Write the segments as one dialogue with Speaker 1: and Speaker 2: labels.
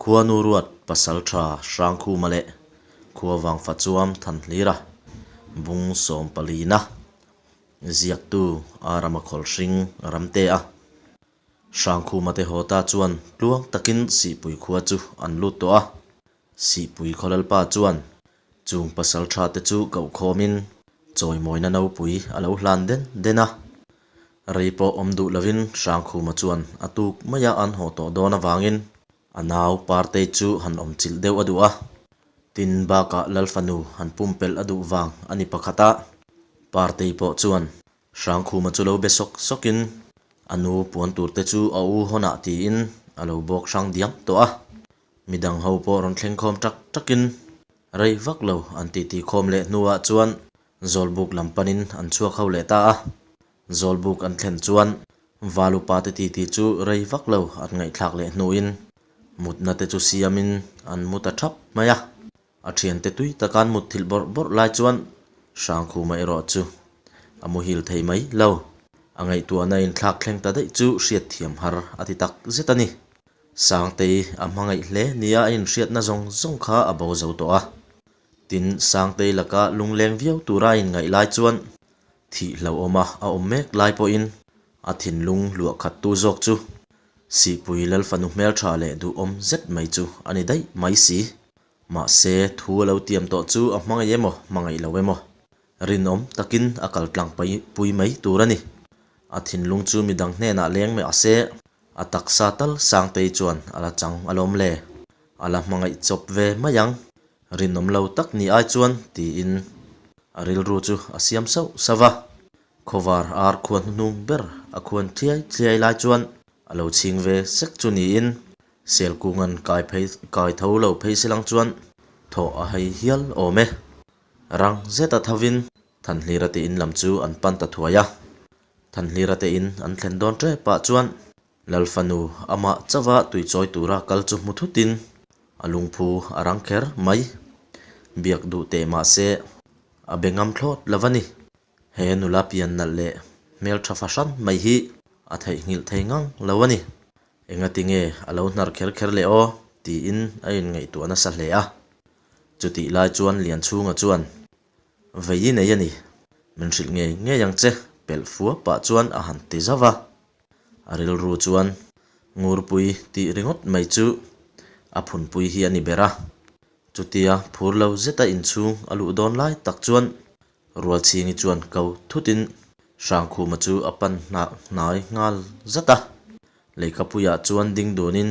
Speaker 1: Khuanu ruat Pasaltha Hrangkhuma leh Khuavang Fachuam Thanhlira bung sawmpalina ziaktu Arama Khawlhring Ramtea Hrangkhuma te haw ta chuan tluang takin Sihpui khua chu an lut tawh a. Sihpui Khawlalpa chuan chung pasaltha te chu kohkhawmin chawimawina nopui a lo hlan den den a. Rei pawh awm duh lovin Hrangkhuma chuan a tuk maia an haw tawh dawn avangin a nau Partei chu han awm chilh deuh a duh a. Tin, bakah Lalfanu han pumpelh a duh vang a ni pakhat a. Partei pawh chuan Hrangkhuma chu lo be sawk sawkin a nu puan tur te chu a u hawnah tiin a lo bawk hrang diam tawh a. Midang ho pawh rawn thleng khawm tak takin rei vak lo an titi khawm leh hnuah chuan Zawlbuk lam panin an chhuak ho leh ta a. Zawlbuk an thlen chuan Valupa te titi chu rei vak lo an ngaihthlak leh hnuin mutna te chu siamin an mu ta thap mai a. A thiante tui taka an mut thilh bawrh bawrh lai chuan Hrangkhuma erawh chu a muhil thei mai lo. A ngaihtuahna inthlak thleng ta daih chu hriatthiam har a ti tak zet a ni. Sangtei a hmangaih hle nia a inhriatna zawng zawng kha a bo zo tawh a. Tin, Sangtei laka lungleng viau tura a inngaih lai chuan thih hlauhawma a awm mek lai pawhin a thinlung luah khattu zawk chu Sihpui Lalfanu hmeltha leh duhawm zet mai chu a ni daih mai si. Mahse, thu a lo tiam tawh chu a hmangaih emaw, hmangaih lo emaw, rinawm takin a kal tlang pui mai tur a ni. A thinlung chu midang hnenah leng mah se, a taksa tal Sangtei chuan a la chang alawm le. A la hmangaih chawp ve mai ang. Rinawm lo tak ni ai chuan tiin a rilru chu a siam sauh sauh va. Khawvar ar khuan hnuhnung ber a khuan thliai thliai lai chuan a lo chhing ve sek chu niin Selkunga'n kai phei kai tho lo phei se lang chuan thawh a hei hial awm e. Rang zeta thovin Thanhlira te in lam chu an pan ta thuai a. Thanhlira te in an thlen dawn tep ah chuan Lalfanu amah chauha tuichawi tura kal chu hmu thutin a lungphu a rang kher mai. Biak duh teh mahse a be ngam thlawt lo a ni. He nula pian nalh leh hmeltha fahran mai hi a theihnghilh thei ngang lo a ni. Engati nge a lo hnar kher kher leh aw? tiin a inngaihtuah nasa hle a. Chutih lai chuan Lianchhunga chuan Vei i nei a ni. Min hrilh ngei ngei ang che, pelh fua pah chuan a han ti zauh a. A rilru chuan Ngurpui tih ringawt mai chu a phunpui hi a ni ber a. Chutia phur lo zeta inchhung a luh dawn lai tak chuan Rualchhingi chuan ko thutin Hrangkhuma chu a pan hnah hnai nghal zat a. Leikapuiah chuan ding dunin,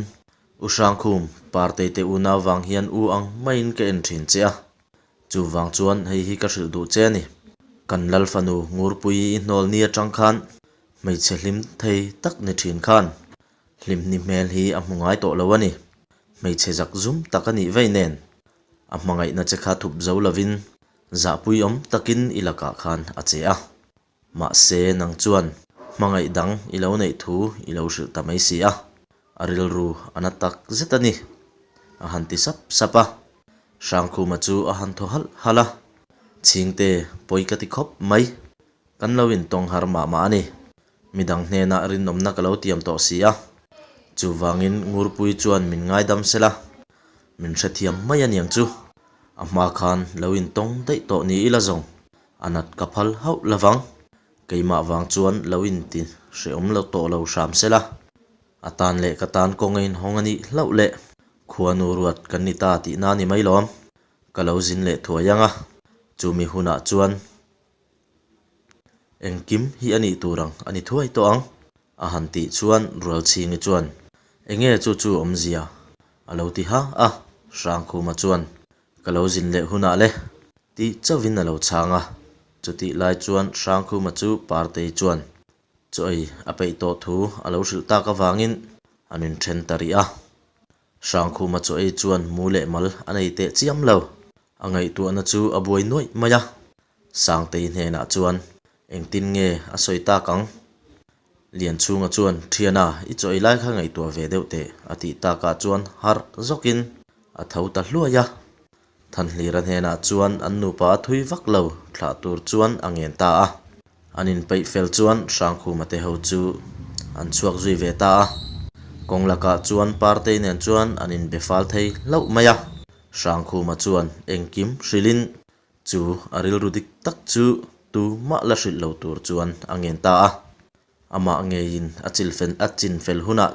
Speaker 1: U Hrangkhum, Partei te unau vang hian u ang maiin ka en thin che a. Chuvang chuan hei hi ka hrilh duh che a ni. Kan Lalfanu Ngurpui i hnawl ni atang khan hmeichhe hlim thei tak ni thin khan hlimni hmel hi a hmu ngai tawh lo a ni. Hmeichhe zak zum tak a nih vei nen a hmangaihna che kha thup zo lovin zahpuiawm takin i lakah khan a che a. Mahse, nang chuan hmangaih dang i lo neih thu i lo hrilh ta mai si a, a rilru a na tak zet a ni, a han ti sap sap a. Hrangkhuma chu a han thaw halh halh a, Chhingte, pawi ka ti khawp mai, kan lo intawng har mah mah a ni. Midang hnenah rinawmna ka lo tiam tawh si a, chuvangin Ngurpui chuan min ngaidam sela, min hrethiam mai a niang chu. A hma khan lo intawng daih tawh ni ila zawng. A nat ka phal hauh lovang. Keimah vang chuan lo inti hrehawm lo tawh lo hram sela. A tan leh ka tan kawng a inhawng a nih hlauh leh khuanu ruat kan ni ta tihna a ni mai lawm. Ka lo zin leh thuai ang a, chumi hunah chuan engkim hi a nih tur ang a ni thuai tawh ang. A han tih chuan Rualchhingi chuan, Enge chu chu awmzia? a lo ti ha a. Hrangkhuma chuan, Ka lo zin leh hunah le. Tih chauhin a lo chhang a. Chutih lai chuan Hrangkhuma chu Partei chuan chaw ei a peih tawh thu a lo hrilh tak avangin an inthen ta rih a. Hrangkhuma chaw ei chuan mu leh mal a nei teh chiam lo. A ngaihtuahna chu a buai nuaih mai a. Sangtei hnenah chuan engtin nge a sawi tak ang? Lianchhunga chuan, Thiana, i chaw ei lai kha ngaihtuah ve deuh teh, a tih takah chuan harh zawkin a tho ta hluai a. Thanhlira hnenah chuan an nupa a thui vak lo thlah tur chuan a ngen ta a. An inpeih fel chuan Hrangkhuma te ho chu an chhuak zui ve ta a. Kawng lakah chuan Partei nen chuan an inbe fal thei hlauh mai a. Hrangkhuma chuan engkim hrilhin chu a rilru dik tak chu tumah la hrilh lo tur chuan a ngen ta a. Amah ngeiin a chilfen a chinfel hunah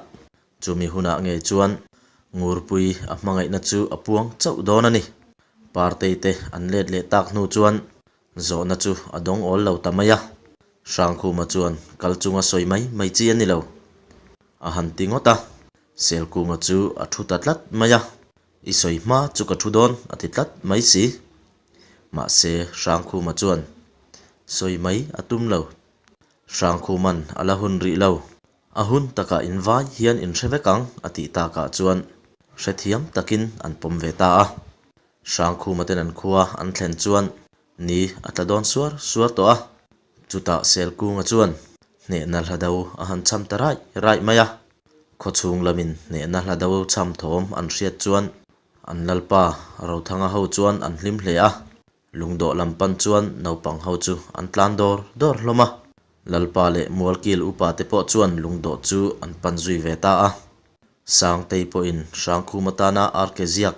Speaker 1: chumi hunah ngei chuan Ngurpui a hmangaihna chu a puang chauh dawn a ni. Partei te an let leh tak hnu chuan Zawhna chu a dawng awl lo ta mai a, Hrangkhuma chuan kal chunga sawi mai mai chi a ni lo. A han ti ngawt a, Selkunga chu a thu ta tlat mai a, I sawi hma chu ka thu dawn a ti tlat mai si. Mahse Hrangkhuma chuan sawi mai a tum lo. Hrangkhuman a la hun rih lo. A hun takah in vai hian in hre vek ang a tih takah chuan hrethiam takin an pawm ve ta a. Hrangkhuma ten an khua an thlen chuan ni a tla dawn suar suar tawh a, chutah Selkunga chuan hnehna hla do a han cham ta raih raih mai a. Khawchhung lamin hnehna hla do cham thawm an hriat chuan an lalpa Rothanga ho chuan an hlim hle a, lungdawh lam pan chuan naupang ho chu an tlan dawr dawr hlawm a. Lalpa leh Mualkil upa te pawh chuan lungdawh chu an pan zui ve ta a. Sangtei pawhin Hrangkhuma tana arke ziak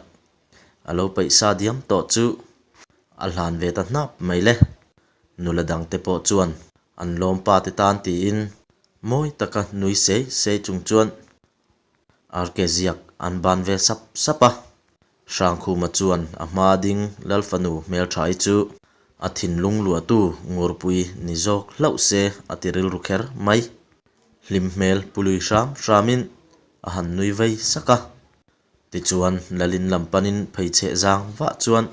Speaker 1: A lo peih sa diam tawh chu a hlan ve ta hnap mai le. Nula dangte pawh chuan an lawm pa te tan tiin mawi taka nui sei sei chung chuan arke ziak an ban ve sap sap a. Hrangkhuma chuan a hma ding Lalfanu hmeltha-i chu a thinlung luahtu ngurpui ni zawk hlauh se a ti rilru kher mai. Hlim hmel pului hram hramin a han nui vei sak a. Tichuan, Lalin lam panin pheichheh zang vah chuan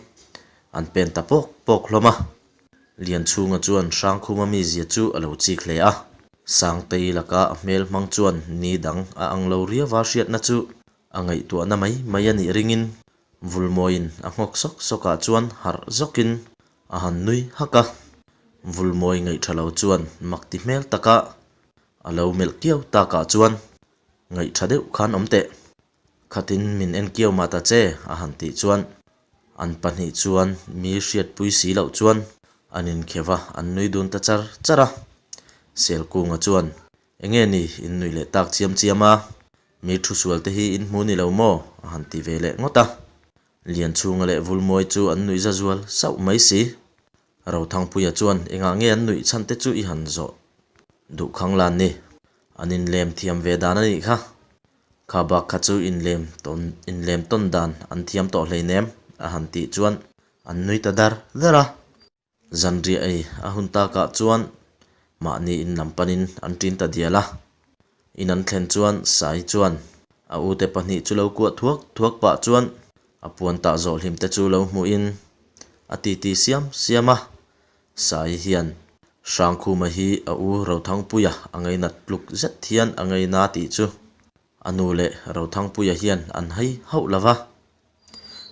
Speaker 1: an pen ta pawk pawk hlawm a. Lianchhunga chuan Hrangkhuma mizia chu a lo chik hle a. Sangtei laka a hmel hmang chuan ni dang a ang lo riauva hriatna chu a ngaihtuahna mai mai a nih ringin Vulmawiin a nghawk sawk sawkah chuan harh zawkin a han nui hak a. Vulmawi ngaihtha lo chuan mak ti hmel taka a lo melh kiau takah chuan Ngaih tha deuh khan awm teh. Khatin min en kiau mah ta che, a han tih chuan an pahnih chuan mi hriatpui si loh chuan an inkheuh a, an nui dun ta char char a. Selkunga chuan, Enge ni, in nuih leh tak chiam chiam a, mi thu sual te hi in hmu ni lo maw? a han ti ve leh ngawt a. Lianchhunga leh Vulmawi chu an nuih za zual sauh mai si. Rothangpuia chuan engah nge an nuih chhan te chu i han zawh duh khang lan ni. An inlem thiam ve dan a nih kha. Kha bak kha chu inlem tawn inlem tawn dan an thiam tawh hleinem a han tih chuan an nui ta dar dar a. Zanriah ei a hun takah chuan mahni in lam panin an ṭin ta dial a. In an thlen chuan Sai chuan a ute pahnih chu lo kuah thuak thuak pah chuan A puan tah zawh hlim te chu lo hmuhin a titi siam siam a, Sai hian Hrangkhuma hi a u Rothangpuia a ngainat tluk zet hian a ngaina tih chu a nu leh Rothangpuia hian an hai hauh lo va.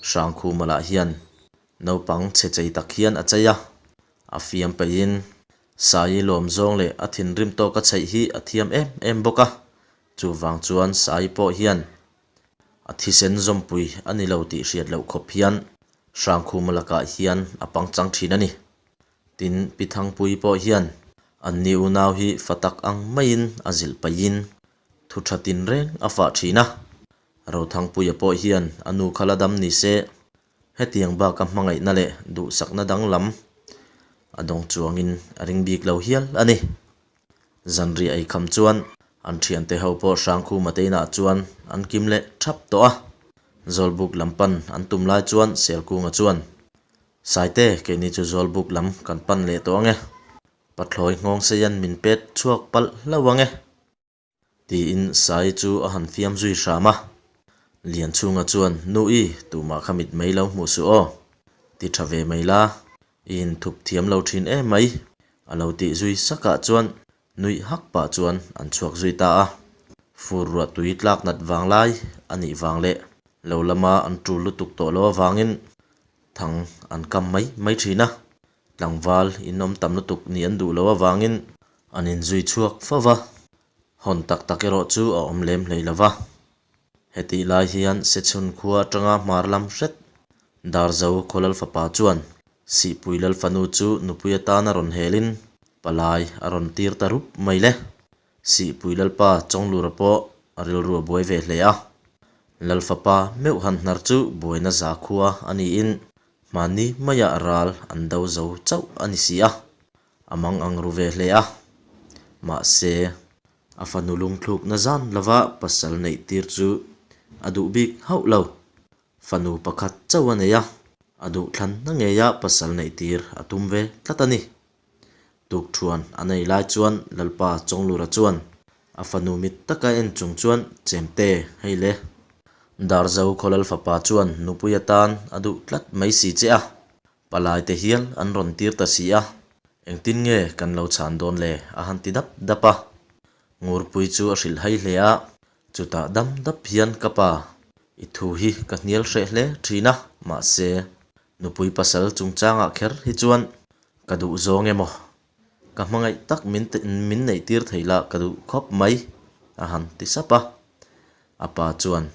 Speaker 1: Hrangkhuma lah hian naupang chhe chei tak hian a chei a, a fiam peihin Sai lawm zawng leh a thinrim tawka chheih hi a thiam em em bawk a, chuvang chuan Sai pawh hian A thisen zawmpui a ni lo tih hriat loh khawp hian Hrangkhuma lakah hian a pangchang thin a ni. Tin, Pi Thangpuii pawh hian anni unau hi fa tak ang maiin a zilh paihin thu tha tinreng a fah thin a. Rothangpuia pawh hian a nu kha la dam ni se, hetiang baka hmangaihna leh duhsakna danglam a dawng chuangin a ring bik lo hial a ni. Zanriah ei kham chuan an thiante ho pawh Hrangkhuma te inah chuan an kim leh thap tawh a. Zawlbuk lam pan an tum lai chuan Selkunga chuan, Saite, keini chu Zawlbuk lam kan pan leh tawh ange. Pathlawi nghawng seian min pet chhuak palh hlauh ange. Tiin Sai chu a han fiam zui hram a. Lianchhunga chuan, Nu i, tumah kha mit mai lo hmuh suh aw. Ti tha ve mai la, i inthup thiam lo thin em mai. A lo tih zui sakah chuan nuih hak pah chuan an chhuak zui ta a. Fur ruah tui tlak nat vang lai a nih vang leh lo lama an tul lutuk tawh lo avangin thang an kam mai mai thin a. Tlangval in awm tam lutuk nih an duh loh avangin an inzui chhuak fo va, hawn tak tak erawh chu a awm lem hlei lo va. Hetih lai hian Sechhun khua atanga hmar lam hret Darzo Khawlal fapa chuan Sihpui Lalfanu chu nupui atan a rawn helin palai a rawn tir ta rup mai le. Sihpui Lalpa Chawnglura pawh. a rilru a buai ve hle a. Lalfapa meuh han hnar chu buaina zakhua a niin hmanni maiah ral an do zo chauh a ni si a, a mang ang ru ve hle a. Mahse, a fanu lungthlukna zan lova pasal neih tir chu a duh bik hauh lo. Fanu pakhat chauh a nei a, a duhthlanna ngeia pasal neih tir a tum ve tlat a ni. Tukthuan a nei lai chuan Lalpa Chawnglura chuan a fanu mit taka en chung chuan Chemte, hei le. Darzo Khawlal fapa chuan nupui atan a duh tlat mai si che a, palai te hial an rawn tir ta si a, engtin nge kan lo chhan dawn le? a han ti dap dap a. Ngurpui chu a hrilh hai hle a, chutah dam dap hian ka pa, i thu hi ka hnial hreh hle thin a, mahse, Nupui pasal chungchangah kher hi chuan ka duh zawng emaw, ka hmangaih tak min min neih tir thei lah ka duh khawp mai, a han ti sap a. A pa chuan,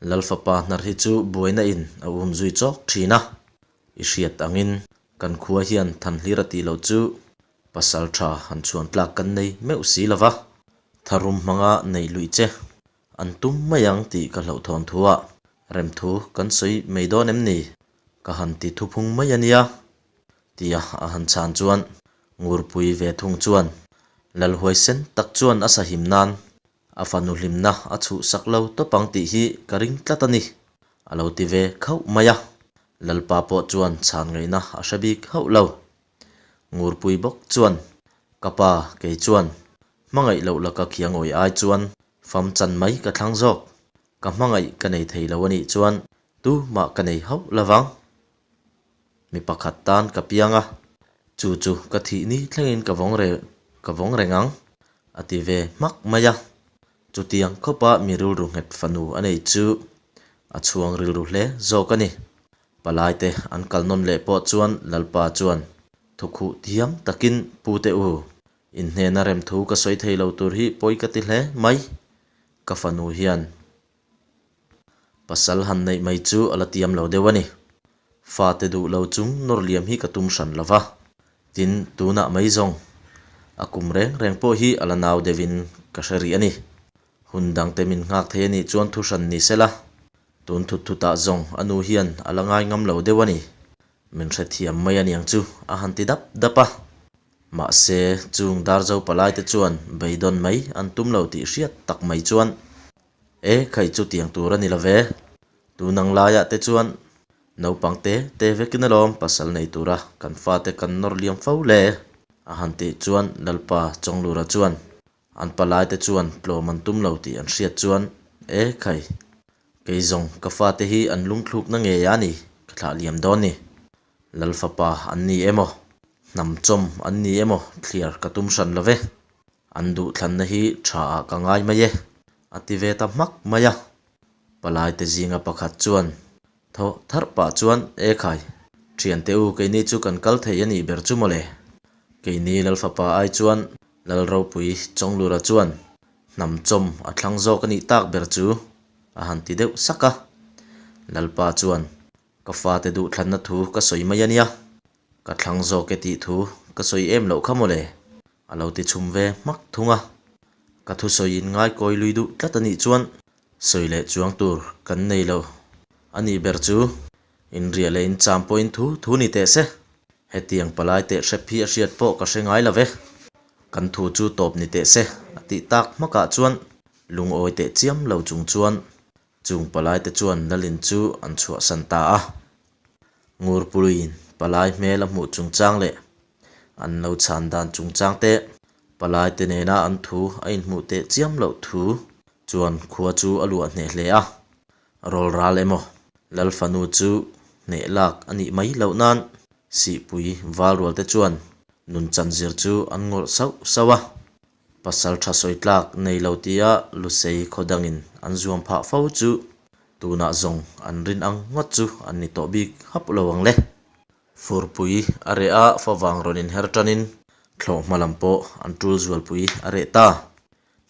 Speaker 1: Lalfapa hnar hi chu buaina in a um zui chawk thin a, i hriat angin kan khua hian thanhlir a tih loh chu pasal tha han chhuan tlak kan nei meuh si lo va, tharum hmanga neih luih che An tum mai ang tih ka hlauhthawn thu ah remthu kan sawi mai dawn em ni? Ka han ti thuphung mai a nia, tia a han chhan chuan Ngurpui ve thung chuan Lalhuaisen tak chuan a sahim nan a fanu hlimna a chhuhsak lo tawp ang tih hi ka ring tlat a ni, a lo ti ve khauh mai a. Lalpa pawh chuan chhan ngaihna a hre bik hauh lo. Ngurpui bawk chuan, Ka pa, kei chuan hmangaih loh laka khiangawi ai chuan fam chan mai ka thlang zawk. Ka hmangaih ka nei thei lo a nih chuan tu mah ka nei hauh lovang. Mi pakhat tan ka piang a, chu chu ka thih ni thlengin ka vawng reng ka vawng reng ang, a ti ve hmak mai a. Chutiang khawpa mi rilru nghet fanu a nei chu a chhuang rilru hle zawk a ni. Palaite an kal nawn leh pawh chuan Lalpa chuan thukhuh thiam takin Pute u, inhnehna rem thu ka sawi thei lo tur hi pawi ka ti hle mai, ka fanu hian pasal han neih mai chu a la tiam lo deuh a ni. Fate duh lo chung nawr liam hi ka tum hran lo va, tin tunah mai zawng a kum reng reng pawh hi a la nau deuhin ka hre rih a ni. Hun dangte min nghak thei a nih chuan thu hran ni se la. Tun thut thutah zawng a nu hian a la ngai ngam lo deuh a ni. Min hrethiam mai a niang chu a han ti dap dap a. Mahse, chung Darzo palaite chuan beidawn mai an tum lo tih hriat tak mai chuan, E, khai chu tiang tur a ni lo ve. Tun ang laiah te chuan naupang te te vekin alawm pasal nei tura kan fate kan nawr liam fo le, a han tih chuan Lalpa Chawnglura chuan An palaite chuan tlawm an tum lo tih an hriat chuan, E khai, kei zawng ka fate hi an lungthlukna ngei a ni, ka thlah liam dawn ni. Lal fapa an ni emaw, hnam chawm an ni emaw thliar ka tum hran lo ve. An duhthlanna hi tha ah ka ngai mai e, a ti ve ta hmak mai a. Palaite zinga pakhat chuan thaw tharh pah chuan, E khai, thiante u keini chu kan kal thei a nih ber chu mawle. Keini Lal fapa ai chuan Lal ropui Chawnglura chuan hnam chawm a thlang zawk a nih tak ber chu a han ti deuh sak a. Lalpa chuan, Ka fate duhthlanna thu ka sawi mai a nia, ka thlang zawk e tih thu ka sawi em loh kha mawle, a lo ti chhum ve hmak thung a. Ka thusawi in ngaikawi lui duh tlat a nih chuan sawi leh chuang tur kan nei lo a nih ber chu. Inriah leh incham pawhin thu thu ni teh se. Hetiang palai teh hrep hi a hriat pawh ka hre ngai lo ve. Kan thu chu tawp ni teh se, a tih tak hmakah chuan lungawi teh chiam lo chung chuan chung palaite chuan Lalin chu an chhuahsan ta a. Ngurpuluiin palai hmel a hmuh chungchang leh an lo chhan dan chungchang te, palaite nena an thu a inhmuh teh chiam loh thu chuan khua chu a luah hneh hle a. Rawl ral emaw, Lal fanu chu hneh lak a nih mai loh nan Sihpui val rual te chuan nun chan zir chu an ngawrh sauh sauh a. Pasal tha sawi tlak nei lo tia Lusei khaw dangin an zuam phah fo chu tunah zawng an rin ang ngawt chu an ni tawh bik hap lo ang le. Furpui a reh a, favang rawn inher tanin thlawhhma lam pawh an tul zualpui a reh ta.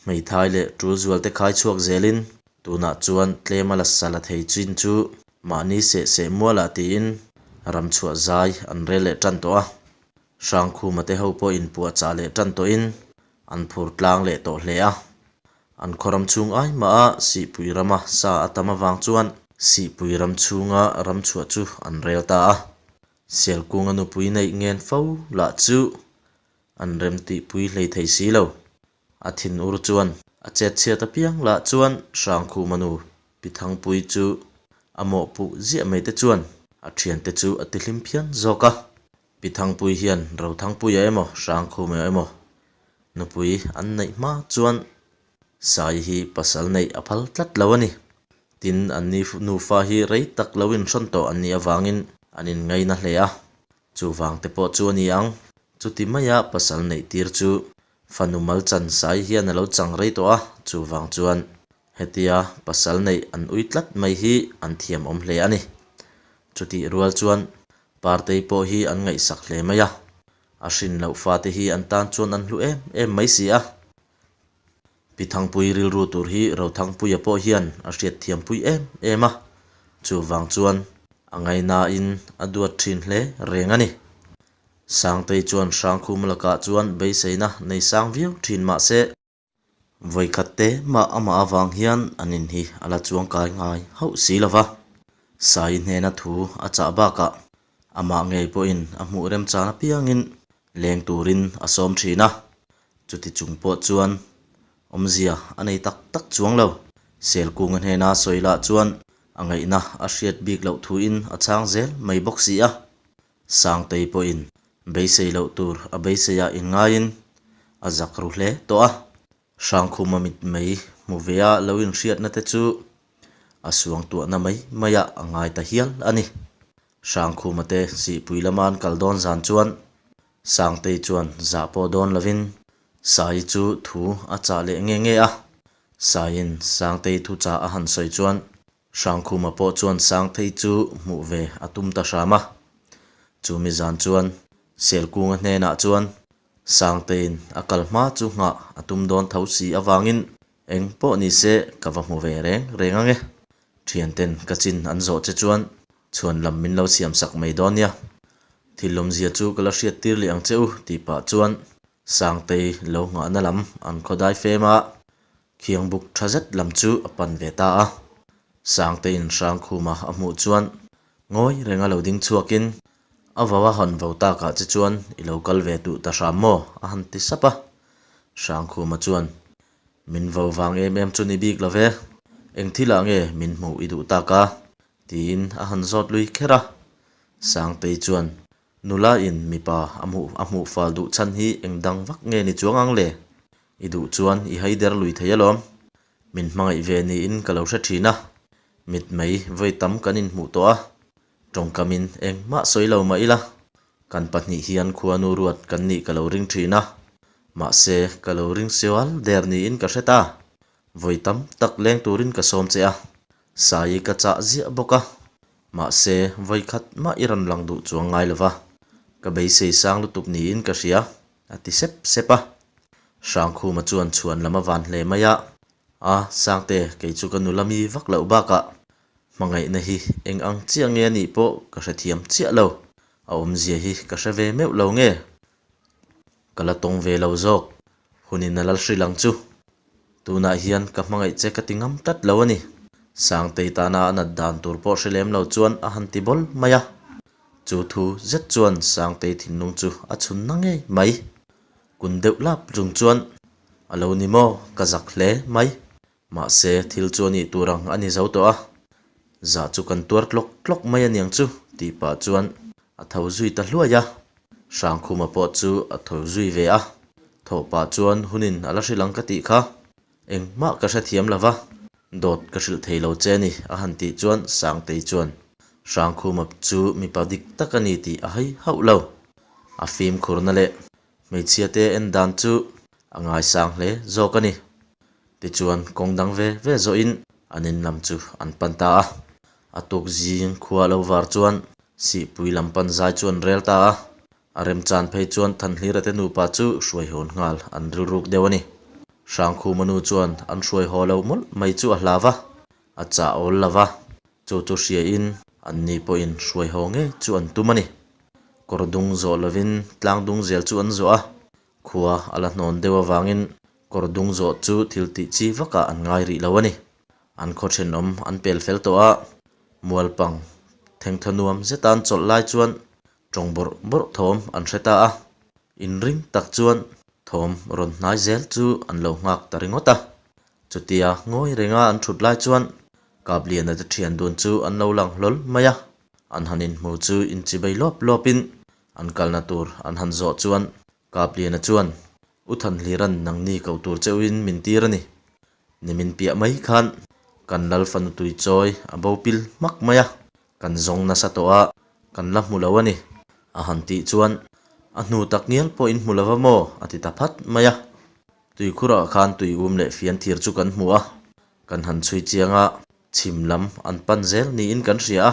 Speaker 1: Hmeithai leh tul zualte khai chhuak zelin tunah chuan tlema la sa la thei chin chu mahni seh seh mualah tiin ram chhuah zai an rel leh tan tawh a. Hrangkhuma te ho pawh inpuahchah leh tan tawhin an phur tlang leh tawh hle a. An khaw ram chhung ai mah a Sihpui rama sa a tam avang chuan Sihpui ram chhunga ram chhuah chu an rel ta a. Selkunga nupui neih ngen fo lah chu an remtihpui hlei thei si lo. A thinur chuan a chet chhiat apiang lah chuan Hrangkhuma nu Pi Thangpuii chu a mawhpuh ziah mai te chuan a thiante chu a tihlim phian zawk a. Pi Thangpuii hian Rothangpuia emaw Hrangkhuma emaw nupui an neih hma chuan Sai hi pasal neih a phal tlat lo a ni. Tin, anni nufa hi rei tak lo inhrawn tawh an nih avangin an inngaina hle a. Chuvang te pawh chu a ni ang. Chuti maia pasal neih tir chu fanu mal chan sai hian a lo chang rei tawh a, chuvang chuan hetia pasal neih an ui tlat mai hi an thiam awm hle a ni. Chutih rual chuan Partei pawh hi an ngaihsak hle mai a, a hrin loh fate hi an tan chuan an hlu em em mai si a. Pi Thangpui rilru tur hi Rothangpuia pawh hian a hriatthiampui em em a, chuvang chuan a ngainain a duat thin hle reng a ni. Sangtei chuan Hrangkhum lakah chuan beiseina nei sang viau thin mah se, vawikhat te mah amah avang hian an in hi a la chuangkai ngai hauh si lo va. Sai hnena thu a chah bakah amah ngei pawhin a hmuh remchan apiangin leng turin a sawm thin a, chuti chung pawh chuan awmzia a nei tak tak chuang lo. Selkunga hnena sawi lah chuan a ngaihna a hriat bik loh thuin a chhang zel mai bawk si a, Sangtei pawhin beisei loh tur a beiseiah inngaiin a zak ru hle tawh a. Hrangkhuma mitmei hmu ve a lo inhriatna te chu a suangtuahna mai maiah a ngai ta hial a ni. Hrangkhuma te sihpui lama an kal dawn zan chuan Sangtei chuan zah pawh dawn lovin Sai chu thu a chah leh nge nge a. Saiin Sangtei thu chah a han sawi chuan Hrangkhuma pawh chuan Sangtei chu hmuh ve a tum ta hram a. Chumi zan chuan Selkunga hnenah chuan Sangteiin a kal hma chu nghah a tum dawn tho si avangin eng pawh ni se ka va hmu ve reng reng ange. Thianten ka chin an zawh che chuan chhuan lam min lo siam sak mai dawn nia. Thil lawmzia chu ka la hriat tir leh ang che u tih pah chuan Sangtei lo nghahna lam an khawdai fem a, khiang buk tha zet lam chu a pan ve ta a. Sangteiin Hrangkhuma a hmuh chuan ngawi renga lo ding chhuakin A vau a hawn vo takah che chuan i lo kal ve duh ta hram maw? a han ti sap a. Hrangkhuma chuan, Min vo vang em em chu ni bik lo ve, eng thilah nge min hmuh i duh tak a? tiin a han zawt lui kher a. Sangtei chuan, Nula in mipa a hmuh a hmuh fal duh chhan hi eng dang vak nge ni chuang ang le? I duh chuan i haider lui thei alawm. Min hmangaih ve niin ka lo hre thin a, mitmei vawi tam kan inhmuh tawh a, Tawngkamin engmah sawi lo mah ila, kan pahnih hian khuanu ruat kan nih ka lo ring thin a, mahse ka lo ring sual der niin ka hre ta. Vawi tam tak leng turin ka sawm che a, Sai ka chah ziah bawk a, mahse vawi khat mah i rawn lang duh chuang ngai lo va, ka beisei sang lutuk niin ka hria, a ti sep sep a. Hrangkhuma chuan chhuan lam a van hle mai a, A, Sangte, kei chu ka nula mi vak loh bakah Hmangaihna hi eng ang chiah nge a nih pawh ka hrethiam chiah lo. A awmzia hi ka hre ve meuh lo nge? Ka la tawng ve lo zawk. Hunin a lalhrilh ang chu. Tunah hian ka hmangaih che ka ti ngam tlat lo a ni. Sangtei tana a nat dan tur pawh hre lem lo chuan a han ti bawl mai a. Chu thu zet chuan Sangtei thinlung chu a chhun na ngei mai. Kun deuh lap chung chuan, A lo ni maw? Ka zak hle mai. Mahse, thil chu a nih tur ang a ni zo tawh a, zah chu kan tuar tlawk tlawk mai a niang chu tih pah chuan a tho zui ta hluai a. Hrangkhuma pawh chu a tho zui ve a, thawh pah chuan hunin a la hrilh ang ka tih kha, engmah ka hrethiam lo va, dawt ka hrilh thei lo che a ni a han tih chuan Sangtei chuan Hrangkhuma chu mipa dik tak a ni tih a hai hauh lo. A fimkhurna leh Hmeichhia te en dan chu a ngaisang hle zawk a ni. Tichuan kawng dang ve ve zawhin an in lam chu an pan ta a. A tuk zing khua lo var chuan Sihpui lam pan zai chu an rel ta a. A remchan phei chuan Thanhlira te nupa chu hruai hawn nghal an rilruk deuh a ni. Hrangkhuma nu chuan an hruai haw lo mawlh mai chu a hlau va, a chah awl lo va. Chu chu hriain anni pawhin hruai haw ngei chu an tum a ni. Kawr dung zawh lovin tlang dung zel chu an zawh a, khua a la hnawn deuh avangin Kawr dung zawh chu thil tih chi vakah an ngai rih lo a ni. An khaw thenawm an pel fel tawh a, mualpang thengthaw nuam zeta an chawlh lai chuan tawng bawrh bawrh thawm an hre ta a. Inring tak chuan thawm rawn hnai zel chu an lo nghak ta ringawt a. Chutia ngawi renga an thut lai chuan Kapliana te thian dun chu an lo lang hlawl mai a. An han inhmu chu inchibei lawp lawpin an kalna tur an han zawh chuan Kapliana chuan, U Thanhliran nangni koh tur cheuhin min tir a ni. Nimin piah mai khan kan lal fanu tui chawi a bo pil hmak mai a, kan zawng nasa tawh a, kan la hmu lo a ni. A han tih chuan, A hnu tak ngial pawh in hmu lova maw? a ti ta phat mai a. Tuikhurah khan tui um leh fian thir chu kan hmu a, kan han chhui chiang a, chhim lam an pan zel niin kan hria a.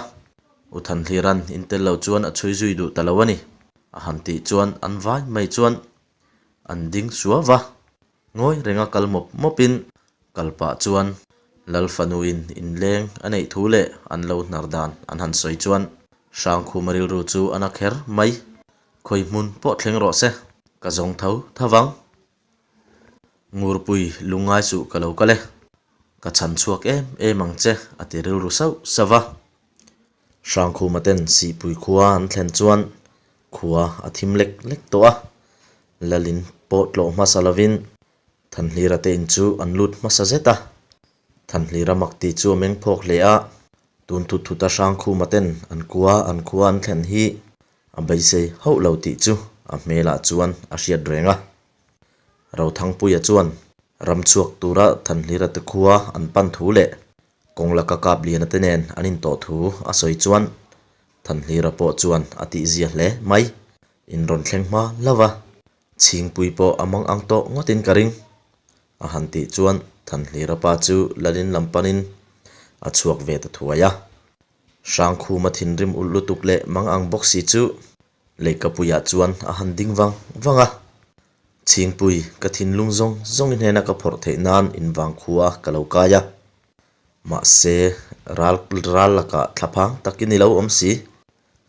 Speaker 1: U Thanhliran in tel lo chuan a chhui zui duh ta lo a ni. A han tih chuan an vai mai chuan an ding suau va. Ngawi renga kal mawp mawpin kal pah chuan Lal fanuin inleng a neih thu leh an lo hnar dan an han sawi chuan Hrangkhuma rilru chu a na kher mai. Khawi hmun pawh thleng rawh se, ka zawng tho tho vang. Ngurpui lungngai suh ka lo kal e, ka chhan chhuak em em ang che a ti rilru sauh sauh va. Hrangkhuma ten Sihpui khua an thlen chuan khua a thim lek lek tawh a, Lalin pawh tlawh hmasa lovin Thanhlira te in chu an lut hmasa zet a. Thanhlira mak tih chu a meng phawk hle a, tun thut thut a Hrangkhuma ten an kua an khua an thlen hi a beisei hauh lo tih chu a hmelah chuan a hriat reng a. Rothangpuia chuan ram chhuak tura Thanhlira te khua an pan thu leh kawng laka kap liana te nen an intawh thu a sawi chuan Thanhlira pawh chuan a tihzia hle mai. In rawn thleng hma hlauh a, Chhingpui pawh a mang ang tawh ngawtin ka ring. A han tih chuan Thanhlira pa chu Lalin lam panin a chhuak ve ta thuai a. Hrangkhuma thinrim ulh lutuk leh mang ang bawk si chu Leikapuiah chuan a han ding vang vang a. Chhingpui, ka thinlung zawng zawng i hnena ka phawrh theih nan invangkhua ka lo kai a. Mahse, ral ral lakah thlaphang takin i lo awm si.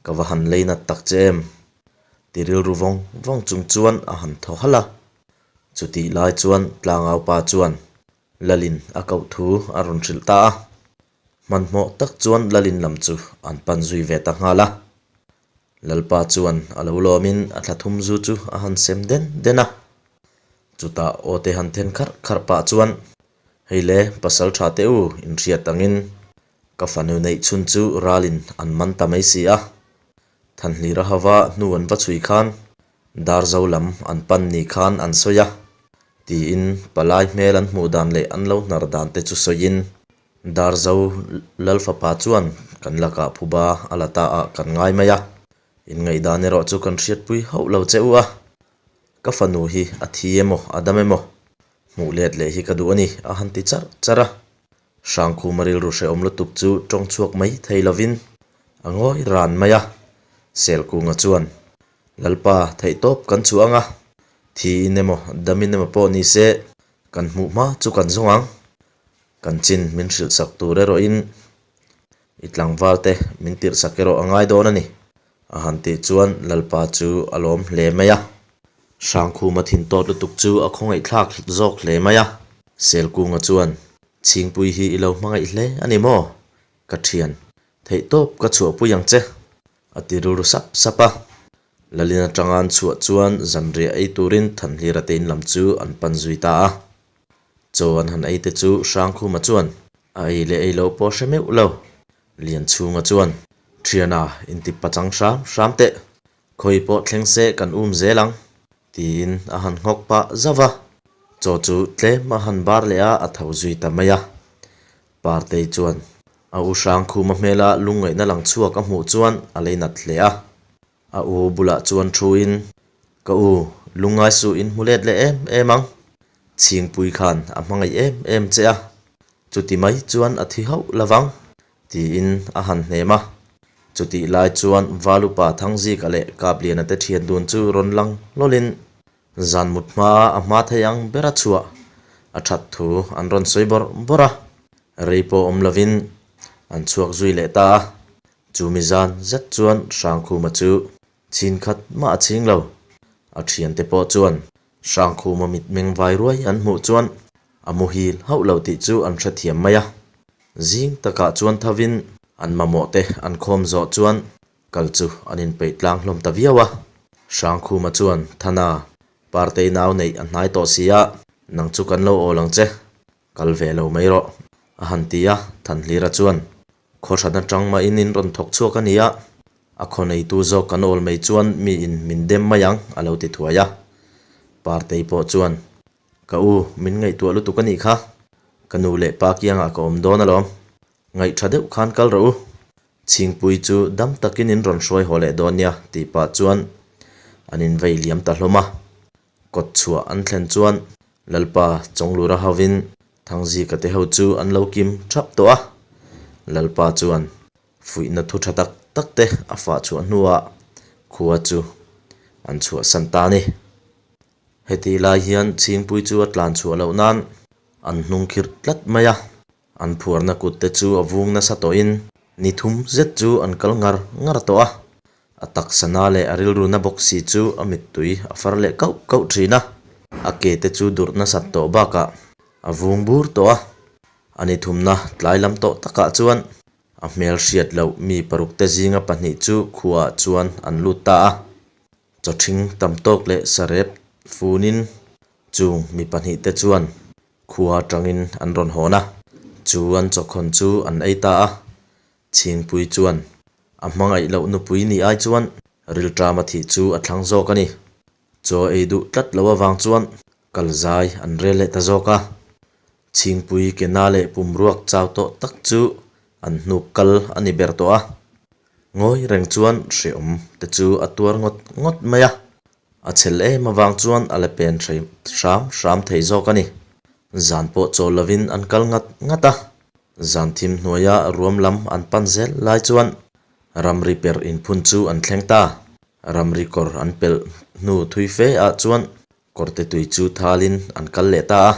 Speaker 1: Ka va han lei nat tak che em? Ti rilru vawng vawng chung chuan a han thaw halh a. Chutih lai chuan tlangaupa chuan Lalin a koh thu a rawn hrilh ta a. Hmanhmawh tak chuan Lalin lam chu an pan zui ve ta nghal a. Lalpa chuan a lo lawmin a thla thum zu chu a han sem den den a. Chutah aw te han then kharh kharh pah chuan, Hei le, pasal tha teh u, inhriat angin Ka fanu neih chhun chu ralin an man ta mai si a, Thanhlira hava hnu an va chhui khan Darzo lam an pan ni khan an sawi a, tiin palai hmel an hmuh dan leh an lo hnar dan te chu sawiin Darzo Lalfapa chuan kan lakah phuba a la ta ah kan ngai mai a, inngaihdan erawh chu kan hriatpui hauh lo che u a, ka fanu hi a thi emaw a dam emaw hmuh let leh hi ka duh a ni a han ti charh charh a. Hrangkhuma rilru hrehawm lutuk chu tawng chhuak mai thei lovin a ngawi ran mai a. Selkunga chuan, Lalpa, theihtawp kan chhuah ang a, thiin emaw damin emaw pawh ni se kan hmuh hma chu kan zawng ang. Kan chin min hrilhsak tur erawhin i tlangval te min tirhsak erawh a ngai dawn a ni, a han tih chuan Lalpa chu a lawm hle mai a. Hrangkhuma thin tawt lutuk chu a khawngaihthlak zawk hle mai a. Selkunga chuan, Chhingpui hi i lo hmangaih hle a ni maw? Ka thian, theihtawp ka chhuahpui ang che, a ti rilru sap sap a. Lalin atanga an chhuah chuan zanriah ei turin Thanhlira te in lam chu an pan zui ta a. Chaw an han ei te chu Hrangkhuma chuan a ei leh ei loh pawh hre meuh lo. Lianchhunga chuan, Thiana, inti pachang hram hram teh. Khawi pawh thleng se kan um zel ang, tiin a han nghawk pah zauh a. Chaw chu tlem a han bar leh a, a tho zui ta mai a. Partei chuan a u Hrangkhuma hmela lungngaihna lang chhuak a hmuh chuan a lei nat hle a. A u bulah chuan thuin, Ka u, lungngai suh in hmu let leh em em ang. Chhingpui khan a hmangaih em em che a, chuti mai chuan a thi hauh lo vang. Tiin a han hnem a. Chutih lai chuan Valupa Thangzika leh Kapliana te thian dun chu rawn lang hlawlin zan mut hmaa a hma thei ang bera chhuah a that thu an rawn sawi bawrh bawrh a. Rei pawh awm lovin an chhuak zui leh ta a. Chumi zan zet chuan Hrangkhuma chu chin khat mah a ching lo. A thiante pawh chuan. Hrangkhuma mitmeng vai ruai an hmuh chuan a muhil hauh lo tih chu an hrethiam mai a. Zing takah chuan thovin an mamawh te an khawm zawh chuan kal chu an inpeih tlang hlawm ta viau a. Hrangkhuma chuan, Thana, Partei nau neih a hnai tawh si a, nang chu kan lo awl ang che. Kal ve lo mai rawh, a han ti a, Thanhlira chuan, Khaw hran atang mahin in rawn thawk chhuak a ni a, a khaw neitu zawk kan awl mai chuan miin min dem mai ang, a lo ti thuai a. Partei pawh chuan, Ka u, min ngaihtuah lutuk a nih kha. Ka nu leh pa kiangah ka awm dawn alawm. Ngaihṭha deuh khan kal rawh u. Chhingpui chu dam takin in rawn hruai haw leh dawn nia, tih pah chuan an invei liam ta hlawm a. Kawt chhuah an thlen chuan Lalpa Chawnglura hovin Thangzika te ho chu an lo kim thap tawh a. Lalpa chuan fuihna thu tha tak tak te a fah chhuah hnuah khua chu an chhuahsan ta a ni. Hetih lai hian Chhingpui chu a tlan chhuah loh nan an hnung khirh tlat mai a. An phuarna kut te chu a vung nasa tawhin ni thum zet chu an kal ngar ngar tawh a. A taksa na leh a rilru na bawk si chu a mittui a far leh kauh kauh thin a. A ke te chu durh nasat tawh bakah a vung bur tawh a. A ni thumna tlai lam tawh takah chuan a hmel hriat loh mi paruk te zinga pahnih chu khuaah chuan an lut ta a. Chawthing tam tawk leh sarep funin chung mi pahnih te chuan Khua atangin an rawn hawn a, chu an chawkhawn chu an ei ta a. Chhingpui chuan a hmangaih loh nupui nih ai chuan rilṭama thih chu a thlang zawk a ni. Chaw ei duh tlat lo avang chuan kal zai an rel leh ta zawk a. Chhingpui ke na leh pumruak chau tawh tak chu an hnuk kal a ni ber tawh a. Ngawi reng chuan hreawm te chu a tuar ngawt ngawt mai a. A chhel em avang chuan a la pen hram hram thei zawk a ni. Zan pawh chawl lovin an kal ngat ngat a, zan thim hnuaia ruam lam an pan zel lai chuan ramri per inphun chu an thleng ta. Ramri kawr an pelh hnu thui fe ah chuan kawrte tui chu thalin an kal leh ta a,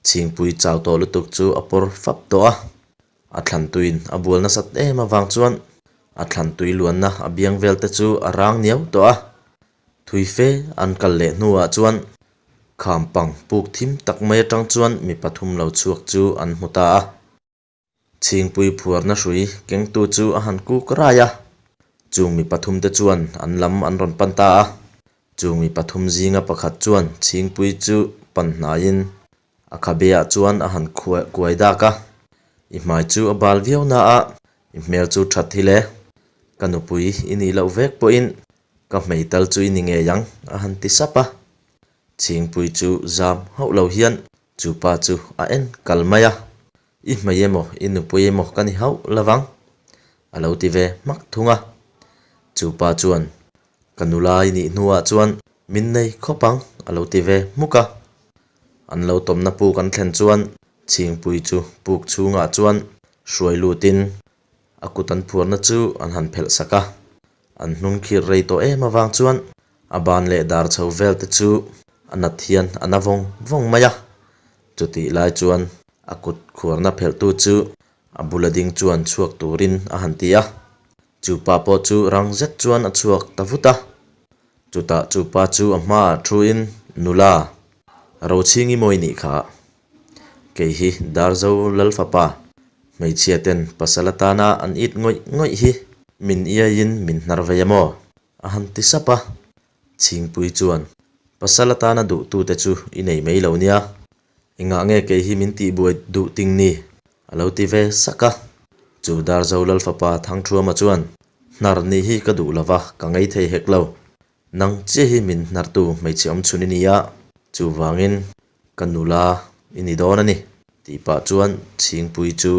Speaker 1: chhingpui chau tawh lutuk chu a pawr fap tawh a. A thlantuiin a bual nasat em avang chuan a thlantui luanna a biang vel te chu a rang niau tawh a. Thui fe an kal leh hnuah chuan kham pang puk thim tak mai atang chuan mi pathum lo chhuak chu an hmu ta a. Chhingpui phuarna hrui kengtu chu a han kuk rai a. Chung mi pathum te chuan an lam an rawn pan ta a. Chung mi pathum zinga pakhat chuan Chhingpui chu pan hnaiin A khabeah chuan a han kuai dak a, I hmai chu a bal viau na a, i hmel chu that hi le. Ka nupui i nih loh vek pawhin ka hmei tal chu i ni ngei ang, a han ti sap a. Chhingpui chu zam hauh lo hian chu pa chu a en kal mai a, I hmei emaw i nupui emaw ka ni hauh lovang, a lo ti ve hmak thung a. Chu pa chuan Ka nula i nih hnuah chuan min nei khawp ang, a lo ti ve hmuk a. An lo tawmna puk an thlen chuan Chhingpui chu puk chhungah chuan hruai lutin a kut an phuarna chu an han phelh sak a. An hnung khir rei tawh em avang chuan a ban leh dar chho vel te chu a nat hian a na vawng vawng mai a. Chutih lai chuan a kut khuarna phelhtu chu a bula ding chuan chhuak turin a han ti a. Chu pa pawh chu rang zet chuan a chhuak ta vut a. Chutah chu pa chu a hmaah thuin, Nula, Rochhingi mawi nih kha. Kei hi Darzo Lalfapa, hmeichhia ten pasal atana an it ngawih ngawih hi min iaiin min hnar vei a maw? a han ti sap a. Chhingpui chuan, Pasal atana duhtute chu i nei mai lo nia. Engah nge kei hi min tihbuai duh ting ni? A lo ti ve sak a. Chu Darzo Lalfapa Thangthuama chuan, Hnar nih hi ka duh lova, ka ngei thei hek lo. Nang chiah hi min hnartu hmeichhe awm chhun i ni a, chuvangin ka nula i ni dawn a ni, tih pah chuan Chhingpui chu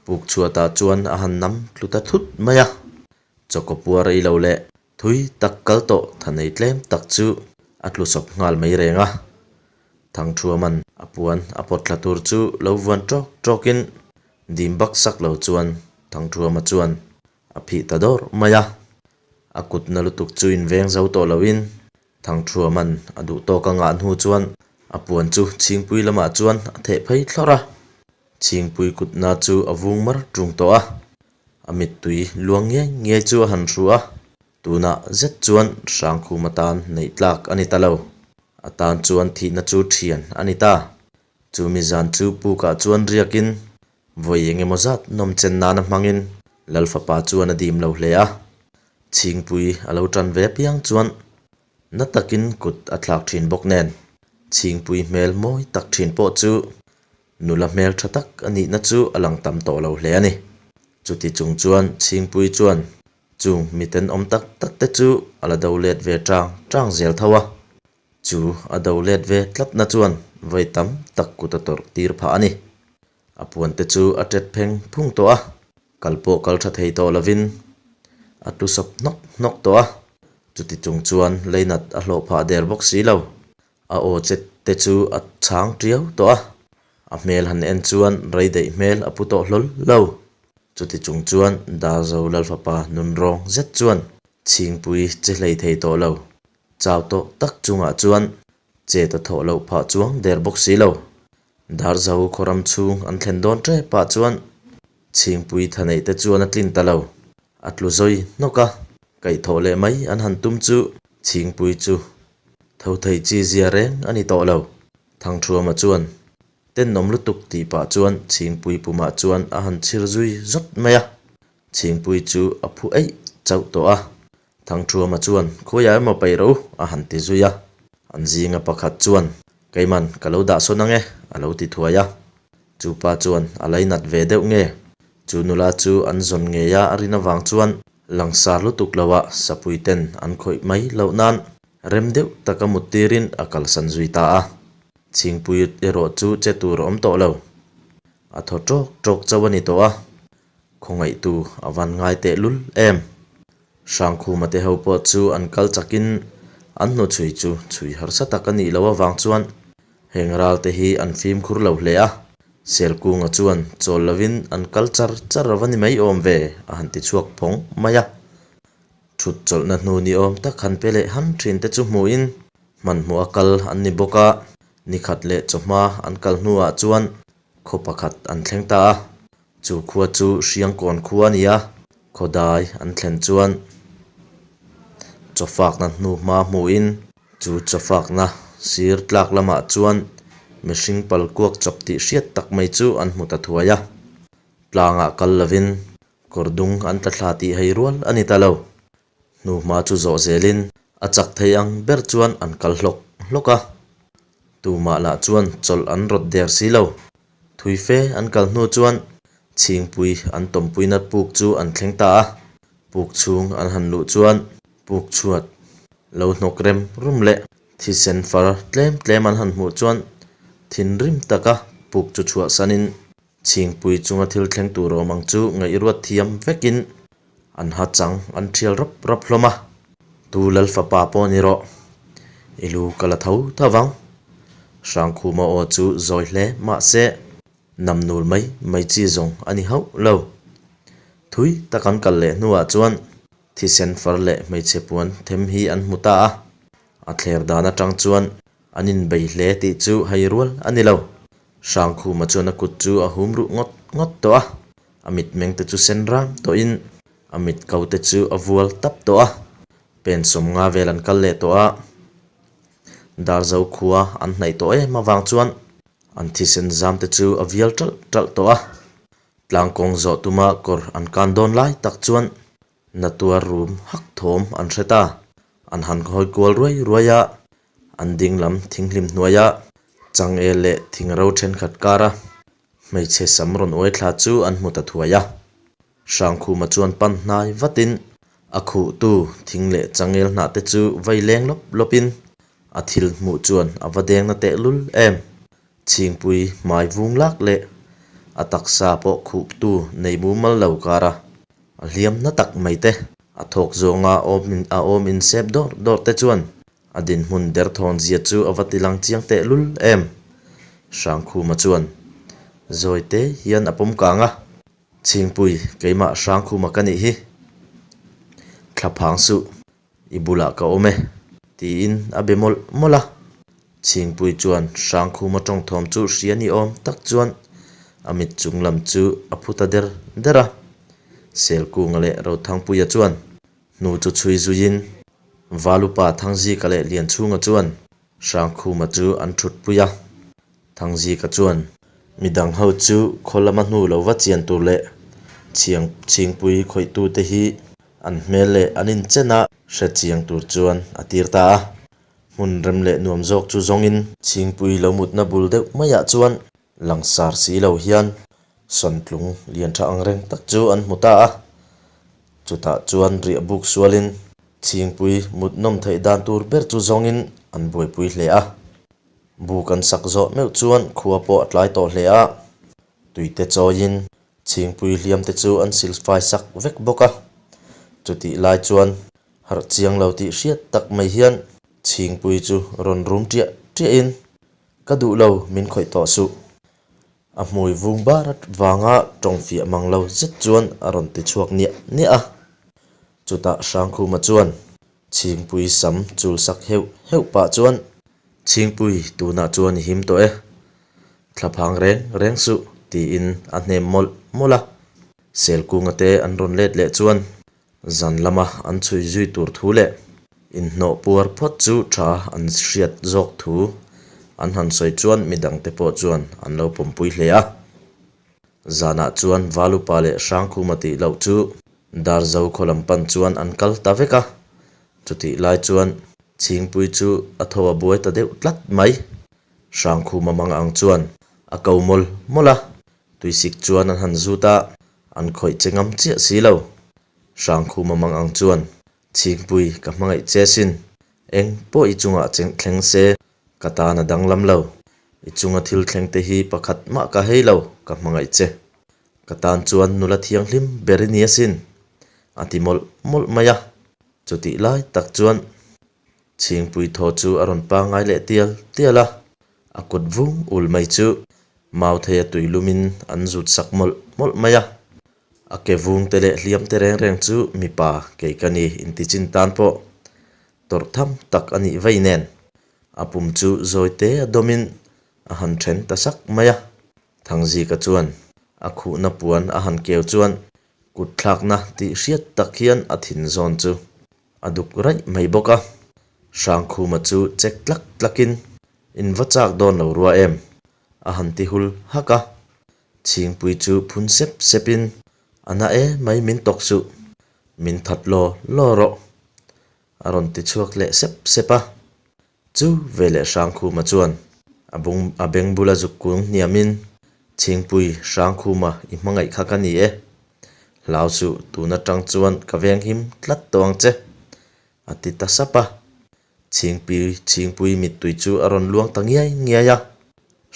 Speaker 1: puk chhuatah chuan a han nam tlu ta thut mai a. Chawkawpua rei lo leh Thui tak kal tawh thanei tlem tak chu a tlu sawp nghal mai reng a. Thangthuaman a puan a pawt thla tur chu lo vuan tawk tawkin dim bak sak lo chuan Thangthuama chuan a phih ta dawr mai a. A kut na lutuk chu inveng zo tawh loin Thangthuaman a duh tawk a ngah hnu chuan a puan chu Chhingpui lamah chuan a theh phei thlawrh a. Chhingpui kutna chu a vung mar tung tawh a. A mittui luang ngiai ngiai chu a han hru a, tunah zet chuan Hrangkhum atan neih tlak a ni ta lo. A tan chuan thihna chu thian a ni ta. Chu mi zan chu pukah chuan riakin vawi eng emaw zat nawm chen nana hmangin Lal fapa chuan a dim lo hle a. Chhingpui a lo tan ve apiang chuan na takin kut a thlak thin bawk nen Chhingpui hmel mawi tak thin pawh chu nula hmel tha tak a nihna chu a lang tam tawh lo hle a ni. Chuti chung chuan Chhingpui chuan chung miten awm tak tak te chu a la do let ve tang tang zel tho a. Chu a do let ve tlatna chuan vawi tam tak kut a tawrh tir phah a ni. A puan te chu a tet pheng phung tawh a, kal pawh kal tha thei tawh lovin a tlu sawp hnawk hnawk tawh a. Chuti chung chuan leinat a hlawh phah der bawk si lo. A aw chet te chu a chhang tiau tawh a, a hmel han en chuan rei daih hmel a pu tawh hlawl lo. Chuti chung chuan Darzo Lalfapa nunrawng zet chuan Chhingpui che hlei thei tawh lo. Chau tawh tak chungah chuan chet a thawh loh phah chuang der bawk si lo. Darzo khawram chhung an thlen dawn tep ah chuan Chhingpui tha neih te chuan a tlin ta lo. A tlu zawi hnawk a, kaihthawh leh mai an han tum chu Chhingpui chu tho thei chi zia reng a ni tawh lo. Thangthuama chuan tenawm lutuk tih pah chuan Chhingpui pumah chuan a han chhir zui zawt mai a. Chhingpui chu a phu eih chauh tawh a. Thangthuama chuan, Khawiah emaw paih rawh u, a han ti zui a. An zinga pakhat chuan, Keiman, ka lo dah sawn ang e, a lo ti thuai a. Chu pa chuan a lainat ve deuh nge? Chu nula chu an zawn ngei a a rin avang chuan langsar lutuk loah sapui ten an khawih mai loh nan rem deuh taka mut tirin a kalsan zui ta a. Chhingpui erawh chu che tur a awm tawh lo. A thaw ṭawk ṭawk chauh a ni tawh a. Khawngaihtu a van ngai teh lul em? Hrangkhuma te ho pawh chu an kal chakin an hnuchhui chu chhui harsa tak a nih loh avang chuan heng ral te hi an fimkhur lo hle a. Selkunga chuan chawl lovin an kal char char a va ni mai awm ve a han ti chhuak phawng mai a. Thut chawlhna hnu ni awm tak han pe leh han thin te chu hmuhin hmanhmawh a kal an ni bawk a, nikhat leh chawhma an kal hnuah chuan Khaw pakhat an thleng ta a, chu khua chu Hriangkawn khua a ni a, khawdai an thlen chuan chawfakna hnu hma hmuhin chu chawfakna sir tlak lamah chuan mihring pal kuak chawp tih hriat tak mai chu an hmu ta thuai a, tlangah kal lovin kawr dung an tla thla tih hei rual a ni ta lo. Hnuhma chu zawh zelin a chak thei ang ber chuan an kal hlawk hlawk a, tumah lah chuan chawlh an rawt der si lo. Thui fe an kal hnu chuan Chhingpui an tawmpuina puk chu an thleng ta a, puk chhung an han luh chuan puk chhuat lo hnawk rem rum leh thisen far tlem tlem an han hmuh chuan thinrim taka puk chu chhuahsanin Chhingpui chunga thil thleng tur awm ang chu ngaihruat thiam vekin an ha chang an thial rap rap hlawm a. Tu Lal fapa pawh ni rawh, i lu ka la tho tho vang. Hrangkhuma aw chu zawi hle mahse namnul mai mai chi zawng a ni hauh lo. Thui tak an kal leh hnuah chuan thisen far leh hmeichhe puan them hi an hmu ta a. A thler dan atang chuan an inbei hle tih chu hai rual a ni lo. Hrangkhuma chuan a kut chu a hum ruh ngawt ngawt tawh a, a mitmeng te chu sen ram tawhin a mit ko te chu a vual tap tawh a. Pen sawmnga vel an kal leh tawh a, Darzo khua an hnaih tawh em avang chuan an thisen zam te chu a vial ṭalh ṭalh tawh a. Tlangkawng zawh tuma kawr an kan dawn lai tak chuan Natuar rum hak thawm an hre ta. An han hawi kual ruai ruai a, an ding lam thinghlim hnuaia changel leh thingro thenkhat kara hmeichhe sam rawn uai thla chu an hmu ta thuai a. Hrangkhuma chuan pan hnai vatin a khuhtu thing leh changel hnah te chu vai leng lawp lawpin a thil hmuh chuan a va deng na tehlul em. Chhingpui hmai vung lak leh a taksa pawh khuhtu nei mumal lo kara a hliam na tak mai te, a thawk zawnga a awm insep dawr dawr te chuan a dinhmun derthawn zia chu a va ti lang chiang teh lul em. Hrangkhuma chuan zawi te hian a pawm kang a, Chhingpui keimah Hrangkhuma ka nih hi, thlaphang suh. I bulah ka awm e, tiin a be mawlh mawlh a. Chhingpui chuan Hrangkhuma tawngthawm chu hria ni awm tak chuan a mit chung lam chu a phu ta der der a. Selkunga leh Rothangpuia chuan hnu chu chhui zuiin Valupa Thangzika leh Lianchhunga chuan. Hrangkhuma chu an thutpui a. Thangzika chuan midang ho chu khaw lama hnu lo va chian tur leh chhiang chhingpui khawihtute hi an hmel leh an inchen a hre chiang tur chuan a tir ta a. Hmun rem leh nuam zawk chu zawngin chhingpui lo mutna bul deuh maiah chuan langsar si lo hian sawntlung lian tha ang reng tak chu an hmu ta a. Chutah chuan riah buk sualin chhingpui mut nawm theih dan tur ber chu zawngin an buaipui hle a. Buk an sak zawh meuh chuan khua pawh a tlai tawh hle a, tuite chawiin chhingpui hliam te chu an silfai sak vek bawk a. Chutih lai chuan harh chiang lo tih hriat tak mai hian chhingpui chu rawn rum ṭiah ṭiahin, Ka duh lo, min khawih tawh suh. A hmui vung bar vanga tawng fiah mang lo zet chuan a rawn ti chhuak niah niah a. Chutah Hrangkhuma chuan Chhingpui sam chul sak heuh heuh pah chuan, Chhingpui, tunah chuan i him tawh e. Thlaphang reng reng suh, tiin a hnem mawlh mawlh a. Selkunga te an rawn let leh chuan zan lama an chhui zui tur thu leh inhnawh puar phawt chu tha an hriat zawk thu an han sawi chuan midangte pawh chuan an lo pawmpui hle a. Zanah chuan Valupa leh Hrangkhuma tih loh chu Darzo khaw lam pan chuan an kal ta vek a, chutih lai chuan Chhingpui chu a tho a buai ta deuh tlat mai. Hrangkhuma mang ang chuan a ko mawlh mawlh a, tuisik chuan an han zut a, an khawih che ngam chiah si lo. Hrangkhuma mang ang chuan, Chhingpui ka hmangaih che sin, eng pawh i chungah thleng se Ka tan a danglam lo. I chunga thil thleng te hi pakhat mah ka hei lo, ka hmangaih che. Ka tan chuan nula thianghlim ber i ni asin, a ti mawlh mawlh mai a. Chutih lai tak chuan Chhingpui thaw chu a rawn pangngai leh tial tial a, a kut vung ul mai chu Mautheia tuilumin an zut sak mawlh mawlh mai a. A ke vung te leh hliam te reng reng chu mipa kei ka ni intichin tan pawh tawrh tham tak a nih vei nen a pum chu zawi te a dawmin a han then ta sak mai a. Thangzika chuan a khuhna puan a han keu chuan kut thlakna tih hriat tak hian a thin zawn chu a duk raih mai bawk a. Hrangkhuma chu chek tlak tlakin, In va chak dawn lo rua em? a han ti hul hak a. Chhingpui chu phun sep sepin, A na e mai min tawk suh, min that law law rawh. A rawn ti chhuak leh sep sep a. Chu veleh Hrangkhuma chuan a bung a beng bula zuk kung hniamin, Chhingpui, Hrangkhuma i hmangaih kha ka ni e. Hlau suh, tun atang chuan ka venghim tlat tawh ang che, a ti ta sap a. Chhingpui Chhingpui mittui chu a rawn luang ta ngiai ngiai a.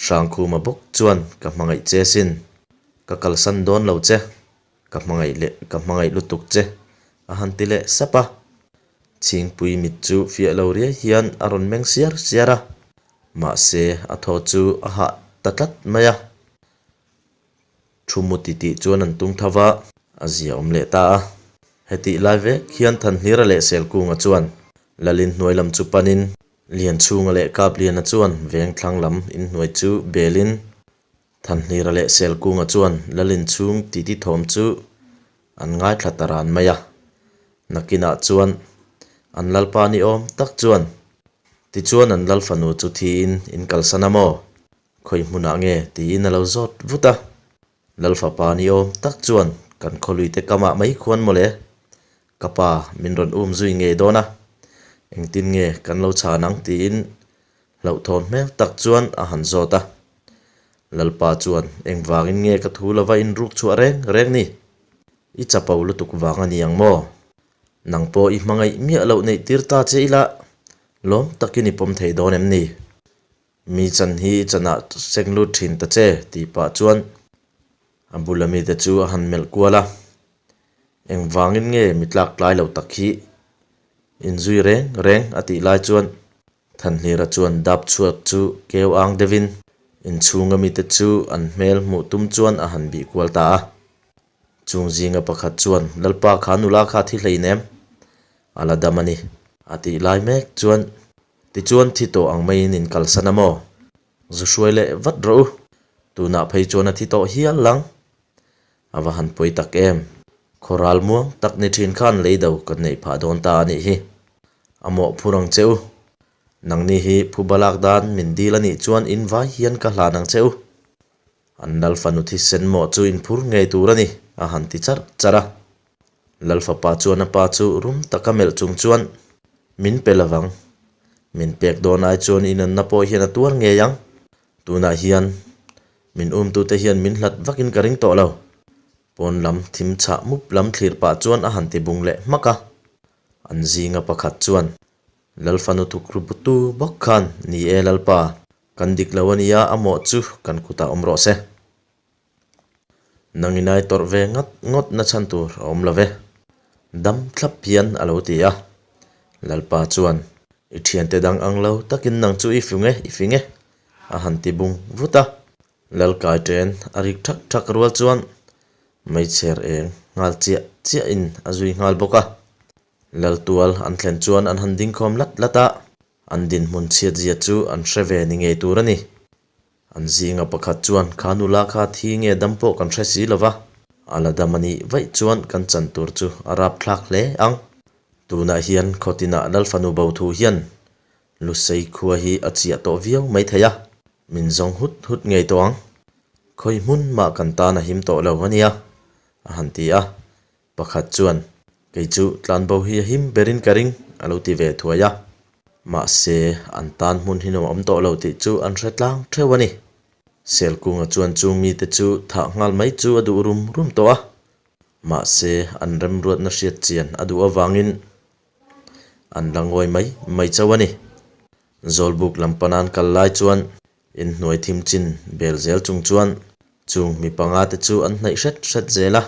Speaker 1: Hrangkhuma bawk chuan ka hmangaih che sin, ka kalsan dawn lo che. Ka hmangaih leh ka hmangaih lutuk che, a han ti leh sap a. Chhingpui mit chu fiah lo riai hian a rawn meng siar siar a, mahse a thaw chu a hah ta tlat mai a. Thu mu titih chuan an tum tho va, a zia awm leh ta a. Hetih lai vek hian Thanhlira leh Selkunga chuan Lalin hnuai lam chu panin Lianchhunga leh Kapliana chuan vengthlang lam inhnuai chu belin Thanhlira leh Selkunga chuan Lalin chhung titi thawm chu an ngaithla ta ran mai a. Nakinah chuan an lalpa ni awm tak chuan tichuan an lal fanu chu thiin in kalsan a maw? Khawi hmunah nge? tiin a lo zawt vut a. Lal fapa ni awm tak chuan kan khawluite kamah mai khuan mawle. Ka pa min rawn um zui ngei dawn a, engtin nge kan lo chhan ang tiin Hlauhthawn hmel tak chuan a han zawt a. Lalpa chuan, Engvangin nge ka thu lova inruk chhuah reng reng ni? I chapo lutuk vang a ni ang maw? Nang pawh i hmangaih miah loh neih tir ta che ila, lawm takin i pawm thei dawn em ni? Mi chan hi i chanah seng lut thin ta che, tih pah chuan a bula mite chu a han melh kual a. Engvangin nge mi tlak tlai lo tak hi inzui reng reng a tih lai chuan Thanhlira chuan dap chhuat chu keu ang deuhin inchhunga mite chu an hmel hmuh tum chuan a han bih kual ta a. Chung zinga pakhat chuan, Lalpa kha nula kha thi hlein em? A la dam a ni, a tih lai mek chuan, Tichuan thi tawh ang maiin in kalsan a maw? Zu hruai leh vat rawh u, tunah phei chuan a thi tawh hial lang. A va han pawi tak em! Khawral muang tak ni thin khan leido kan neih phah dawn ta a nih hi. A mawhphur ang che u. Nangni hi phuba lak dan min dil a nih chuan in vai hian ka hlan ang che u. An Lalfanu thisen mawh chu in phur ngei tur a ni, a han ti charh charh a. Lalfapa chuan a pa chu rum taka melh chung chuan, Min pe lovang. Min pek dawn ai chuan i nunna pawh hian a tuar ngei ang. Tunah hian min umtute hian min hlat vakin ka ring tawh lo. Pawn lam thim chhah mup lam thlir pah chuan a han ti bung leh hmak a. An zinga pakhat chuan, Lalfanu thukru butu bawk khan, Ni e Lalpa, kan dik lo a nia, a mawh chu kan kutah awm rawh se. Nang inai tawrh ve ngat ngawt na chhan tur a awm lo ve. Dam thlap hian a lo ti a. Lalpa chuan, I thiante dang ang lo takin nang chu i fing e, i fing e, a han ti bung vut a. Lalkai ṭen a rik ṭhak ṭhak rual chuan meichher eng nghal chiah chiahin a zui nghal bawk a. Laltual an thlen chuan an han dingkhawm lat lat a, an dinhmun chhiatzia chu an hre ve ni ngei tur a ni. An zinga pakhat chuan, Kha nula kha thi nge dam pawh kan hre si lo va, a la dam a nih vaih chuan kan chan tur chu a rapthlak hle ang. Tunah hian khawtinah Lalfanu bo thu hian Lusei khua hi a chiah tawh viau mai thei a, min zawng hut hut ngei tawh ang. Khawi hmun mah kan tan a him tawh lo a nia, a han ti a. Pakhat chuan, Kei chu tlanbo hi a him berin ka ring, a lo ti ve thuai a. Mahse, an tan hmun hi nuam awm tawh lo tih chu an hre tlang theuh a ni. Selkunga chuan chung mite chu thah nghal mai chu a duh rum rum tawh a. Mahse, an remruatna hriat chian a duh avangin an la ngawi mai mai chauh a ni. Zawlbuk lam panan kal lai chuan Inhnuai thim chin bel zel chung chuan chung mi panga te chu an hnaih hret hret zel a.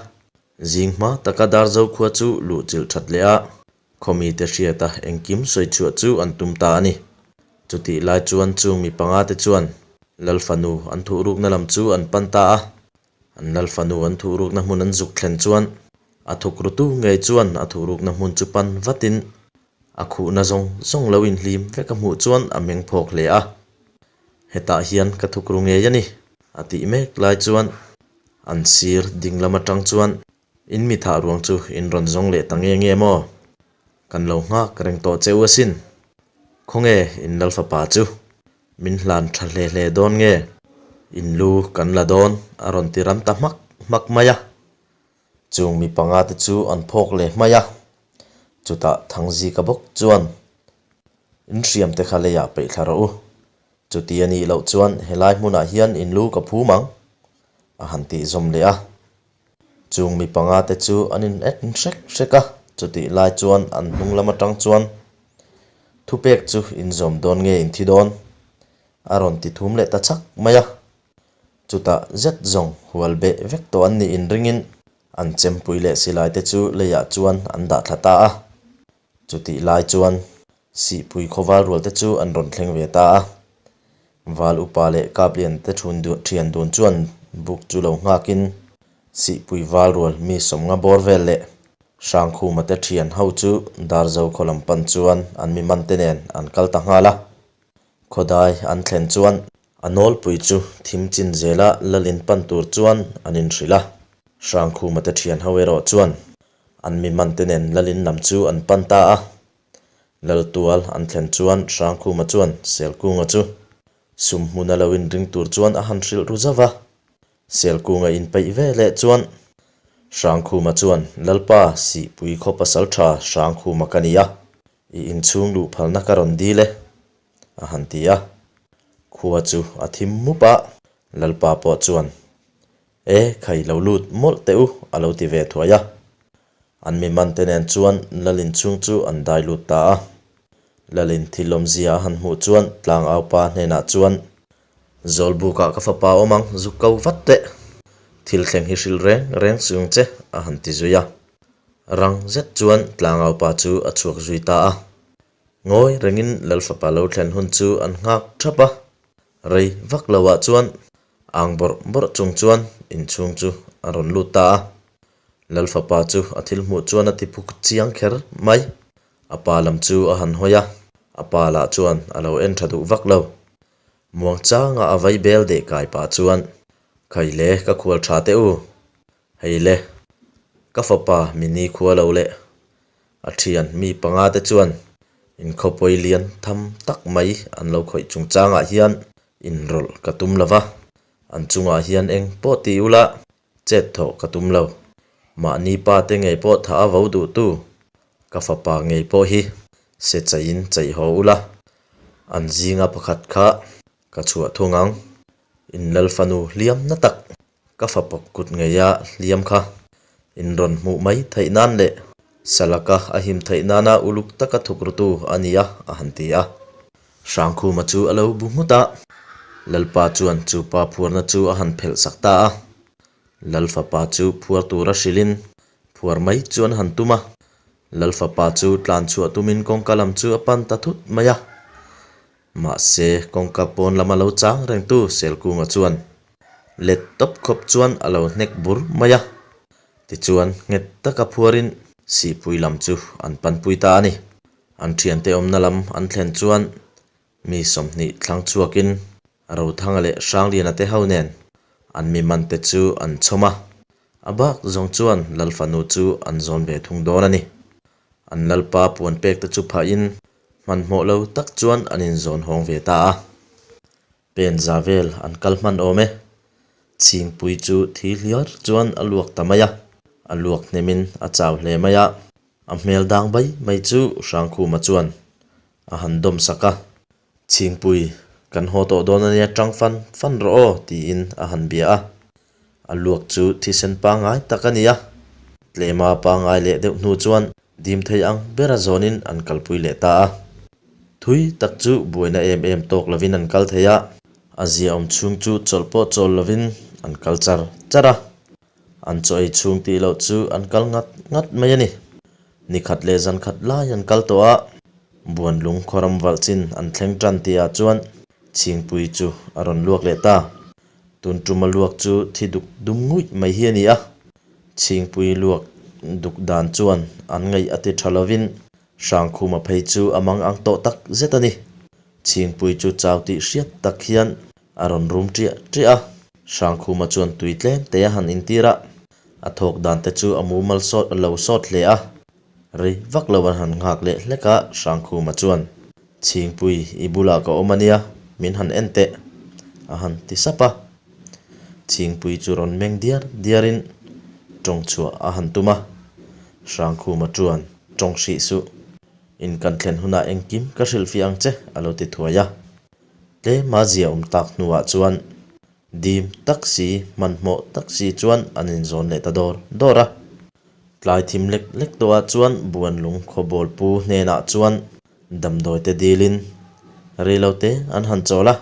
Speaker 1: Zing hma taka Darzo khua chu luh chilh that leh a, khawmi te hriata engkim sawi chhuah chu an tum ta a ni. Chutih lai chuan chung mi panga te chuan Lalfanu an thuhrukna lam chu an pan ta a. An Lalfanu an thuhrukna hmun an zuk thlen chuan a thukrutu ngei chuan a thuhrukna hmun chu pan vatin A khuhna zawng zawng lo inhlim vek a hmuh chuan a meng phawk hle a, Hetah hian ka thukru ngei a ni, a tih mek lai chuan an sir ding lam atang chuan in mi thah ruang chu in rawn zawng leh ta nge nge maw? Kan lo nghak reng tawh che u asin. Khawnge in Lalfapa chu min hlan tha hle hle dawn nge? In lu kan la dawn a rawn ti ram ta hmak hmak mai a. Chung mi panga te chu an phawk leh hmai a, chutah Thangzika bawk chuan, In hriam te kha leiah peih thla rawh u, chuti a nih loh chuan helai hmunah hian in lu ka phum ang, a han tih zawm leh a. Chung mi panga te chu an in en hrek hrek a, chutih lai chuan an hnung lam atang chuan, Thupek chu in zawm dawn nge in thi dawn? a rawn ti thum leh ta chak mai a. Chutah zet zawng hual beh vek tawh an nih inringin an chempui leh silai te chu leiah chuan an dah thla ta a. Chutih lai chuan Sihpui khawval rual te chu an rawn thleng ve ta a. Val upa leh Kaplian te thian dun chuan buk chu lo nghakin Sihpui val rual mi sawmnga bawr vel leh Hrangkhuma te thian ho chu Darzo khaw lam pan chuan an mi man te nen an kal ta nghal a. Khawdai an thlen chuan A nawlpui chu thim chin zela lalin pan tur chuan an inhrilh a, Hrangkhuma te thian ho erawh chuan an mi man te nen lalin lam chu an pan ta a. Laltual an thlen chuan Hrangkhuma chuan Selkunga chu sum hmuna lo inring tur chuan a han hrilh ru zauh a. Selkunga inpeih ve leh chuan Hrangkhuma chuan, Lalpa, Sihpui khaw pasaltha Hrangkhuma ka ni a, i inchhung luh phalna ka rawn dil e. a han ti a. Khua chu a thim mup a, Lalpa pawh chuan, E, khai lo lut mawlh teh u, a lo ti ve thuai a. An mi mante nen chuan Lalin chhung chu an dai lut ta a. Lalin thil awmzia a han hmuh chuan tlangaupa hnenah chuan, Zawlbukah ka fapa awm ang, zuk ko vat teh. Thil thleng hi hrilh reng reng chung che, a han ti zui a. Rang zet chuan tlangaupa chu a chhuak zui ta a. Ngawi rengin Lalfapa lo thlen hun chu an nghak thap a, rei vak loah chuan ang bawrh bawrh chung chuan inchhung chu a rawn lut ta a. Lalfapa chu a thil hmuh chuan a ti phuk chiang kher mai. A pa lam chu a han hawi a, a pa lah chuan a lo en tha duh vak lo. Muangchanga a vai bel deh kai pah chuan, Khai le, ka khual tha teh u. Hei le, ka fapa mi ni khua lo leh a thian mi panga te chuan Inkhawpawi lian tham tak mai an lo khawih chungchangah hian inrawlh ka tum lo va, an chungah hian eng pawh ti ula chet thawh ka tum lo. Mahni pa te ngei pawh thah a vo duhtu ka fapa ngei pawh hi se chaihin chaih haw ula, an zinga pakhat kha ka chhuah thung ang. In Lalfanu hliam na tak Ka fapa kut ngeia hliam kha in rawn hmuh mai theih nan leh Salaka a him theih nana uluk taka thuk rutu a ni a, a han ti a. Hrangkhuma chu a lo bu nghut a, Lalpa chuan chu pa phuarna chu a han phelh sak ta a. Lalfapa chu phuar tura hrilhin phuar mai chu an han tum a. Lalfapa chu tlan chhuah tumin kawngka lam chu a pan ta thut mai a. Mahse, kawngka pawn lama lo chang rengtu Selkunga chuan let tawp khawp chuan a lo hnek bur mai a. Tichuan, nghet taka phuarin Sihpui lam chu an panpui ta a ni. An thiante awmna lam an thlen chuan mi 20 thlang chhuakin Rothanga leh Hrangliana te ho nen an mi mante chu an chhawm a. A bak zawng chuan Lalfanu chu an zawn ve thung dawn a ni. An Lalpa puan pek te chu phahin Hmanhmawh lo tak chuan an inzawn hawng ve ta a. Pen za vel an kal hman awm e. Chhingpui chu thi hliar chuan a luak ta mai a. A luak hnemin a chau hle mai a. A hmel dang bai mai chu Hrangkhuma chuan a han dawm sak a. Chhingpui, kan haw tawh dawn a nia tang fan fan rawh aw tiin a han bia a. A luak chu thisen pangngai tak a ni a. Tlema pangngai leh deuh hnu chuan Dim thei ang bera zawnin an kalpui leh ta a. Thui tak chu buaina em em tawk lovin an kal thei a, a ziaawm chhung chu chawlh pawh chawl lovin an kal char char a. An chaw ei chhung tih loh chu an kal ngat ngat mai a ni. Ni khat leh zan khat lai an kal tawh a, Buanlung khawram valh chin an thleng tan tihah chuan Chhingpui chu a rawn luak leh ta. Tun tuma luak chu thi duk dum nguih mai hi a ni a, Chhingpui luak duk dan chuan an ngaih a ti tha lovin Hrangkhuma phei chu a mang ang tawh tak zet a ni. Chhingpui chu chau tih hriat tak hian a rawn rum ṭiah ṭiah a, Hrangkhuma chuan tui tlem te a han intir a, a thawk dan te chu a mumal sawt lo sawt hle a. Rei vak lo an han nghak leh hlek a, Hrangkhuma chuan, Chhingpui, i bulah ka awm a nia, min han en teh, a han ti sap a. Chhingpui chu rawn meng diar diarin tawng chhuah a han tum a, Hrangkhuma chuan, Tawng hrih suh, in kan thlen hunah engkim ka hrilhfiah ang che, a lo ti thuai a. Tlema zia awm tak hnuah chuan Dim tak si, hmanhmawh tak si chuan an inzawn leh ta dawr dawr a. Tlai thim lek lek tawhah chuan Buanlung khawbawl pu hnenah chuan damdawi te dilin reilote an han chawl a.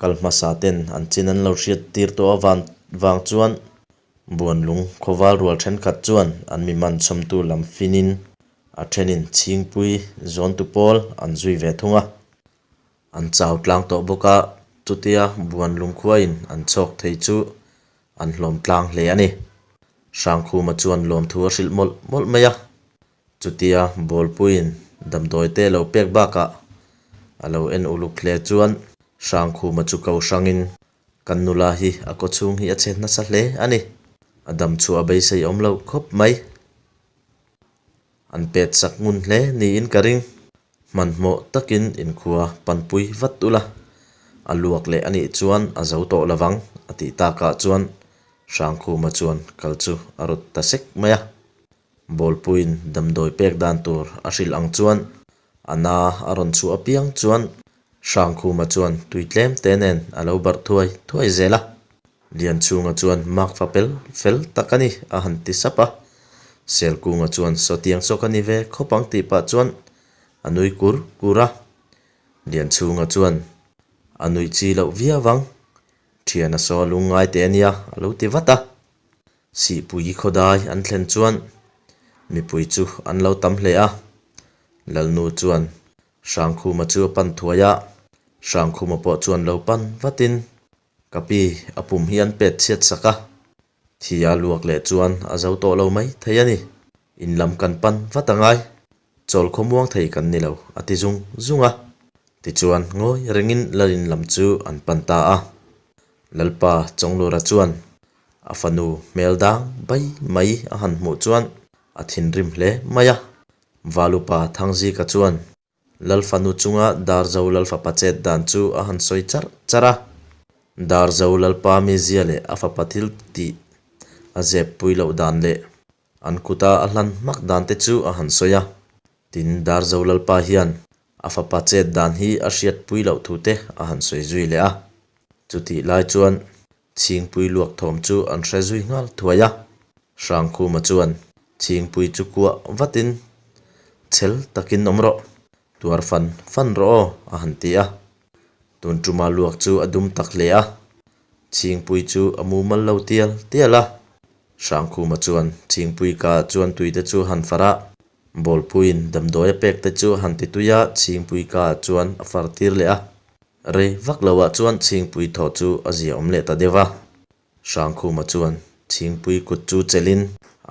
Speaker 1: Kal hmasa ten an chin an lo hriat tir tawh avan vang chuan Buanlung khawval rual thenkhat chuan an mi man chhawmtu lam finin a thenin Chhingpui zawntu pawl an zui ve thung a. An chau tlang tawh bawk a, chutia buan lungkhuain an chhawk thei chu an hlawm tlang hle a ni. Hrangkhuma chuan lawmthu a hrilh mawlh mawlh mai a, chutia bawlpuiin damdawi te lo pek bakah a lo en uluk hle chuan Hrangkhuma chu ko hrangin kan nula hi a kawchhung hi a che nasa hle a ni. A dam chhuah a beisei awm lo khawp mai. An pet sak ngun hle niin ka ring. Hmanhmawh takin inkhua panpui vat ula, a luak leh a nih chuan a zo tawh lovang a tih takah chuan Hrangkhuma chuan kal chu a rawt ta sek mai a. Bawlpuiin damdawi pek dan tur a hrilh ang chuan a na a rawn chhuah apiang chuan Hrangkhuma chuan tui tlem te nen a lo barh thuai thuai zel a. Lianchhunga chuan mak fa pel fel tak a ni a han ti sap a. Selkunga chuan sawtiang saw ka ni ve khawp ang tih pah chuan a nui kur kur a. Lianchhunga chuan a nuih chi loh viau ang, thiana saw a lungngai teh a nia a lo ti vat a. Sihpui khawdai an thlen chuan mipui chu an lo tam hle a. Lalnu chuan Hrangkhuma chu a pan thuai a, Hrangkhuma pawh chuan lo pan vatin Ka pi, a pum hi an pet chhiat sak a, thi a luak leh chuan a zo tawh lo mai thei a ni. In lam kan pan vat a ngai, chawl khawmuang thei kan ni lo, a ti zung zung a. Tichuan, ngawi rengin Lalin lam chu an pan ta a. Lalpa Chawnglura chuan a fanu hmel dang bai mai a han hmuh chuan a thinrim hle mai a. Valupa Thangzika chuan. Lalfanu chunga Darzo Lalfapa chet dan chu a han sawi charh charh a. Darzo Lalpa mizia leh a fapa thil tih a zep pui loh dan leh an kuta a hlan hmak dan te chu a han sawi a. Tin, Darzo Lalpa hian a fapa chet dan hi a hriat pui loh thu te a han sawi zui leh a. Chutih lai chuan Chhingpui luak thawm chu an hre zui nghal thuai a. Hrangkhuma chuan Chhingpui chu kuah vatin, Chhel takin awm rawh, tuar fan fan rawh aw, a han ti a. Tun tuma luak chu a dum tak hle a. Chhingpui chu a mumal lo tial tial a. Hrangkhuma chuan Chhingpui ka chuan tuite chu han far a, Bawlpuiin damdawi a pek te chu a han ti tui a, Chhingpui ka chuan a far tir leh a. Rei vak loah chuan Chhingpui thaw chu a zia awm leh ta deuh a. Hrangkhuma chuan Chhingpui kut chu chelhin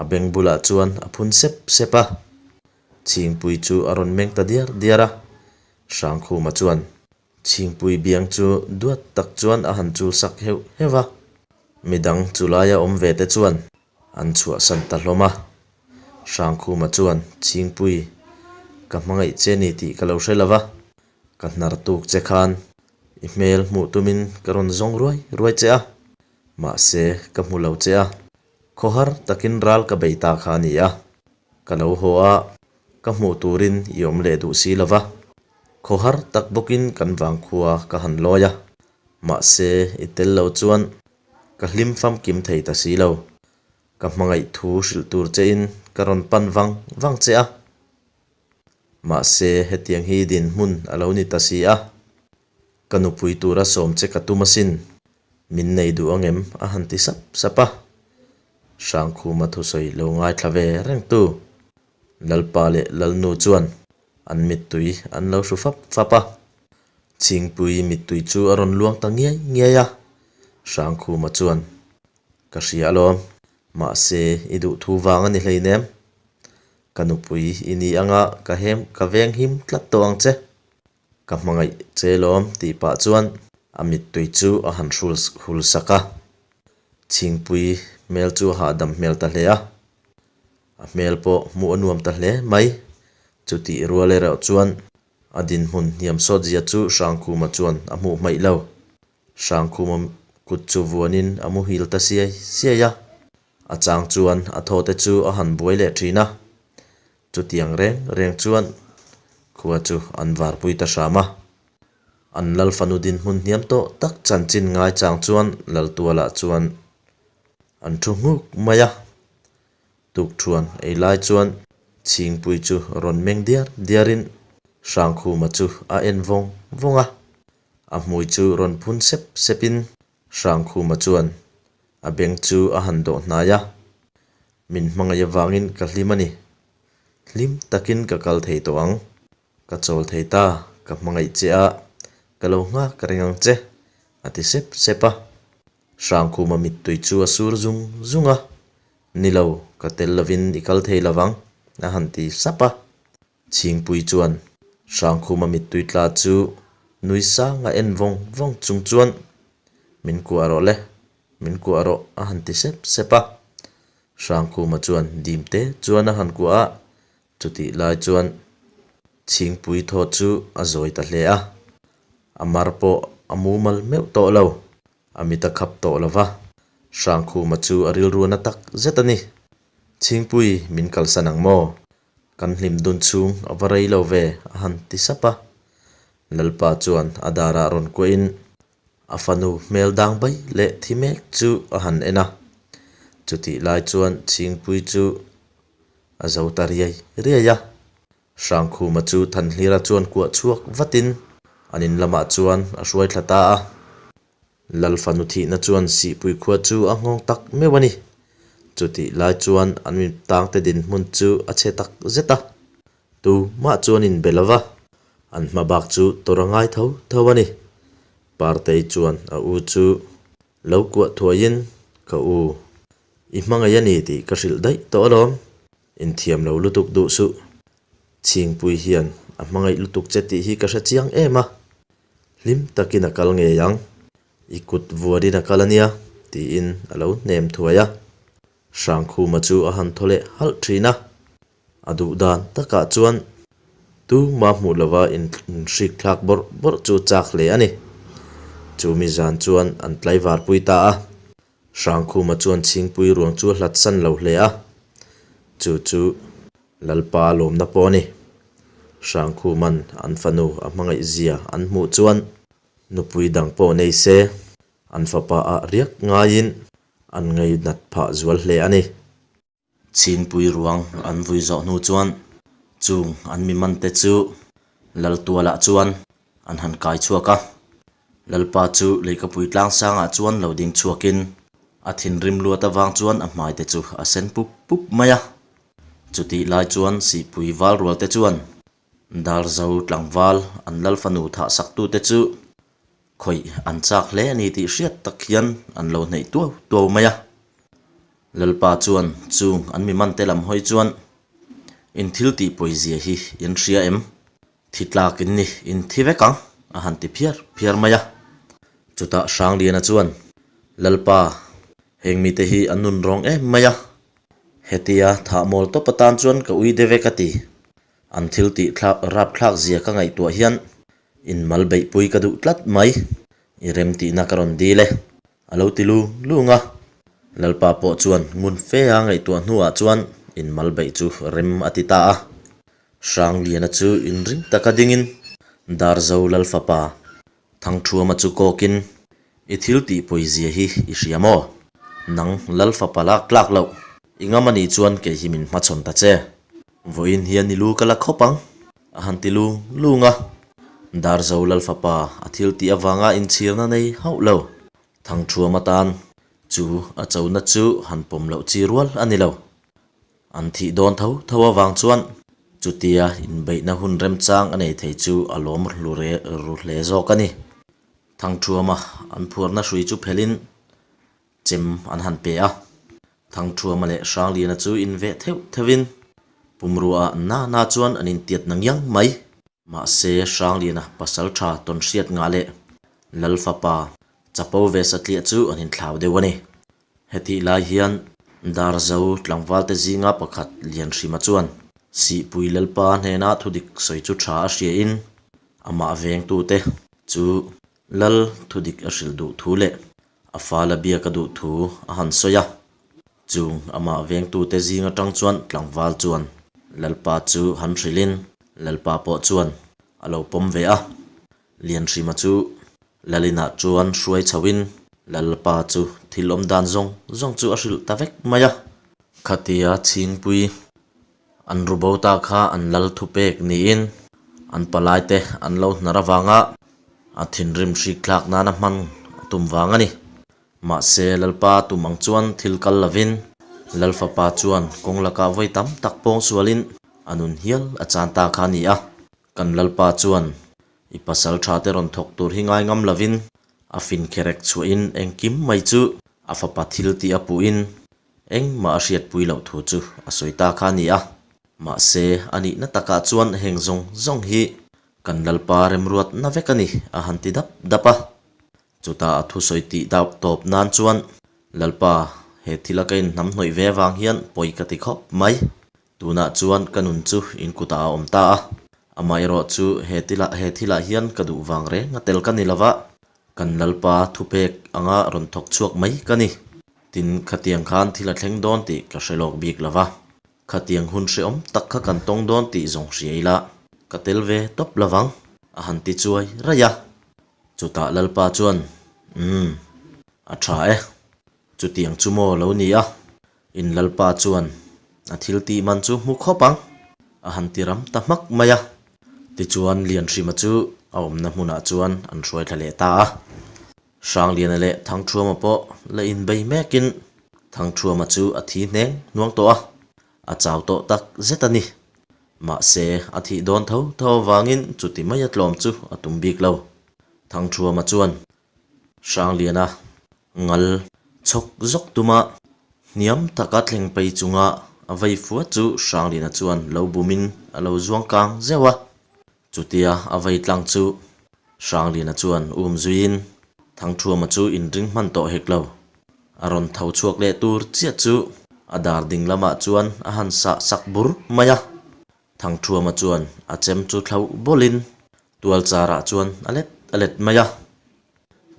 Speaker 1: a beng bulah chuan a phun sep sep a. Chhingpui chu a rawn meng ta diar diar a. Hrangkhuma chuan Chhingpui biang chu duat tak chuan a han chul sak heuh heuh a. Midang chu laia awm ve te chuan an chhuahsan ta hlawm a. Hrangkhuma chuan, Chhingpui, ka hmangaih che ni tih ka lo hre lo va, ka hnar tuk che khan i hmel hmuh tumin ka rawn zawng ruai ruai che a, mahse ka hmu lo che a, khawhar takin ral ka bei ta kha a ni a, ka lo haw a, ka hmuh turin i awm leh duh si lo va, khawhar tak bawkin kan vangkhua ka han lawi a, mahse i tel lo chuan ka hlim famkim thei ta si lo, ka hmangaih thu hrilh tur chein ka rawn pan vang vang che a. Mahse hetiang hi dinhmun a lo ni ta si a, ka nupui tura sawm che ka tum asin, min nei duh angem a han ti sap sap a. Hrangkhuma thusawi lo ngaithla ve reng tu Lalpa leh Lalnu chuan an mittui an lo hru fap fap a. Chhingpui mittui chu a rawn luang ta ngiai ngiai a, Hrangkhuma chuan, Ka hria alawm, mahse i duhthu vang a ni hleinem. Ka nupui i ni anga ka hem ka veng him tlat tawh ang che. Ka hmangaih che lawm tih pah chuan a mittui chu a han hrul hul sak a. Chhingpui hmel chu a hahdam hmel ta hle a. A hmel pawh hmuh a nuam ta hle mai. Chutih rual erawh chuan a dinhmun hniam sawt zia chu Hrangkhuma chuan a hmuh hmaih lo. Hrangkhuma kut chu vuanin a muhil ta siai siai a. A chang chuan a thawte chu a han buai leh thin a. Chutiang reng reng chuan khua chu an varpui ta hram a. An lal fanu dinhmun hniam tawh tak chanchin ngai chang chuan Laltualah chuan an thu nghuk mai a. Tukthuan ei lai chuan Chhingpui chu rawn meng diar diarin Hrangkhuma chu a en vawng vawng a. A hmui chu rawn phun sep sepin Hrangkhuma chuan a beng chu a han dawh hnai a, Min hmangaih avangin ka hlim a ni. Hlim takin ka kal thei tawh ang. Ka chawl thei ta, ka hmangaih che a, ka lo nghak reng ang che, a ti sep sep a. Hrangkhuma mittui chu a sur zung zung a, Ni lo, ka tel lovin i kal thei lovang, a han ti sap a. Chhingpui chuan Hrangkhuma mittui tla chu nui sang a en vawng vawng chung chuan, Min kuah rawh le, min kuah rawh a han ti sep sep a. Hrangkhuma chuan dim te chuan a han kuah a, chutih lai chuan Chhingpui thaw chu a zawi ta hle a, a mar pawh a mumal meuh tawh lo. A mit a khap tawh lo va, Hrangkhuma chu a rilru na tak zet a ni. Chhingpui min kalsan ang maw? Kan hlim dun chhung a va rei lo ve, a han ti sap a. Lalpa chuan a darah rawn kuahin a fanu hmel dang bai leh thi mek chu a han en a. Chutih lai chuan Chhingpui chu a zo ta riai riai a. Hrangkhuma chu Thanhlira chuan kuah chhuak vatin an in lamah chuan a hruai thla ta a. Lal fanu thihna chuan Sihpui khua chu a nghawng tak meuh a ni. Chutih lai chuan an mi tangte dinhmun chu a chhe tak zet a. Tu mah chuan in be lova, an hma bak chu tawrh a ngai tho tho a ni. Partei chuan a u chu lo kuah thuaiin, Ka u, i hmangaih a ni tih ka hrilh daih tawh alawm. Inthiam lo lutuk duh suh. Chhingpui hian a hmangaih lutuk che tih hi ka hre chiang em a. Hlim takin a kal ngei ang. I kut vuarin a kal a nia, tiin a lo hnem thuai a. Hrangkhuma chu a han thaw leh halh thin a. A duh dan takah chuan Tuma hmuh lova inhrik thlak bawrh bawrh chu chak hle a ni. Chumi zan chuan an tlaivar pui ta a. Hrangkhuma chuan Chhingpui ruang chu a hlat san lo hle a, chu chu Lalpa lawmna pawh a ni. Hrangkhuman an fanu a hmangaih zia an hmuh chuan nupui dang pawh nei se an fapa ah riak ngaiin an ngainat phah zual hle a ni. Chhingpui ruang an vui zawh hnu chuan chung an mi man te chu Laltualah chuan an han kai chhuak a. Lalpa chu leikapui tlang sangah chuan lo ding chhuakin a thinrim luat avang chuan a hmai te chu a sen pup pup mai a. Chutih lai chuan Sihpui val rual te chuan Darzo tlangval an Lalfanu thah sak tute chu Khawih an chak hle a ni tih hriat tak hian an lo hneih tuau tuau mai a. Lalpa chuan chung an mi mante lam hawi chuan, In thil tih pawizia hi in hria em? Thi tlak in ni, in thi vek ang, a han ti phiar phiar mai a. Chutah Hrangliana chuan, Lalpa, heng mite hi an nun rawng em mai a. Hetia thah mawl tawp atan chuan ka ui de vek a ti. An thil tih thlak rap thlak zia ka ngaihtuah hian inmal beihpui ka duh tlat mai. I rem tihna ka rawn dil e. A lo ti lung lung a. Lalpa pawh chuan ngun fe a ngaihtuah hnuah chuan inmal beih chu rem a ti ta a. Hrangliana chu inring taka dingin Darzo Lalfapa Thangthuama chu kawkin, I thil tih pawizia hi i hria maw? Nang lal fapa lak tlak loh. I ngam anih chuan kei hi min hmachhawn ta che. Vawiin hian i lu ka la khawp ang, a han ti lung lung a. Darzo lal fapa a thil tih avanga inchhirna nei hauh lo. Thangthuama tan chu a chona chu han pawm loh chi rual a ni lo. An thih dawn tho tho avang chuan chutia inbeihna hun remchang a nei thei chu a lawm hlu ru hle zawk a ni. Thangthuama an phuarna hrui chu phelhin chem an han pe a. Thangthuama leh Hrangliana chu inveh theuh theuhin pumruaah na na chuan an intiat na ngiang mai. Mahse Hrangliana pasal tha tawnhriat ngah leh Lal fapa chapo ve satliah chu an inthlau deuh a ni. Hetih lai hian Darzo tlangvalte zinga pakhat Lianhrima chuan Sihpui Lalpa hnena thudik sawi chu tha a hriain amah vengtute chu Lal thudik a hrilh duh thu leh a fala biak a duh thu a han sawi a. Chung amah vengtute zing atang chuan tlangval chuan Lalpa chu han hrilhin Lalpa pawh chuan a lo pawm ve a. Lianhrima chu Lalinah chuan hruai chhoin Lalpa chu thil awm dan zawng zawng chu a hrilh ta vek mai a. Khatia Chhingpui an ru bo ta kha an lal thupek niin an palaite an lo hnar avanga a thinrim hrik thlak nana hman a tum vang a ni. Mahse Lalpa tum ang chuan thil kal lovin Lalfapa chuan kawng lakah vawi tam tak pawng sualin a nun hial a chan ta kha a ni a. Kan Lalpa chuan i pasal tha te rawn thawk tur hi ngai ngam lovin a fin kherek chhuahin engkim mai chu a fapa thil tih a puhin engmah a hriatpui loh thu chu a sawi ta kha a ni a. Mahse, a nihna takah chuan heng zawng zawng hi kan Lalpa remruatna vek a ni a han ti dap dap a. Chutah a thusawi tih dap tawp nan chuan Lalpa, he thila ka inhnamhnawih ve avang hian pawi ka ti khawp mai. Tunah chuan ka nun chu in kutah a awm ta a, amaherawh chu he tilah he thilah hian ka duh vang reng a tel ka ni lova, kan Lalpa thupek anga rawn thawk chhuak mai ka ni. Tin, khatiang khan thil a thleng dawn tih ka hre lawk bik lova, khatiang hun hrehawm tak kha kan tawng dawn tih zawng hria ila ka tel ve tawp lovang, a han ti chuai raih a. Chutah Lalpa chuan, Umm, a tha e, chutiang chu maw lo ni a? In Lalpa chuan a thil tih man chu hmu khawp ang, a han ti ram ta hmak mai a. Tichuan Lianhrima chu a awmna hmunah chuan an hruai thla leh ta a. Hrangliana leh Thangthuama pawh la inbei mekin Thangthuama chu a thi hneng hnuang tawh a, a chau tawh tak zet a ni. Mahse, a thih dawn tho tho avangin chuti maia tlawm chu a tum bik lo. Thangthuama chuan Hrangliana ngal chhawk zawk tuma hniam taka thleng phei chunga a vei fua chu Hrangliana chuan lo bumin a lo zuang kang zeuh a. Chutia a vei tlang chu Hrangliana chuan um zuiin Thangthuama chu inring hman tawh hek lo. A rawn tho chhuak leh tur chiah chu a dar ding lamah chuan a han sah sak bur mai a. Thangṭhuama chuan a chem chu thlauh bawlhin tual charah chuan a let a let mai a.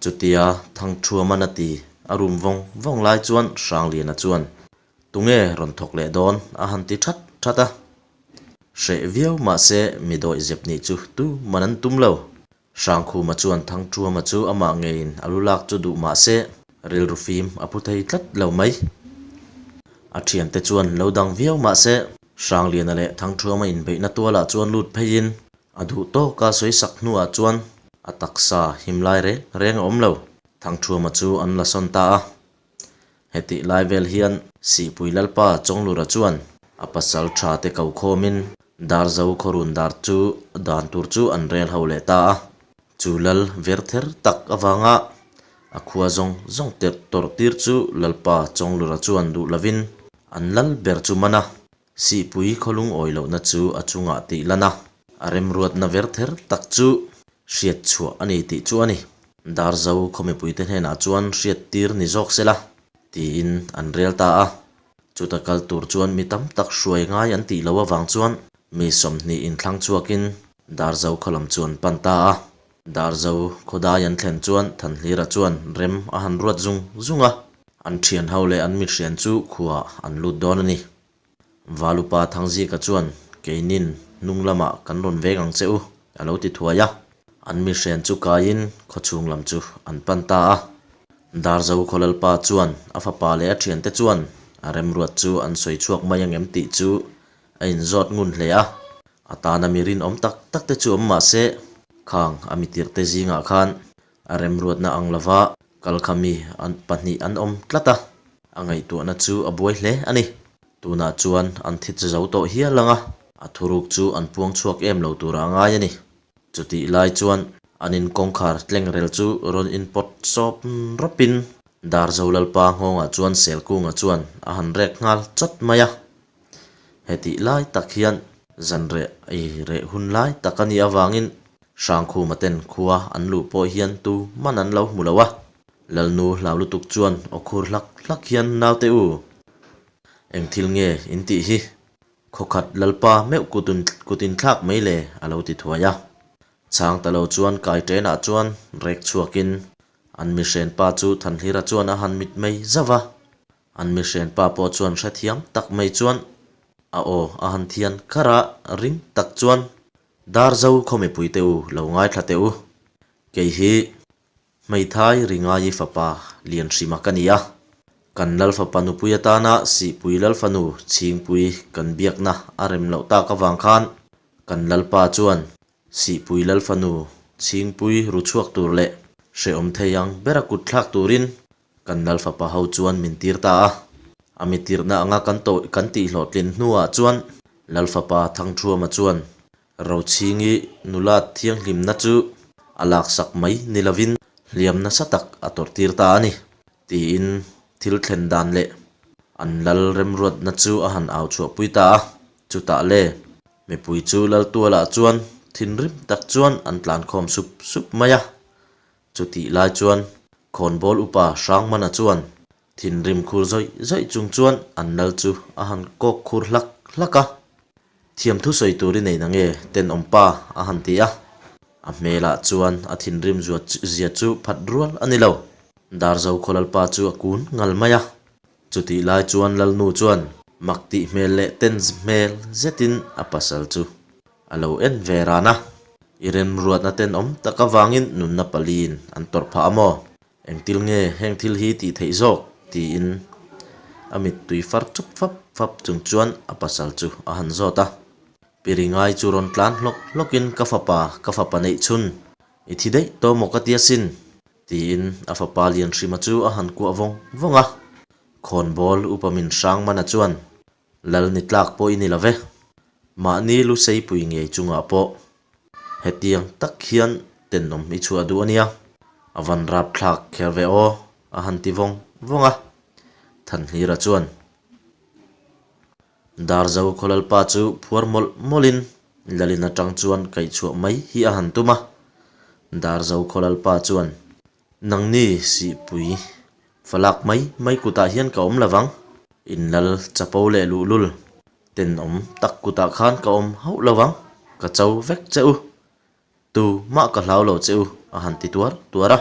Speaker 1: Chutia Thangṭhuama'n a ti a rum vawng vawng lai chuan Hrangliana chuan, Tunge rawn thawk leh dawn? a han ti that that a. Hreh viau mahse mi dawih zep nih chu tu man an tum lo. Hrangkhuma chuan Thangṭhuama chu amah ngeiin a lu lak chu duh mah se, rilru fim a pu thei tlat lo mai. A ṭhiante chuan lo dang viau mah se, Hrangliana leh Thangṭhuama inbeihna tualah chuan lut pheiin a duh tawka sawi sak hnuah chuan a taksa him lai reng reng a awm lo. Thangṭhuama chu an la sawn ta a. Hetih lai vel hian Sihpui Lalpa Chawnglura chuan a pasal tha te ko khawmin Darzo khawrun dar chu dan tur chu an rel ho leh ta a. Chu lal ver ther tak avanga a khua zawng zawng tirh tawrh tir chu Lalpa Chawnglura chuan duh lovin an lal ber chu man a. Sihpui khaw lungawi lohna chu a chungah tih lan a, a remruatna ver ther tak chu hriat chhuah a ni tih chu a ni. Darzo khaw mipuite hnenah chuan hriat tir ni zawk se la, tiin an rel ta a. Chuta kal tur chuan mi tam tak hruai ngai an tih loh avang chuan mi 20 inthlang chhuakin Darzo khaw lam chu an pan ta a. Darzo khaw dai an thlen chuan Thanhlira chuan rem a han ruat zung zung a, an thian ho leh an mihrian chu khuaah an lut dawn a ni. Valupa Thangzika chuan, Keinin hnung lamah kan rawn veng ang che u, a lo ti thuai a. An mihrian chu kaiin khawchhung lam chu an pan ta a. Darzo khaw lalpa chuan a fapa leh a thiante chuan a remruat chu an sawi chhuak mai angem tih chu a inzawt ngun hle a. A tana mi rinawm tak tak te chu awm mah se, khang a mitirhte zingah khan a remruatna ang lova kal kha mi an pahnih an awm tlat a, a ngaihtuahna chu a buai hle a ni. Tunah chuan an thi che zo tawh hial ang a, a thuruk chu an puang chhuak em lo turah a ngai a ni. Chutih lai chuan an in kawngkhar tleng rel chu rawn inpawt sawp rawpin Darzo Lalpa nghawngah chuan Selkunga chuan a han rek nghal chawt mai a. Hetih lai tak hian zanreh ei reh hun lai tak a nih avangin Hrangkhuma ten khua an luh pawh hian tu man an lo hmu lo a. Lalnu hlau lutuk chuan aw khur hlak hlak hian naute u, eng thil nge in tih hi? Khawkhat Lalpa meuh kut kut in thlak mai le a lo ti thuai a. Chhang ta lo chuan kai ṭenah chuan rek chhuakin an mihrenpa chu Thanhlira chuan a han mit mai zauh a. An mihrenpa pawh chuan hrethiam tak mai chuan a aw a han thian kharh a, ring tak chuan, Darzo khaw mipuite u lo ngaithla teh u. Kei hi hmeithai Ringaii fapa Lianhrima ka ni a. Kan Lalfapa nupui atana Sihpui Lalfanu Chhingpui kan biakna a rem loh tak avang khan kan Lalpa chuan Sihpui Lalfanu Chhingpui ru chhuak tur leh hrehawm thei ang bera kut thlak turin Kan Lalfapa ho chuan min tir ta a, a mi tirhna anga kan tawh kan tih hlawhtlin hnuah chuan Lalfapa Thangṭhuama chuan Rochhingi nula thianghlimna chu a laksak mai ni lovin hliam nasa tak a tawrh tir ta a ni, tiin thil thlen dan leh an lal remruatna chu a han au chhuahpui ta a, chutah le mipui chu Laltualah chuan thinrim tak chuan an tlankhawm sup sup mai a, Chutih lai chuan khawnbawl upa Hrangmana chuan thinrim khur zawih zawih chung chuan an lal chu a han kawk khur hlak hlak a. Thiamthu sawi tur i nei na nge tenawm pa a han ti a. A hmelah chuan a thinrim zuat zia chu phat rual a ni lo. Darzo khaw lalpa chu a kun ngal mai a. Chutih lai chuan lalnu chuan mak tih hmel leh ten hmel zetin a pasal chu a lo en ve ran a. I remruatna tenawm tak avangin nunna paliin an tawrh phah a maw? Engtil nge heng thil hi tih theih zawk? tiin a mittui far chup fap fap chung chuan a pasal chu a han zawt a. Piringai chu rawn tlan hlawk hlawkin ka fapa, ka fapa neih chhun, i thi daih tawh maw ka ti asin? Tiin a fapa Lianhrima chu a han kuah vawng vawng a. Khawnbawl upa min Hrangmana chuan, Lal ni tlak pawh i ni lo ve. Mahni lu seipui ngei chungah pawh hetiang tak hian tenawm i chhuah duh a nia. A van rap thlak kher ve aw, a han ti vawng vawng a. Thanhlira chuan. Darzo khaw lalpa chu phuar mawlh mawlhin Lalin atang chuan kaihchhuah mai hi a han tum a. Darzo khaw lalpa chuan, Nangni Sihpui, falak mai mai kutah hian ka awm lovang. In lal chapo leh luhlul. Tenawm tak kutah khan ka awm hauh lo vang, ka cho vek che u. Tu mah ka hlau lo che u, a han ti tuar tuar a.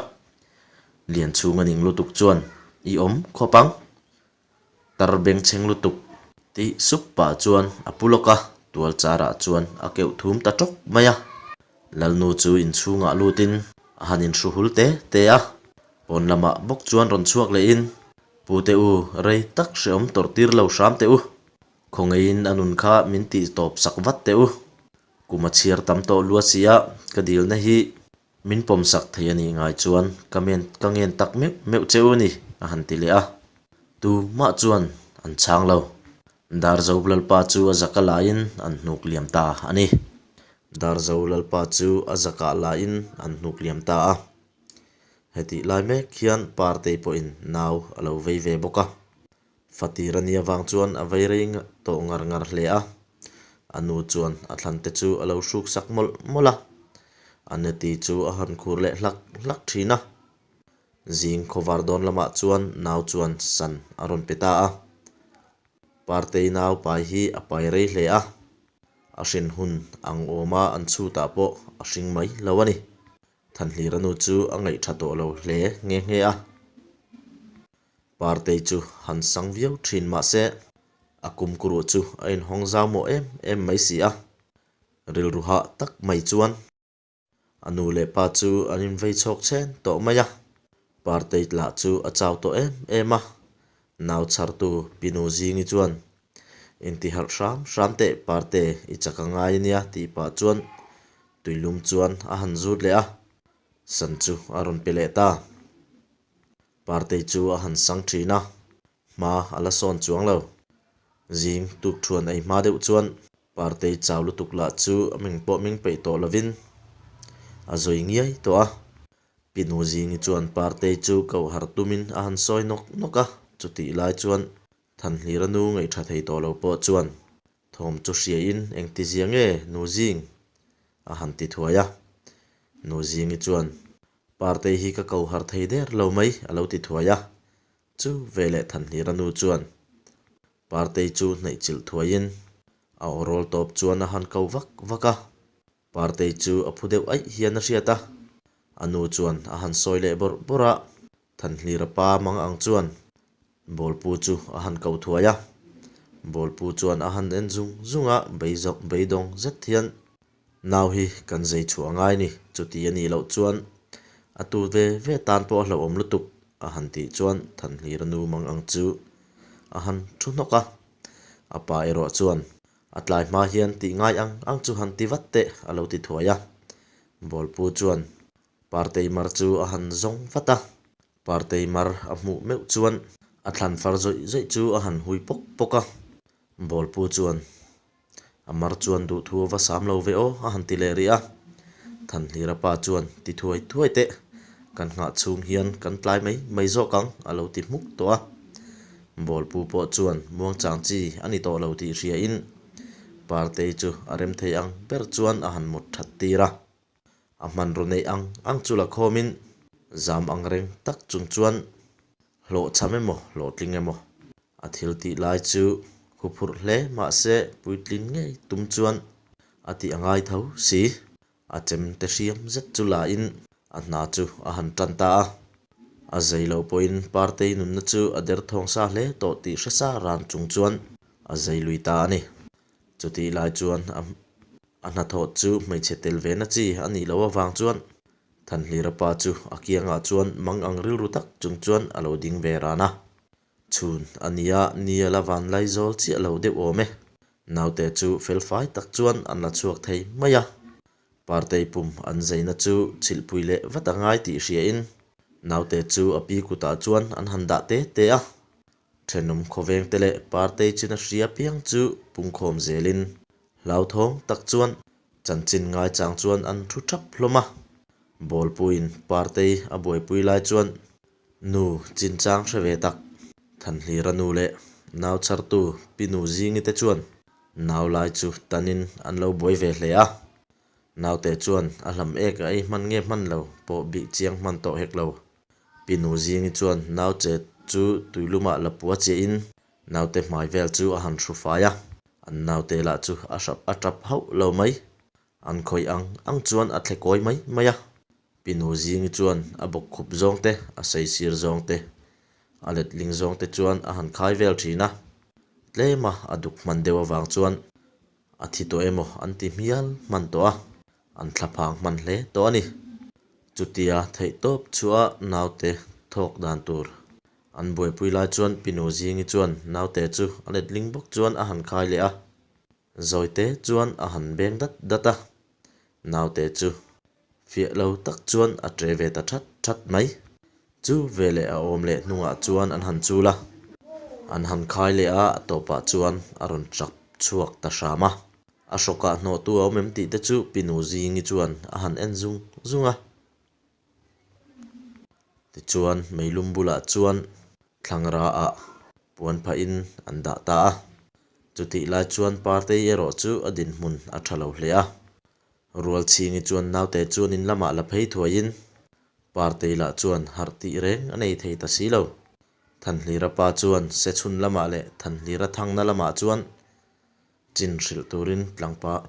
Speaker 1: Lianchhunga ning lutuk chuan, I awm khawp ang. Tar bengchheng lutuk tih sup pah chuan a pu lawk a, tual charah chuan a keuh thum ta tawk mai a. Lalnu chu inchhungah lutin a han inhru hul te te a, pawn lamah bawk chuan rawn chhuak lehin, Pute u, rei tak hrehawm tawrh tir lo hram teh u. Khawngeiin a nun kha min tih tawp sak vat teh u. Kum a chhiar tam tawh lua si a, ka dilna hi min pawm sak thei a nih ngai chuan ka men ka ngen tak meuh meuh che u ni, a han ti leh a. Tu mah chuan an chhang lo. Darzo Lalpa chu a zaka laiin an hnuk liam ta a ni. Darzo Lalpa chu a zakah laiin an hnuk liam ta a. Hetih lai mek hian Partei pawhin nau a lo vei ve bawk a. Fatir a nih avang chuan a vei rei tawh ngar ngar hle a. A nu chuan a thlan te chu a lo hruk sak mawlh mawlh a. A neti chu a han khur leh hlak hlak thin a. Zing khawvar dawn lamah chuan nau chuan san a rawn pe ta a. Partei nau pai hi a pai rei hle a. A hrin hun ang awma an chhutah pawh a hring mai lo a ni. Thanhlira nu chu a ngaih tha tawh lo hle nghe nghe a. Partei chu han sang viau thin mah se, a kumkuruh chu a inhawng zau mawh em em mai si a. Rilru hah tak mai chuan a nu leh pa chu an invei chhawk chhen tawh mai a. Partei lah chu a chau tawh em em a, nau chhartu Pinu Zingi chuan, Intiharh hram hram teh Parte, i chak a ngai ania tih pah chuan tuilum chuan a han zut leh a, san chu a rawn pe leh ta. Partei chu a han sang thin a, hma a la sawn chuang lo. Zing tuk thuan ei hma deuh chuan Partei chau lutuk lah chu a ming pawh ming peih tawh lovin a zawi ngiai tawh a. Pinu Zingi chuan Partei chu koh harh tumin a han sawi nawk nawk a, chutih lai chuan Thanhlira nu ngaihṭha thei tawh lo pawh chuan thawm chu hriain engtizia nge Nu Zing? a han ti thuai a. Nu Zingi chuan, Partei hi ka ko har thei der lo mai a lo ti thuai a. Chu veleh Thanhlira nu chuan Partei chu hnaihchilh thuaiin a aw rawl tawp chuan a han ko vak vak a. Partei chu a phu deuh aih hian a hriat a. A nu chuan a han sawi leh bawrh bawrh a. Thanhlira pa mang ang chuan Bawlpu chu a han ko thuai a. Bawlpu chuan a han en zung zung a, beidawng zet hian nau hi kan zei chhuah a ngai ni, chuti a nih loh chuan a tu ve ve tan pawh a hlauhawm lutuk a han tih chuan Thanhlira nu mang ang chu a han thu hnawk a. A pa erawh chuan a tlai hma hian tih ngai ang ang chu han ti vat teh a lo ti thuai a. Bawlpu chuan Partei mar chu a han zawng vat a. Partei mar a hmuh meuh chuan a thlan far zawih zawih chu a han hui pawk pawk a. Bawlpu chuan, A mar chuan duhthu a va sam lo ve aw, a han ti leh rih a. Thanhlira pa chuan, Ti thuai thuai teh, kan nghah chhung hian kan tlai mai mai zawk ang, a lo ti hmuk tawh a. Bawlpu pawh chuan muangchang chi a ni tawh lo tih hriain Partei chu a rem thei ang ber chuan a han mut that tir a. A hmanraw neih ang ang chu la khawmin zam ang reng tak chung chuan hlawhchham emaw hlawhtling emaw a thil tih lai chu huphurh hle mahse puitlin ngei tum chuan a tih a ngai tho si. A chem te hriam zet chu lain a hna chu a han tan ta a. A zei loh pawhin Partei nunna chu a derthawng sa hle tawh tih hre sa ran chung chuan a zei lui ta a ni. Chutih lai chuan a A hnathawh chu hmeichhe tel ve na chi a nih loh avang chuan Thanhlira pa chu a kiangah chuan mang ang rilru tak chung chuan a lo ding ve ran a. Chhun a nia, ni a la van lai zawl chiah lo deuh awm e. Naute chu felfai tak chuan an la chhuak thei mai a. Partei pum an zeina chu chhilhpui leh vat a ngai tih hriain naute chu a pi kutah chuan an han dah te te a. Thenawm khawvengte leh Partei chin a hria piang chu pungkhawm zelin hlauthawng tak chuan chanchin ngaichang chuan an thu thap hlawm a. Bawlpuiin Partei a buaipui lai chuan nu chinchang hre ve tak Thanhlira nu leh nau chhartu Pi Nu Zingi te chuan nau lai chu tanin an lo buai ve hle a. Naute chuan a hlam ek a ei hman nge hman lo pawh bih chiang hman tawh hek lo. Pi Nu Zingi chuan naute chu tuilumah la pua chiahin naute hmai vel chu a han hru fai a. An naute lah chu a hrap a tap hauh lo mai. An khawih ang ang chuan a thle kawi mai mai a. Pinu Zingi chuan a bawk khup zawng te, a saisir zawng te, a letling zawng te chuan a han khai vel thin a. Tlema a duk hman deuh avang chuan a thi tawh emaw an ti hmial hman tawh a, an thlaphang hman hle tawh a ni. Chutia theihtawp chhuah naute thawk dan tur an buaipui lai chuan Pinu Zingi chuan naute chu a letling bawk chuan a han khai leh a. Zawite chuan a han beng dat dat a, naute chu fiah lo tak chuan a tre ve ta that that mai. Chu veleh a awm leh hnungah chuan an han chul a, an han khai leh a, a tawpah chuan a rawn chak chhuak ta hram a. A hrawkah hnawhtu a awm em tih te chu Pinu Zingi chuan a han en zung zung a. Tichuan meilum bulah chuan thlangra ah puan phahin an dah ta a. Chutih lai chuan Partei erawh chu a dinhmun a tha lo hle a. Rualchhingi chuan naute chuan in lamah la phei thuaiin Partei lah chuan harh tih reng a nei thei ta si lo. Thanhlira pa chuan Sechhun lamah leh Thanhlira thangna lamah chuan chin hrilh turin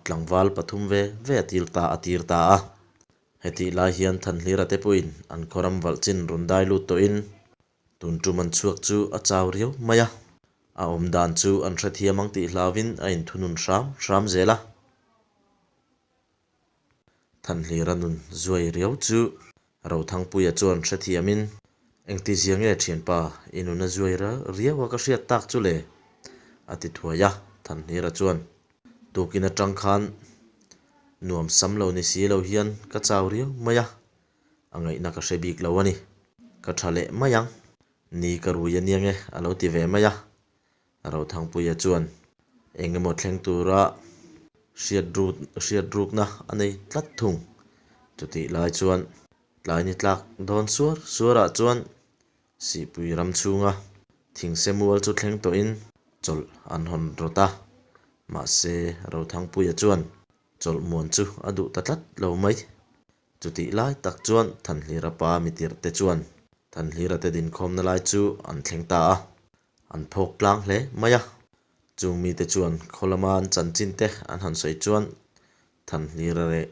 Speaker 1: tlangval pathum ve ve a tir ta a tir ta a. Hetih lai hian Thanhlira te pawhin an khawram valh chin rawn dai lut tawhin tun tum an chhuak chu a chau riau mai a, a awm dan chu an hrethiam ang tih hlauvin a inthunun hram hram zel a. Thanhlira nun zuai riau chu Rothangpuia chuan hrethiamin, Engtizia nge thianpa, i nun a zuai riau a ka hriat tak chu le? a ti thuai a, Thanhlira chuan, Tukin atang khan nuam sam lo ni si lo hian ka chau riau mai a, a ngaihna ka hre bik lo a ni. Ka tha leh mai ang, ni ka rui a nia nge a lo ti ve mai a. Rothangpuia chuan eng emaw thleng tura hriat rukna a nei tlat thung. Chutih lai chuan tlai ni tlak dawn suar suarah chuan Sihpui ram chhunga thingse mual chu thleng tawhin chawlh an hawn rawt a, mahse Rothangpuia chuan chawlh muan chu a duh ta tlat lo mai. Chutih lai tak chuan Thanhlira pa mitirh te chuan Thanhlira te dinkhawmna lai chu an thleng ta a, an phawk tlang hle mai a. Chung mite chuan khaw lama an chanchin te an han sawi chuan Thanhlira leh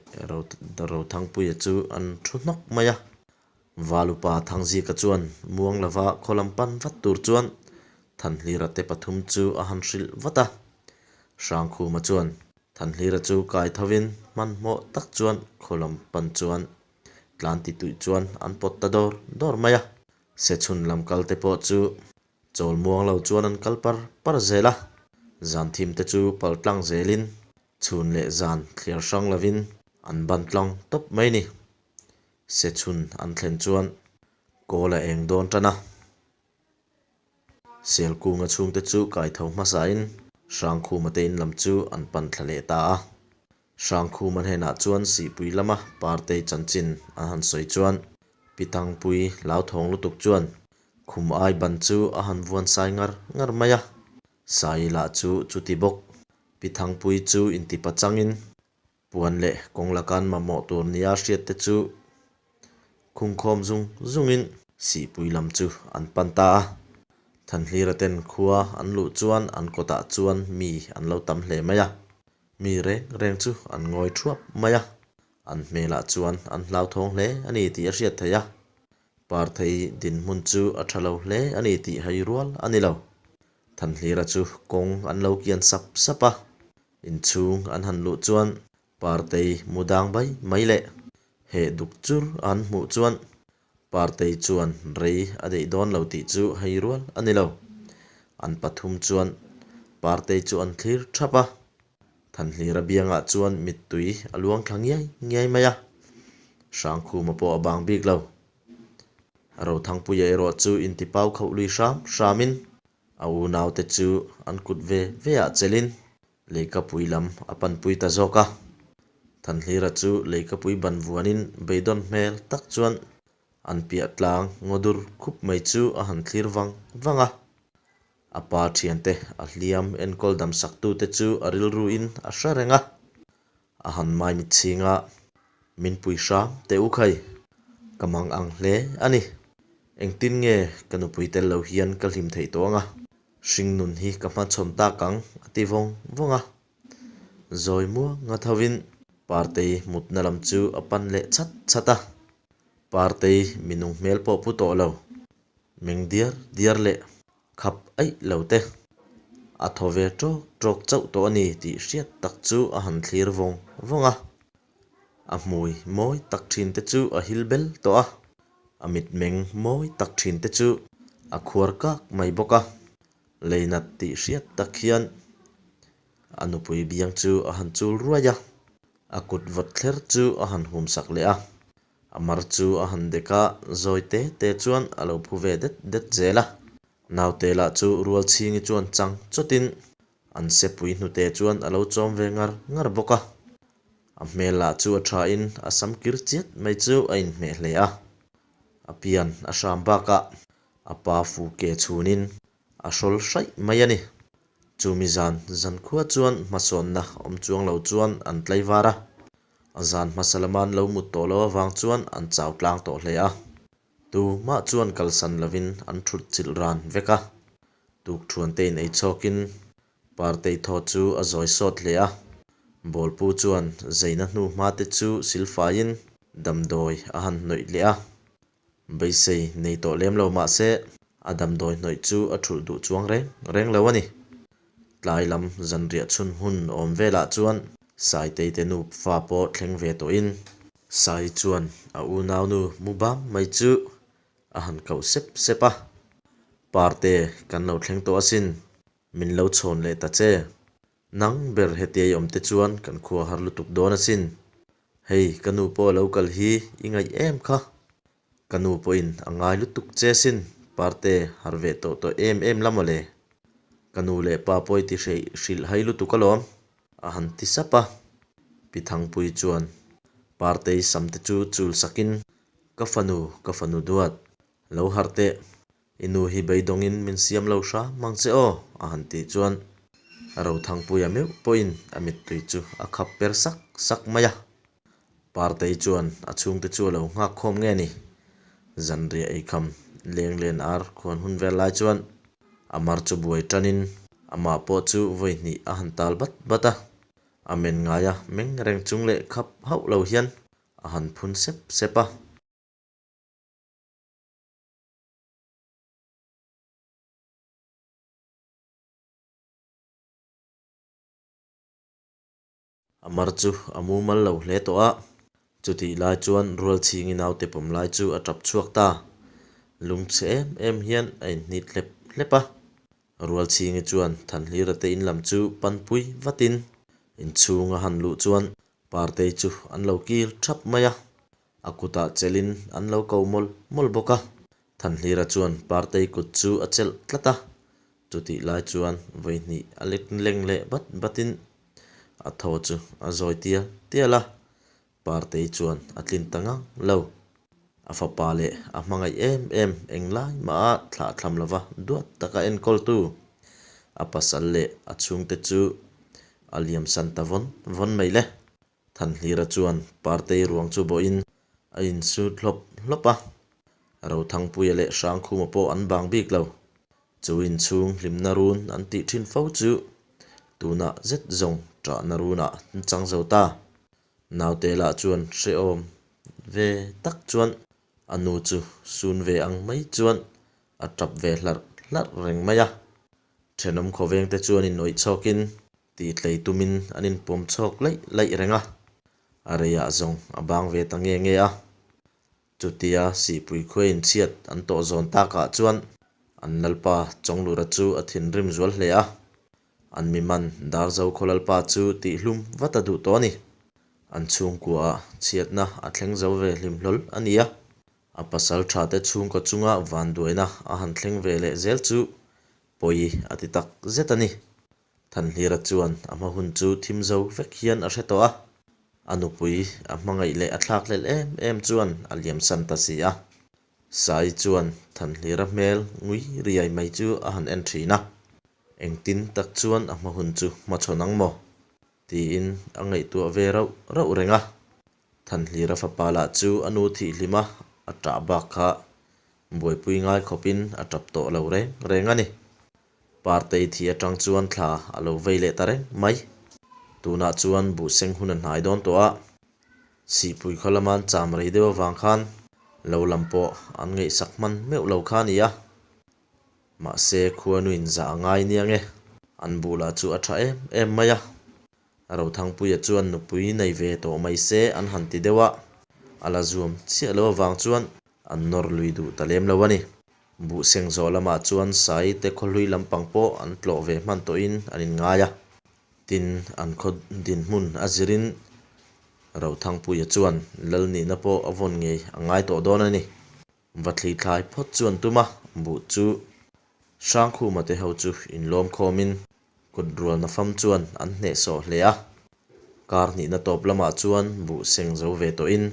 Speaker 1: Rothangpuia chu an thu hnawk mai a. Valupa Thangzika chuan muang lova khaw lam pan vat tur chuan Thanhlira te pathum chu a han hrilh vat a. Hrangkhuma chuan Thanhlira chu kai thovin hmanhmawh tak chuan khaw lam pan chuan tlan ti tuih chuan an pawt ta dawr dawr mai a. Sechhun lam kal te pawh chu Chawl muang lo chuan an kal par par zel a, zan thim te chu pal tlang zelin chhun leh zan thliar hrang lovin an ban tlang tawp mai ni. Se chhun an thlen chuan kawl a eng dawn tan a. Selkunga chhungte chu kai tho hmasain Hrangkhuma te in lam chu an pan thla leh ta a. Hrangkhuma hnenah chuan Sihpui lama Partei chanchin an han sawi chuan Pi Tangpui hlauthawng lutuk chuan khum ai ban chu a han vuan sai ngar ngar mai a, Sai lah chu chuti bawk. Pi Thangpui chu intipa changin puan leh kawng lakan mamawh tur nia hriat te chu khungkhawm zung zungin Sihpui lam chu an pan ta a. Thanhlira ten khua an luh chuan an kawtah chuan mi an lo tam hle mai a. Mi reng reng chu an ngawi thuap mai a, an hmelah chuan an hlauthawng hle a ni tih a hriat theih a. Parthei dinhmun chu a tha lo hle a ni tih hai rual a ni lo. Thanhlira chu kawng an lo kian sap sap a, inchhung an han luh chuan Partei mu dang bai mai leh heh duk chur an hmuh chuan Partei chuan rei a deih dawn lo tih chu hei rual a ni lo. An pathum chuan Partei chu an thlir thap a, Thanhlira biangah chuan mittui a luang thla ngiai ngiai mai a, Hrangkhuma pawh a bang bik lo. Rothangpuia erawh chu intipau khauh lui hram hramin a unaute chu an kut ve ve ah chelhin Leikapui lam a panpui ta zawk a. Thanhlira chu Leikapui ban vuanin beidawn hmel tak chuan an piah tlang ngaw dur khup mai chu a han thlir vang vang a. A pa thiante a hliam enkawl dam saktute chu a rilruin a hre reng a. A han maimit chhinga min pui hram teh u khai, ka mang ang hle a ni. Engtin nge ka nupui tel lo hian ka hlim theih tawh ang a? Hringnun hi ka hmachhawn tak ang a ti vawng vawng a. Zawi muanga thovin Partei mutna lam chu a pan leh chhat chhat a. Partei minung hmel pawh pu tawh lo, meng diar diar leh khap aih lo te. A thaw ve ṭawk ṭawk chauh tawh a ni tih hriat tak chu a han thlir vawng vawng a. A hmui mawi tak ṭhin te chu a hil bel tawh a, a mitmeng mawi tak ṭhin te chu a khuar kak mai bawk a. Leinat tih hriat tak hian a nupui biang chu a han chul ruai a, a kut vawt thler chu a han hum sak leh a, a mar chu a han dek a, zawi te te chuan a lo phu ve det det zel a. Naute lah chu Rualchhingi chuan chang chawtin an sepui hnute chuan a lo chawm ve ngar ngar bawk a. A hmel lah chu a thain a sam kir chiat mai chu a inhmeh hle a. A pian a hram bakah a pa fu ke chhunin a hrawl hraih mai a ni. Chumi zan zankhua chuan hmasawnna awm chuang lo chuan an tlaivar a. A zan hmasa lama an lo mut tawh loh avang chuan an chau tlang tawh hle a. Tumah chuan kalsan lovin an thut chilh ran vek a. Tukṭhuante in ei chhawkin Partei thaw chu a zawi sawt hle a. Bawlpu chuan zeina hnu hmate chu silfaiin damdawi a han hnawih leh a. Beisei nei tawh lem lo mah se a damdawi hnawih chu a thulh duh chuang reng reng lo a ni. Tlai lam zanriah chhun hun awm velah chuan Saitei te nu fa pawh thleng ve tawhin Sai chuan a unaunu mu bam mai chu a han koh sep sep a, Parte kan lo thleng tawh asin, min lo chhawn leh ta che. Nang ber hetia i awm te chuan kan khua har lutuk dawn asin. Hei ka nu pawh a lo kal hi i ngaih em kha? Ka nu pawhin a ngai lutuk che asin, Parte har ve tawh tawh em em la mawle. Ka nu leh pa pawh i ti hreih hrilh hai lutuk alawm, a han ti sap a. Pi Thangpui chuan Partei sam te chu chul sakin, Ka fanu, ka fanu duat, lo harh teh. I nu hi beidawngin min siam lo hra mang che aw, a han tih chuan Rothangpuia meuh pawhin a mittui chu a khap per sak sak mai a. Partei chuan a chhungte chu a lo nghak khawm nge ni? Zanriah eikham leng len ar khuan hun vel lai chuan a mar chu buai tanin amah pawh chu vawi hnih a han tal bat bat a. A men ngaia meng reng chung leh khap hauh lo hian a han phun sep sep a. A mar chu a mumal lo hle tawh a, chutih lai chuan Rualchhingi naute pawm lai chu a tap chhuak ta. Lungchhe em em hian a inhnit hlep hlep a. Rualchhingi chuan Thanhlira te in lam chu panpui vatin inchhung a han luh chuan Partei chu an lo kil thap mai a. A kutah chelhin an lo ko mawlh mawlh bawk a. Thanhlira chuan Partei kut chu a chelh tlat a, chutih lai chuan vawihnih a lek leng leh bat batin a thaw chu a zawi tial tial a, Partei chuan a tlin ta ngang lo. A fapa leh a hmangaih em em englai maha thlah thlam lova duat taka enkawltu a pasal leh a chhungte chu a liamsan ta vawn vawn mai le. Thanhlira chuan Partei ruang chu bawhin a insut hlawp hlawp a, Rothangpuia leh Hrangkhuma pawh an bang bik lo. Chu inchhung hlimna run an tih thin fo chu tunah zet zawng ṭahna runah an chang zo ta. Naute lah chuan hrehawm ve tak chuan a nu chu sun ve ang mai chuan a ṭap ve hlarh hlarh reng mai a. Ṭhenawm khawvengte chuan inawih chhawkin Tih tlei tumin an inpawm chhawk laih laih reng a, a reiah zawng a bang ve ta nge nge a. Chutia Sihpui khuaiin chhiat an tawh zawn takah chuan an lalpa Chawnglura chu a thinrim zual hle a, an mi man Darzo khaw lalpa chu tihhlum vat a duh tawh a ni. An chhungkuaah chhiatna a thleng zo ve hlim hlawl a ni a, a pasal thate chhungkaw chunga vanduaina a han thleng ve leh zel chu pawi a ti tak zet a ni. Thanhlira chuan a hma hun chu thim zo vek hian a hre tawh a, a nupui a hmangaih leh a thlakhlelh em em chuan a liamsan ta si a. Sai chuan Thanhlira hmel ngui riai mai chu a han en thin a, engtin tak chuan a hma hun chu hmachhawn ang maw? tiin a ngaihtuah ve rauh rauh reng a. Thanhlira fapa lah chu a nu thihhlim a, a ṭah bak kha buaipui ngai khawpin a ṭap tawh lo reng reng a ni. Partei thih atang chuan thla a lo vei leh ta reng mai. Tunah chuan buhseng hun a hnai dawn tawh a, Sihpui khaw lama an cham rei deuh avang khan lo lam pawh an ngaihsak hman meuh lo kha a ni a. Mahse khuanuin zah a ngai nia nge, an buh lah chu a tha em em mai a. Rothangpuia chuan nupui nei ve tawh mai se an han ti deuh a, a la zuam chiah lo avang chuan an nawr lui duh ta lem lo a ni. Buhseng zawh lamah chuan Sai te khawhlui lampang pawh an tlawh ve hman tawhin an inngai a. Tin, an khaw dinhmun a zirin Rothangpuia chuan lal nihna pawh a vawn ngei a ngai tawh dawn a ni. Va thli thlai phawt chuan tum a, buh chu Hrangkhuma te ho chu inlawm khawmin kut rualna fam chuan an hnehsawh hle a. Kar hnihna tawp lamah chuan buh seng zo ve tawhin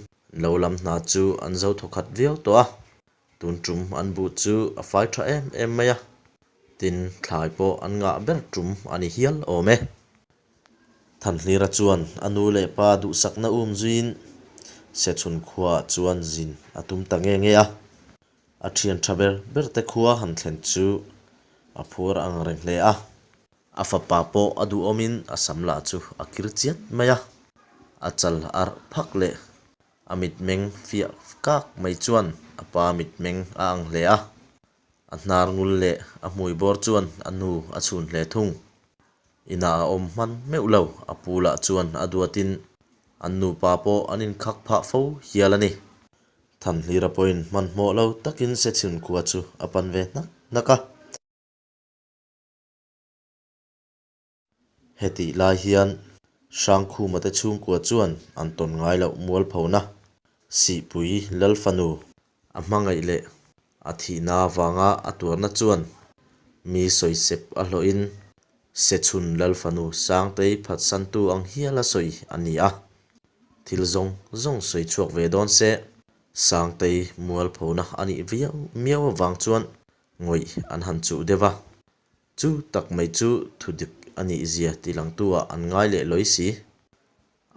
Speaker 1: lo lam hna chu an zo thawkhat viau tawh a. Tun tum an buh chu a fai tha em em mai a, tin thlai pawh an ngah ber tum a ni hial awm e. Thanhlira chuan a nu leh pa duhsakna um zuiin Sechhun khuaah chuan zin a tum ta nge nge a. A thian tha ber ber te khua han thlen chu a phur ang reng hle a. A fapa pawh a duhawmin a sam lah chu a kir chiat mai a, a chal arh phak leh a mitmeng fiah kak mai chuan a pa mitmeng a ang hle a. A hnar ngul leh a hmui bawr chuan a nu a chhun hle thung. Inah a awm hman meuh lo, a pu lah chuan a duatin an nupa pawh an inkhak phah fo hial a ni. Thanhlira pawhin hmanhmawh lo takin Sechhun khua chu a pan ve hnak hnak a. Hetih lai hian Hrangkhuma te chhungkua chuan an tawn ngai loh mualphona Sihpui Lalfanu a hmangaih leh a thihna avanga a tuarna chuan mi sawisep a hlawhin Sechhun Lalfanu Sangtei phatsantu ang hiala sawi a ni a. Thil zawng zawng sawi chhuak ve dawn se Sangtei mualphona a nih viau miau avang chuan ngawih an han chuh deuh a. Chu tak mai chu thu dik a nih zia ti langtu ah an ngai leh lawi si.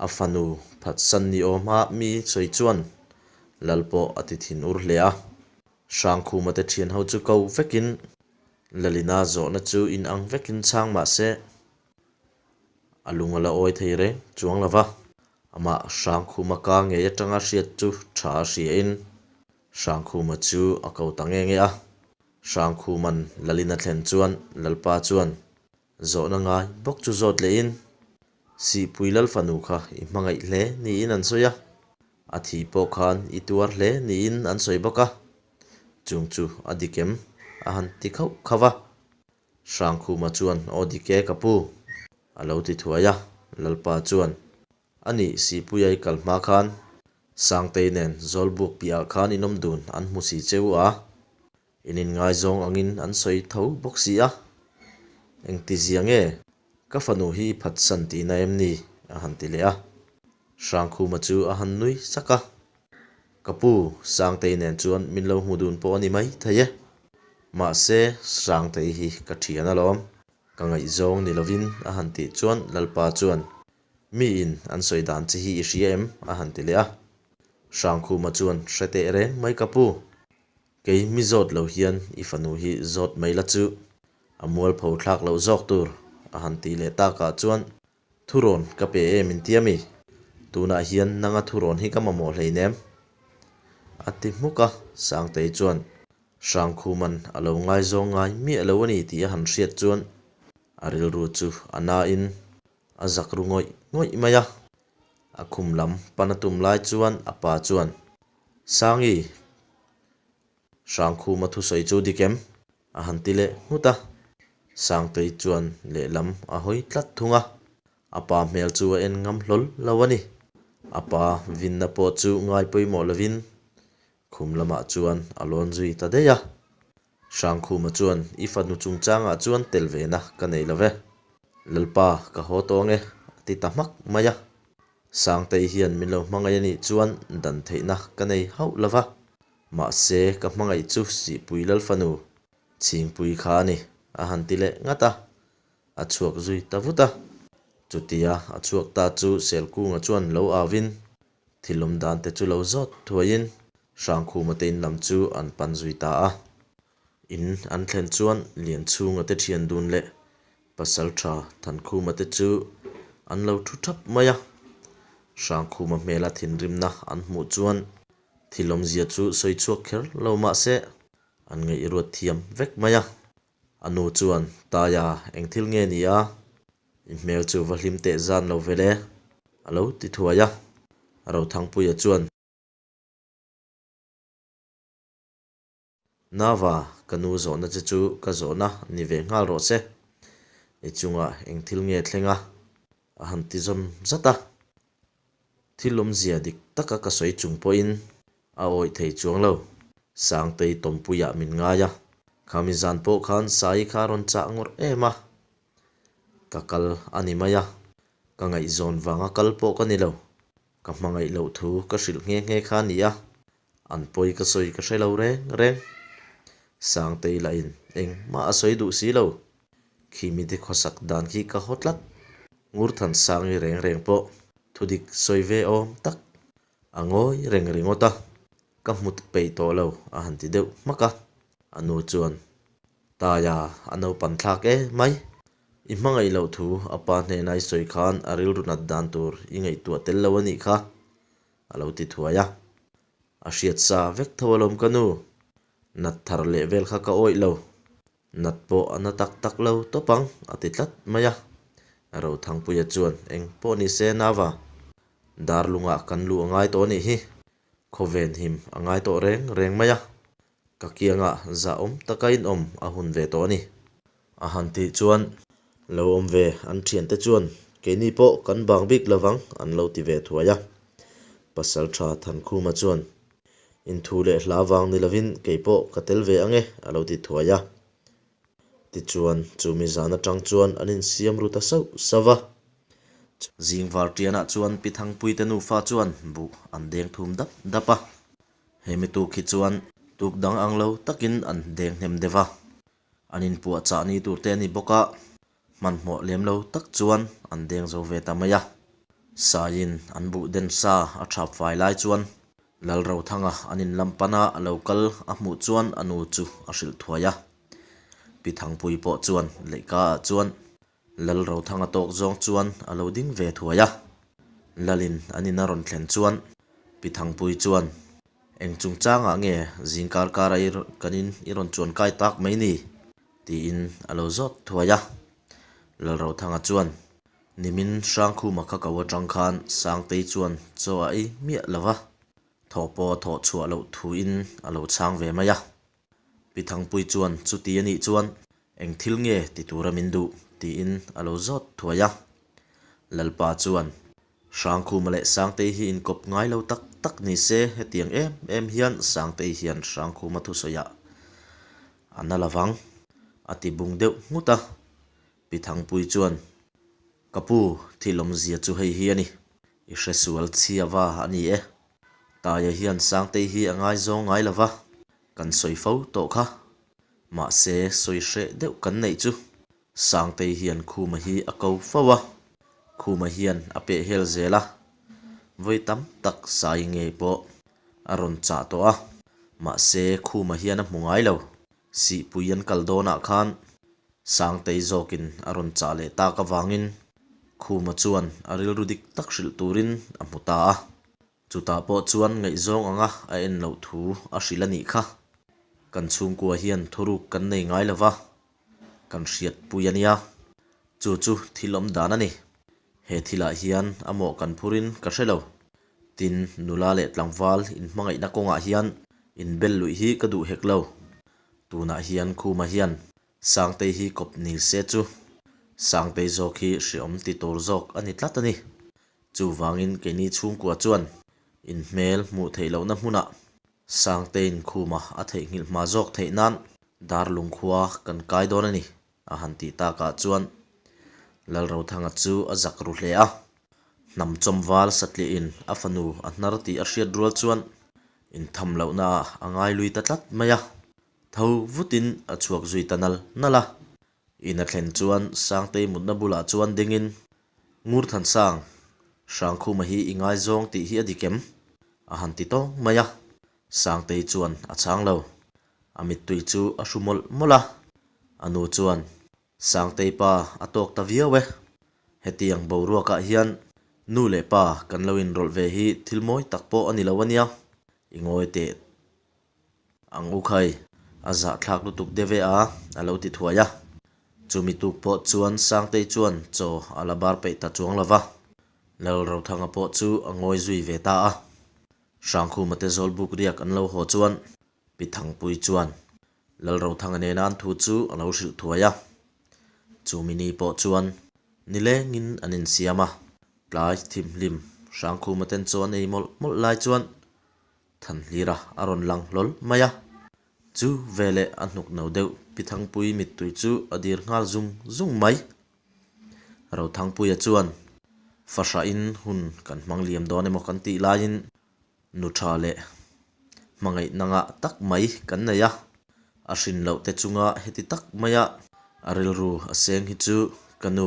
Speaker 1: A fanu phatsan ni awm a mi sawi chuan Lal pawh a ti thin ur hle a. Hrangkhuma te thian ho chu ko vekin Lalina zawhna chu in ang vekin chhang mah se a lung a la awi thei reng chuang lo va. Amah Hrangkhuma ka ngei atanga hriat chu tha a hria in Hrangkhuma chu a ko ta nge nge a. Hrangkhuman Lalin a thlen chuan Lalpa chuan zawhna ngai bawk chu zawt lehin, Sihpui Lal fanu kha i hmangaih hle niin an sawi a, a thi pawh khan i tuar hle niin an sawi bawk a, chung chu a dik em? a han ti khauh khauh a. Hrangkhuma chuan, Aw dik e ka pu, a lo ti thuai a. Lalpa chuan, A nih, Sihpuia i kal hma khan Sangtei nen Zawlbuk piahah khan in awm dun an hmu si che u a, in inngaizawng angin an sawi tho bawk si a. Engtizia nge ka fanu hi i phatsan tihna em ni? a han ti leh a. Hrangkhuma chu a han nui sak a. Ka pu, Sangtei nen chuan min lo hmu dun pawh a ni mai thei e. Mahse, Sangtei hi ka thian alawm. Ka ngaihzawng ni lovin a han tih chuan Lalpa chuan Miin an sawi dan che hi i hria em? a han ti leh a. Hrangkhuma chuan, Hre teh reng mai ka pu. Kei mi zawt lo hian i fanu hi zawt mai la chu a mualpho thlak loh zawk tur, a han ti leh takah chuan, Thurawn ka pe em in tia mi? Tunah hian nanga thurawn hi ka mamawh hleinem? a ti hmuk a. Sangtei chuan, Hrangkhuman a lo ngaizawng ngai miah lo a ni tih a han hriat chuan a rilru chu a nain A zak ru ngawih ngawih mai a. A khum lam pan a tum lai chuan a pa chuan, Sangi, Hrangkhuma thusawi chu dik em? a han ti leh nghut a. Sangtei chuan lehlam a hawi tlat thung a. A pa hmel chu a en ngam hlawl lo a ni. A pa vinna pawh chu ngai pawimawh lovin khum lamah chuan a lawn zui ta daih a. Hrangkhuma chuan, I fanu chungchangah chuan tel ve na ka nei lo ve. Lalpa, ka haw tawh ange, a ti ta hmak mai a. Sangtei hian min lo hmangaih a nih chuan dan theihna ka nei hauh lo va. Mahse, ka hmangaih chu Sihpui Lalfanu Chhingpui kha a ni, a han ti leh ngat a. A chhuak zui ta vut a. Chutia a chhuak ta chu Selkunga chuan lo auvin, Thil awm dan te chu lo zawt thuaiin Hrangkhuma te in lam chu an pan zui ta a. In an thlen chuan Lianchhunga te thian dun leh Pasaltha Thankhuma te chu an lo thu thap mai a. Hrangkhuma hmela thinrimna an hmuh chuan thil awmzia chu sawi chhuak kher lo mah se an ngaihruat thiam vek mai a. A nu chuan, Taia, eng thil nge ni a? I hmel chu va hlim teh zan lo ve le, a lo ti thuai a. Rothangpuia chuan. Nava, ka nu zawhna che chu ka zawhna ni ve nghal rawh se. I chungah eng thil nge thleng a? A han ti zawm zat a. Thil awmzia dik taka ka sawi chung pawhin a awih thei chuang lo. Sangtei tawmpuiah min ngai a, khami zan pawh khan Sai kha a rawn chah ngawrh em a. Ka kal a ni mai a, ka ngaihzawn vanga kal pawh ka ni lo. Ka hmangaih loh thu ka hrilh nghe nghe kha a ni a, An pawi ka sawi ka hre lo reng reng. Sangtei lahin engmah a sawi duh si lo. Khi mite khawsak dan khi ka haw tlat. Ngurthansangi reng reng pawh thudik sawi ve awm tak a ngawi reng ringawt a, ka hmu peih tawh lo a han ti deuh hmak a. A nu chuan, Taia, a naupan thlak e mai. I hmangaih loh thu a pa hnena i sawi khan a rilru nat dan tur i ngaihtuah tel lo a nih kha. A lo ti thuai a. A hriat sa vek tho alawm ka nu. Nat thar leh vel kha ka awih lo. Nat pawh a na tak tak lo tawp ang, a ti tlat mai a. Rothangpuia chuan eng pawh ni se Nava, Darlungah kan luh a ngai tawh a nih hi. Khawven him a ngai tawh reng reng mai a. Ka kiangah zahawm taka inawm a hun ve tawh a ni. A han tih chuan lo awm ve an thiante chuan keini pawh kan bang bik lovang an lo ti ve thuai a. Pasaltha Thankhuma chuan Inthu leh hla vang ni lovin kei pawh ka tel ve ang e a lo ti thuai a. Tichuan chumi zan atang chuan an insiam ru ta sauh sauh va. Zing vartianah chuan Pi Thangpuite nufa chuan buh an deng thum dap dap a. Hemi tuk hi chuan tuk dang ang lo takin an deng hnem deuh va. An inpuahchah ni tur te a ni bawk a, hmanhmawh lem lo tak chuan an deng zo ve ta mai a. Saiin an buh den sa a thap fai lai chuan Lalrothanga an in lam pana a lo kal a hmuh chuan a nu chu a hrilh thuai a. Pi Thangpui pawh chuan leihka ah chuan Lalrothanga tawk zawng chuan a lo ding ve thuai a. Lalin an in a rawn thlen chuan Pi Thangpui chuan, Eng chungchangah nge zingkar kara i kan in i rawn chuan kai tak mai ni? tiin a lo zawt thuai a. Lalrothanga chuan, Nimin Hrangkhuma kha ko atang khan Sangtei chuan chaw a ei miah lo va, thawh pawh a thawh chhuah loh thuin a lo chhang ve mai a. Pi Thangpui chuan chuti a nih chuan eng thil nge ti tura min duh tiin a lo zawt thuai a. Lalpa chuan Hrangkhuma leh Sangtei hi inkawp ngai lo tak tak ni se hetiang em em hian Sangtei hian Hrangkhuma thusawiah a na lovang a ti bung deuh nghut a. Pi Thangpui chuan Ka pu, thil awmzia chu hei hi a ni. I hresual chhia va a ni e. Taia hian Sangtei hi a ngaizawng ngai lo va, kan sawi fo tawh kha. Mahse, sawi hreh deuh kan neih chu Sangtei hian Khuma hi a ko fo a, Khuma hian a peh hel zel a, vawi tam tak Sai ngei pawh a rawn chah tawh a, mahse Khuma hian a hmu ngai lo. Sihpui an kal dawnah khan Sangtei zawkin a rawn chah leh tak avangin Khuma chuan a rilru dik tak hrilh turin a hmu ta a. Chutah pawh chuan ngaihzawng anga a en loh thu a hrilh a nih kha. Kan chhungkua hian thuruk kan nei ngai lo va, kan hriatpui a nia. Chu chu thil awm dan a ni. He thilah hian a mawh kan phurin ka hre lo. Tin, nula leh tlangval inhmangaihna kawngah hian inbel luih hi ka duh hek lo. Tunah hian Khuma hian Sangtei hi kawp ni se chu Sangtei zawk hi hreawm ti tur zawk a ni tlat a ni. Chuvangin keini chhungkua chuan inhmel hmuh theih lohna hmunah Sangteiin Khuma a theihnghilh hma zawk theih nan Darlung khua kan kai dawn a ni a han tih takah chuan Lalrothanga chu a zak ru hle a. Hnam chawmval satliahin a fanu a hnar tih a hriat rual chuan intham lohnaah a ngai lui ta tlat mai a. Tho vutin a chhuak zui ta nal nal a. In a thlen chuan Sangtei mutna bulah chuan dingin, Ngurthansang, Hrangkhuma hi i ngaizawng tih hi a dik em? a han ti tawng mai a. Sangtei chuan a chhang lo. A mittui chu a hru mawlh mawlh a, a nu chuan, Sangtei pa a tawk ta viau e. Hetiang boruakah hian nu leh pa kan lo inrawlh ve hi thil mawi tak pawh a ni lo a nia, i ngawi teh ang u khai, a zahthlak lutuk deuh e a, a lo ti thuai a. Chumi tuk pawh chuan Sangtei chuan chaw a la bar peih ta chuang lo va, Lalrothanga pawh chu a ngawi zui ve ta a. Hrangkhuma te Zawlbuk riak an lo haw chuan Pi Thangpui chuan Lalrothanga nena an thu chu a lo hrilh thuai a. Chumi ni pawh chuan nilengin an insiam a, tlai thimhlim Hrangkhuma ten chaw an ei mawlh mawlh lai chuan Thanhlira a rawn lang hlawl mai a. Chu veleh a hnuk no deuh Pi Thangpui mittui chu a dir nghal zung zung mai. Rothangpuia chuan fahrahin hun kan hmang liam dawn emaw kan tih laiin nu tha leh hmangaihna ngah tak mai kan nei a, a hrin loh te chunga heti tak maia a rilru a seng hi chu ka nu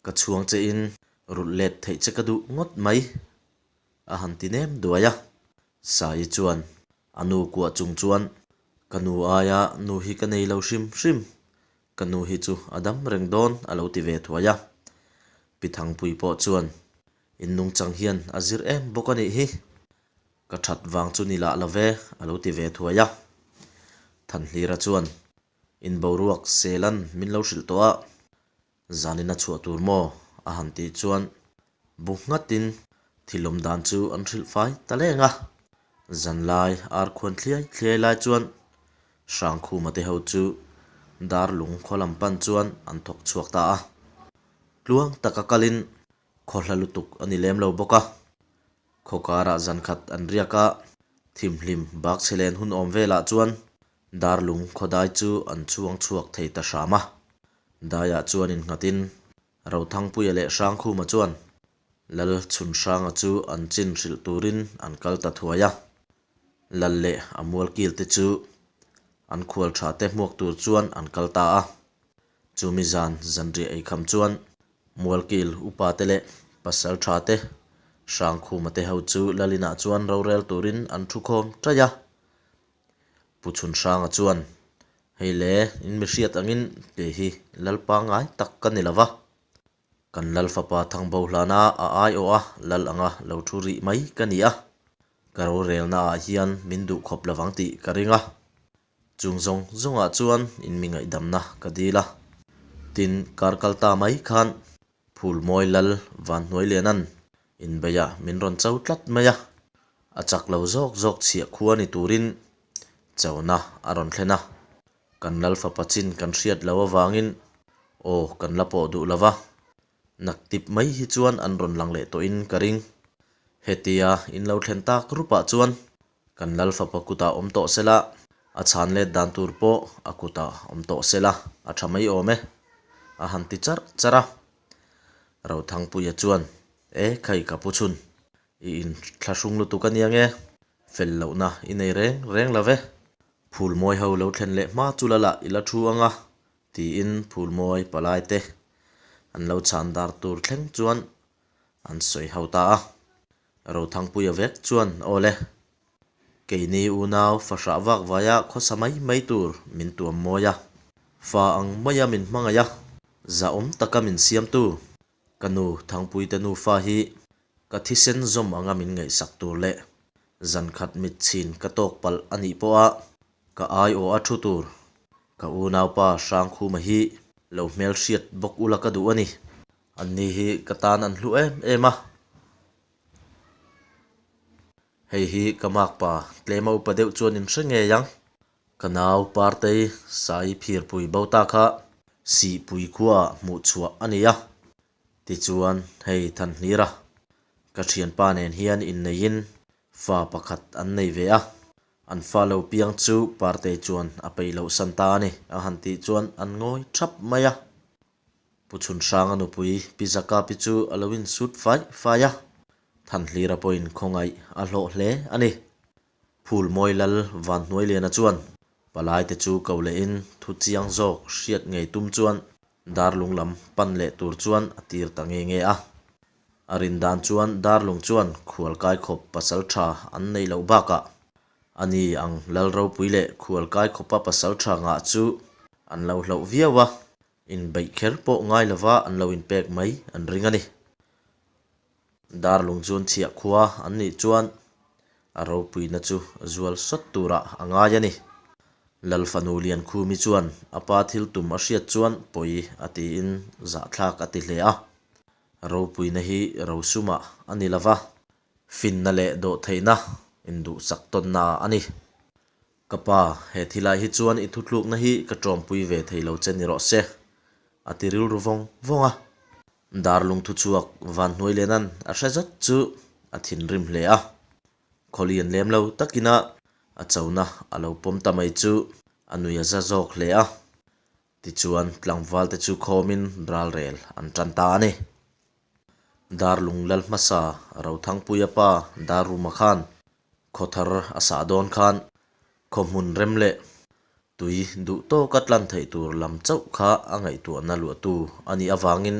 Speaker 1: ka chhuang chein rulh let theih che ka duh ngawt mai a han ti nem duai a. Sai chuan a nu kuah chung chuan ka nu aia nu hi ka nei lo hrim hrim Ka nu hi chu a dam reng dawn a lo ti ve thuai a. Pi Thangpui pawh chuan, In nungchang hian a zir em bawk a nih hi. Ka that vang chu ni lah lo ve a lo ti ve thuai a. Thanhlira chuan, In boruak Selan min lo hrilh tawh a, zanin a chhuah tur maw? a han tih chuan bu nghatin thil awm dan chu an hrilh fai ta leng a. Zanlai ar khuan thliai thliai lai chuan Hrangkhuma te ho chu Darlung khaw lam pan chuan an thawk chhuak ta a. Tluang taka kalin khaw hla lutuk a ni lem lo bawk a. Khaw karah zan khat an riak a, thimhlim bak chhe len hun awm velah chuan Darlung khaw dai chu an chhuang chhuak thei ta hram a. Daiah chuan innghatin Rothangpuia leh Hrangkhuma chuan Lal Chhunhranga chu an chin hrilh turin an kal ta thuai a. Lal leh a mualkil te chu an khual tha te hmuak tur chuan an kal ta a. Chumi zan zanriah eikham chuan mualkil upa te leh pasal tha te Hrangkhuma te ho chu Lal inah chuan rorel turin an thu khawm taih a. Pu Chhunhranga chuan, Hei le, in mi hriat angin kei hi Lal pangngai tak ka ni lo va. Kan Lal fapa Thangbo hlana a aiawh a Lal anga lo thu rih mai ka ni a. Ka rorelnaah hian min duh khawp lovang tih ka ring a. Chung zawng zawngah chuan in mi ngaihdamna ka dil a. Tin, kar kal ta mai khan Phulmawi Lal Vanhnuailianan inbeiah min rawn cho tlat mai a, a chak lo zawk zawk chhiah khua ni turin chona a rawn thlen a. Kan Lal fapa chin kan hriat lo avangin aw kan la pawh duh lo va, naktip mai hi chuan an rawn lang leh tawhin ka ring. Hetia in lo thlen tak rupah chuan Kan Lal fapa kutah awm tawh sela, a chhan let dan tur pawh a kutah awm tawh sela a tha mai awm e, a han ti charh charh a. Rothangpuia chuan, E khai ka pu chhun, i inthlahrung lutuk a nia nge, fel lohna i nei reng reng lo ve. Phulmawi ho lo thlen leh hma chu lala i la thu ang a, tiin Phulmawi palai te an lo chhan dar tur thleng chuan an sawi ho ta a. Rothangpuia vek chuan, Aw le, keini unau fahrah vak vaia khawsa mai mai tur min tuam mawi a, fa ang maia min hmangaih a, zahawm taka min siamtu, ka nu Thangpuite nufa hi ka thisen zawm anga min ngaihsak tur leh zankhat mitchhin ka tawk palh a nih pawha ka aiawh a thu tur ka unaupa Hrangkhuma hi lo hmelhriat bawk ula ka duh a ni. Anni hi ka tan an hlu em em a, hei hi ka makpa tlema upa deuh chuan in hre ngei ang. Ka nau Partei Sai Phirpui bo ta kha Sihpui khuaah hmuh chhuah a ni a, tichuan hei Thanhlira ka thianpa nen hian inneiin fa pakhat an nei ve a, an fa lo piang chu Partei chuan a peih loh san ta a ni a han tih chuan an ngawi thap mai a. Pu Chhunhranga nupui Pi Zakapi chu a lo insut fai fai a, Thanhlira pawhin khawngaih a hlawh hle a ni. Phulmawi Lal Vanhnuailiana chuan palaite chu ko lehin thu chiang zawk hriat ngei tum chuan Darlung lam pan leh tur chuan a tir ta nge nge a. A rin dan chuan Darlung chuan khualkai khawp pasal tha an neih loh bakah. Ani ang lal ropui leh khualkai khawpa pasaltha ngah chu an lo hlauh viau a, inbeih kher pawh ngai lova an lo inpek mai an ring a ni. Darlung chuan chhiah khua an nih chuan a ropuina chu zual sawt turah a ngai a ni. Lal fanu Liankhumi chuan a pa thil tum a hriat chuan pawi a tiin zahthlak a ti hle a. Ropuina hi rosumah a ni lova, finna leh dawhtheihna induhsak tawnna a ni. Ka pa, he thilai hi chuan i thutlukna hi ka ṭawmpui ve thei lo che ni rawh se, a ti rilru vawng vawng a. Darlung thuchhuak Vanhnuailena'n a hre zet chu a thinrim hle a. Khawlian lem lo takina a chona a lo pawm ta mai chu a nui a za zawk hle a. Tichuan, tlangvalte chu khawmin ralrel an tan ta a ni. Darlung lal hmasa Rothangpuia pa Darruma khan khaw thar a sah dawn khan khaw hmun rem leh tui duh tawka tlan theih tur lam chauh kha a ngaihtuahna luahtu a nih avangin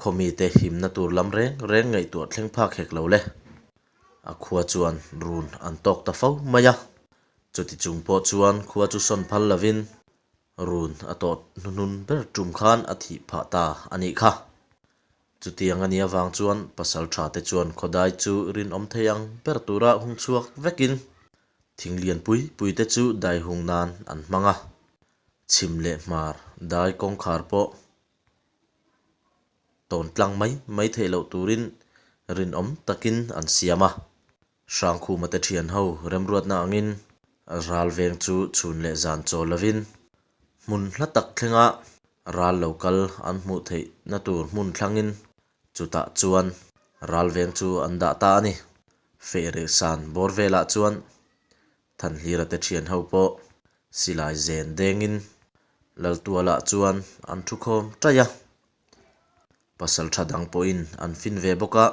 Speaker 1: khaw mite himna tur lam reng reng ngaihtuah thleng phak hek lo le. A khua chuan run an tawk ta fo mai a. Chuti chung pawh chuan khua chu sawn phal lovin Run a tawh hnuhnun ber tum khan a thih phah ta a nih kha. Chutiang a nih avang chuan pasal tha te chuan khawdai chu rinawm thei ang ber tura hung chhuak vekin thing lian pui pui te chu dai hung nan an hmang a. Chhim leh hmar dai kawngkhar pawh tawn tlang mai mai theih loh turin rinawm takin an siam a. Hrangkhuma te thian ho remruatna angin ral veng chu chhun leh zan chawl lovin hmun hla tak thlenga ral lo kal an hmuh theihna tur hmun thlangin chutah chuan ral veng chu an dah ta a ni. Fehreh san bawr velah chuan Thanhlira te thian ho pawh silai zen dengin Laltualah chuan an thu khawm taih a. Pasal tha dang pawhin an fin ve bawk a,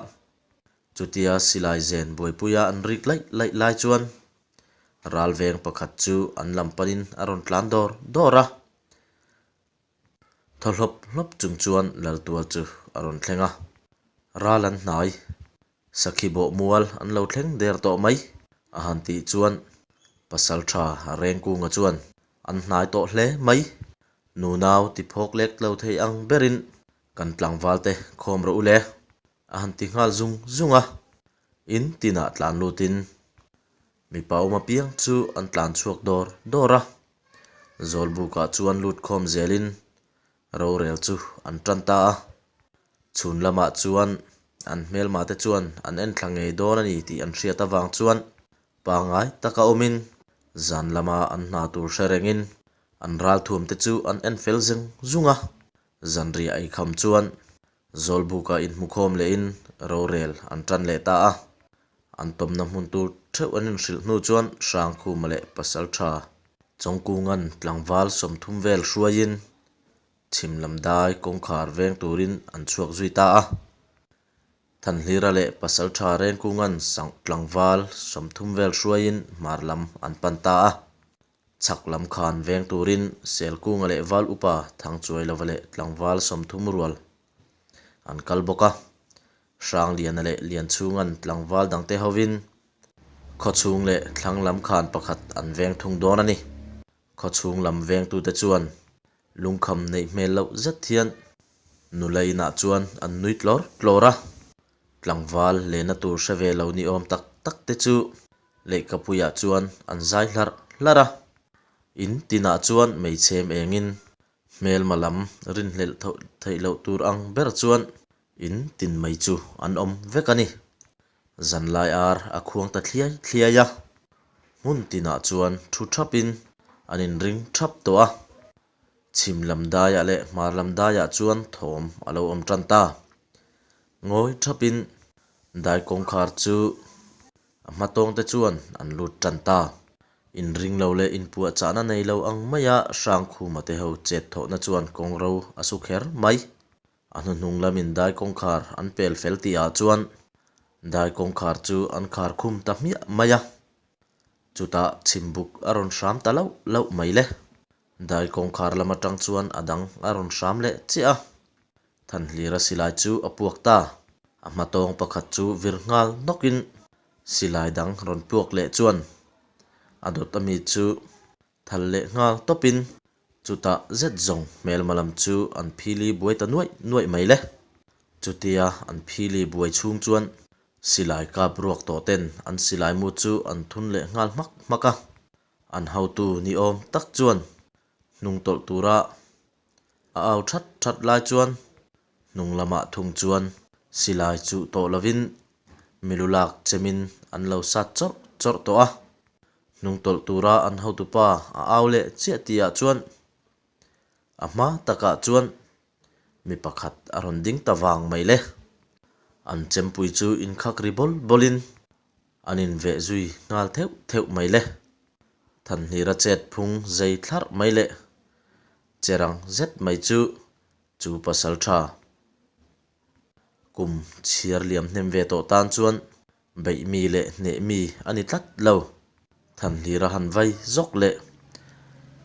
Speaker 1: chutia silai zen buaipuia an rik laih laih lai chuan ral veng pakhat chu an lam panin a rawn tlan dawr dawr a. Thaw hlawp hlawp chung chuan Laltual chu a rawn thleng a, ral an hnai Sakhi bawh mual an lo thleng der tawh mai a han tih chuan pasal tha Rengkunga chuan an hnai tawh hle mai. Nunau ti phawk lek lo thei ang berin kan tlangval te khawm rawh u le a han ti nghal zung zung a. In tinah tlan lutin mipa awm apiang chu an tlan chhuak dawr dawr a. Zawlbukah chuan lut khawm zelin Rorel chu an tan ta a, chhun lamah chuan an hmelma te chuan an en thla ngei dawn a ni tih an hriat avang chuan pangngai taka awmin zan lama an hna tur hre rengin an ralthuam te chu an en fel zeng zung a, zanriah eikham chuan Zawlbuka inhmukhawm lehin rorel an tan leh ta a, an tawmna hmun tur theuh an inhrilh hnu chuan Hrangkhuma leh Pasaltha Chawngkunga'n tlangval 30 vel hruaiin chhim lam dai kawngkhar veng turin an chhuak zui ta a. Thanhlira leh Pasaltha Rengkunga'n tlangval 30 vel hruaiin hmar lam an pan ta a. Chhak lam khan veng turin Selkunga leh Val Upa Thangchuailova leh tlangval 30 rual an kal bawk a. Hrangliana leh Lianchhunga'n tlangval dangte hovin khawchhung leh thlang lam khan pakhat an veng thung dawn a ni. Khawchhung lam vengtute chuan lungkham neih hmel loh zet hian nula inah chuan an nui tlawr tlawr a. Tlangval lehna tur hre ve lo ni awm tak tak te chu lehkhapuiah chuan an zai hlarh hlarh a. In tinah chuan hmeichhem engin hmelma lam rinhlelh theih loh tur ang ber chuan in tin mai chu an awm vek a ni. Zanlai ar a khuang ta thliai thliai a, hmun tinah chuan thu thapin an inring thap tawh a. Chhim lam daiah leh hmar lam daiah chuan thawm a lo awm tan ta. Ngawi thapin dai kawngkhar chu a hmatawngte chuan an lut tan ta. Inring lo leh inpuahchahna nei lo ang maia Hrangkhuma te ho chet thawhna chuan kawngro a su kher mai. A hnuhnung lamin dai kawngkhar an pel fel tihah chuan dai kawngkhar chu an khar khum ta hmiah mai a. Chutah chhimbuk a rawn hram ta lauh lauh mai le. Dai kawngkhar lam atang chuan a dang a rawn hram leh chiah a. Thanhlira silai chu a puak ta. A hmatawng pakhat chu vir nghal nawkin silai dang rawn puak leh chuan A dawt ami chu thal leh nghal tawpin chutah zet zawng hmelma lam chu an phili buai ta nuaih nuaih mai le. Chutia an phili buai chhung chuan silai kap ruak tawh ten an silai mu chu an thun leh nghal hmak hmak a. An hotu ni awm tak chuan hnung tawlh tura a au that that lai chuan hnung lamah thung chuan silai chuh tawh lovin milu lak chemin an lo sat chawrh chawrh tawh a. Hnung tawlh tura an hotupa a au leh chiah tihah chuan a hma takah chuan mi pakhat a rawn ding ta vang mai le. An chempui chu inkhak ri bawl bawlin an inveh zui nghal theuh theuh mai le. Thanhnira chet phung zei thlarh mai leh che rang zet mai chu chu pasal tha kum chhiar liam hnem ve tawh tan chuan beih mi leh hneh mi a ni tlat lo. Thanhlira han vai zawk leh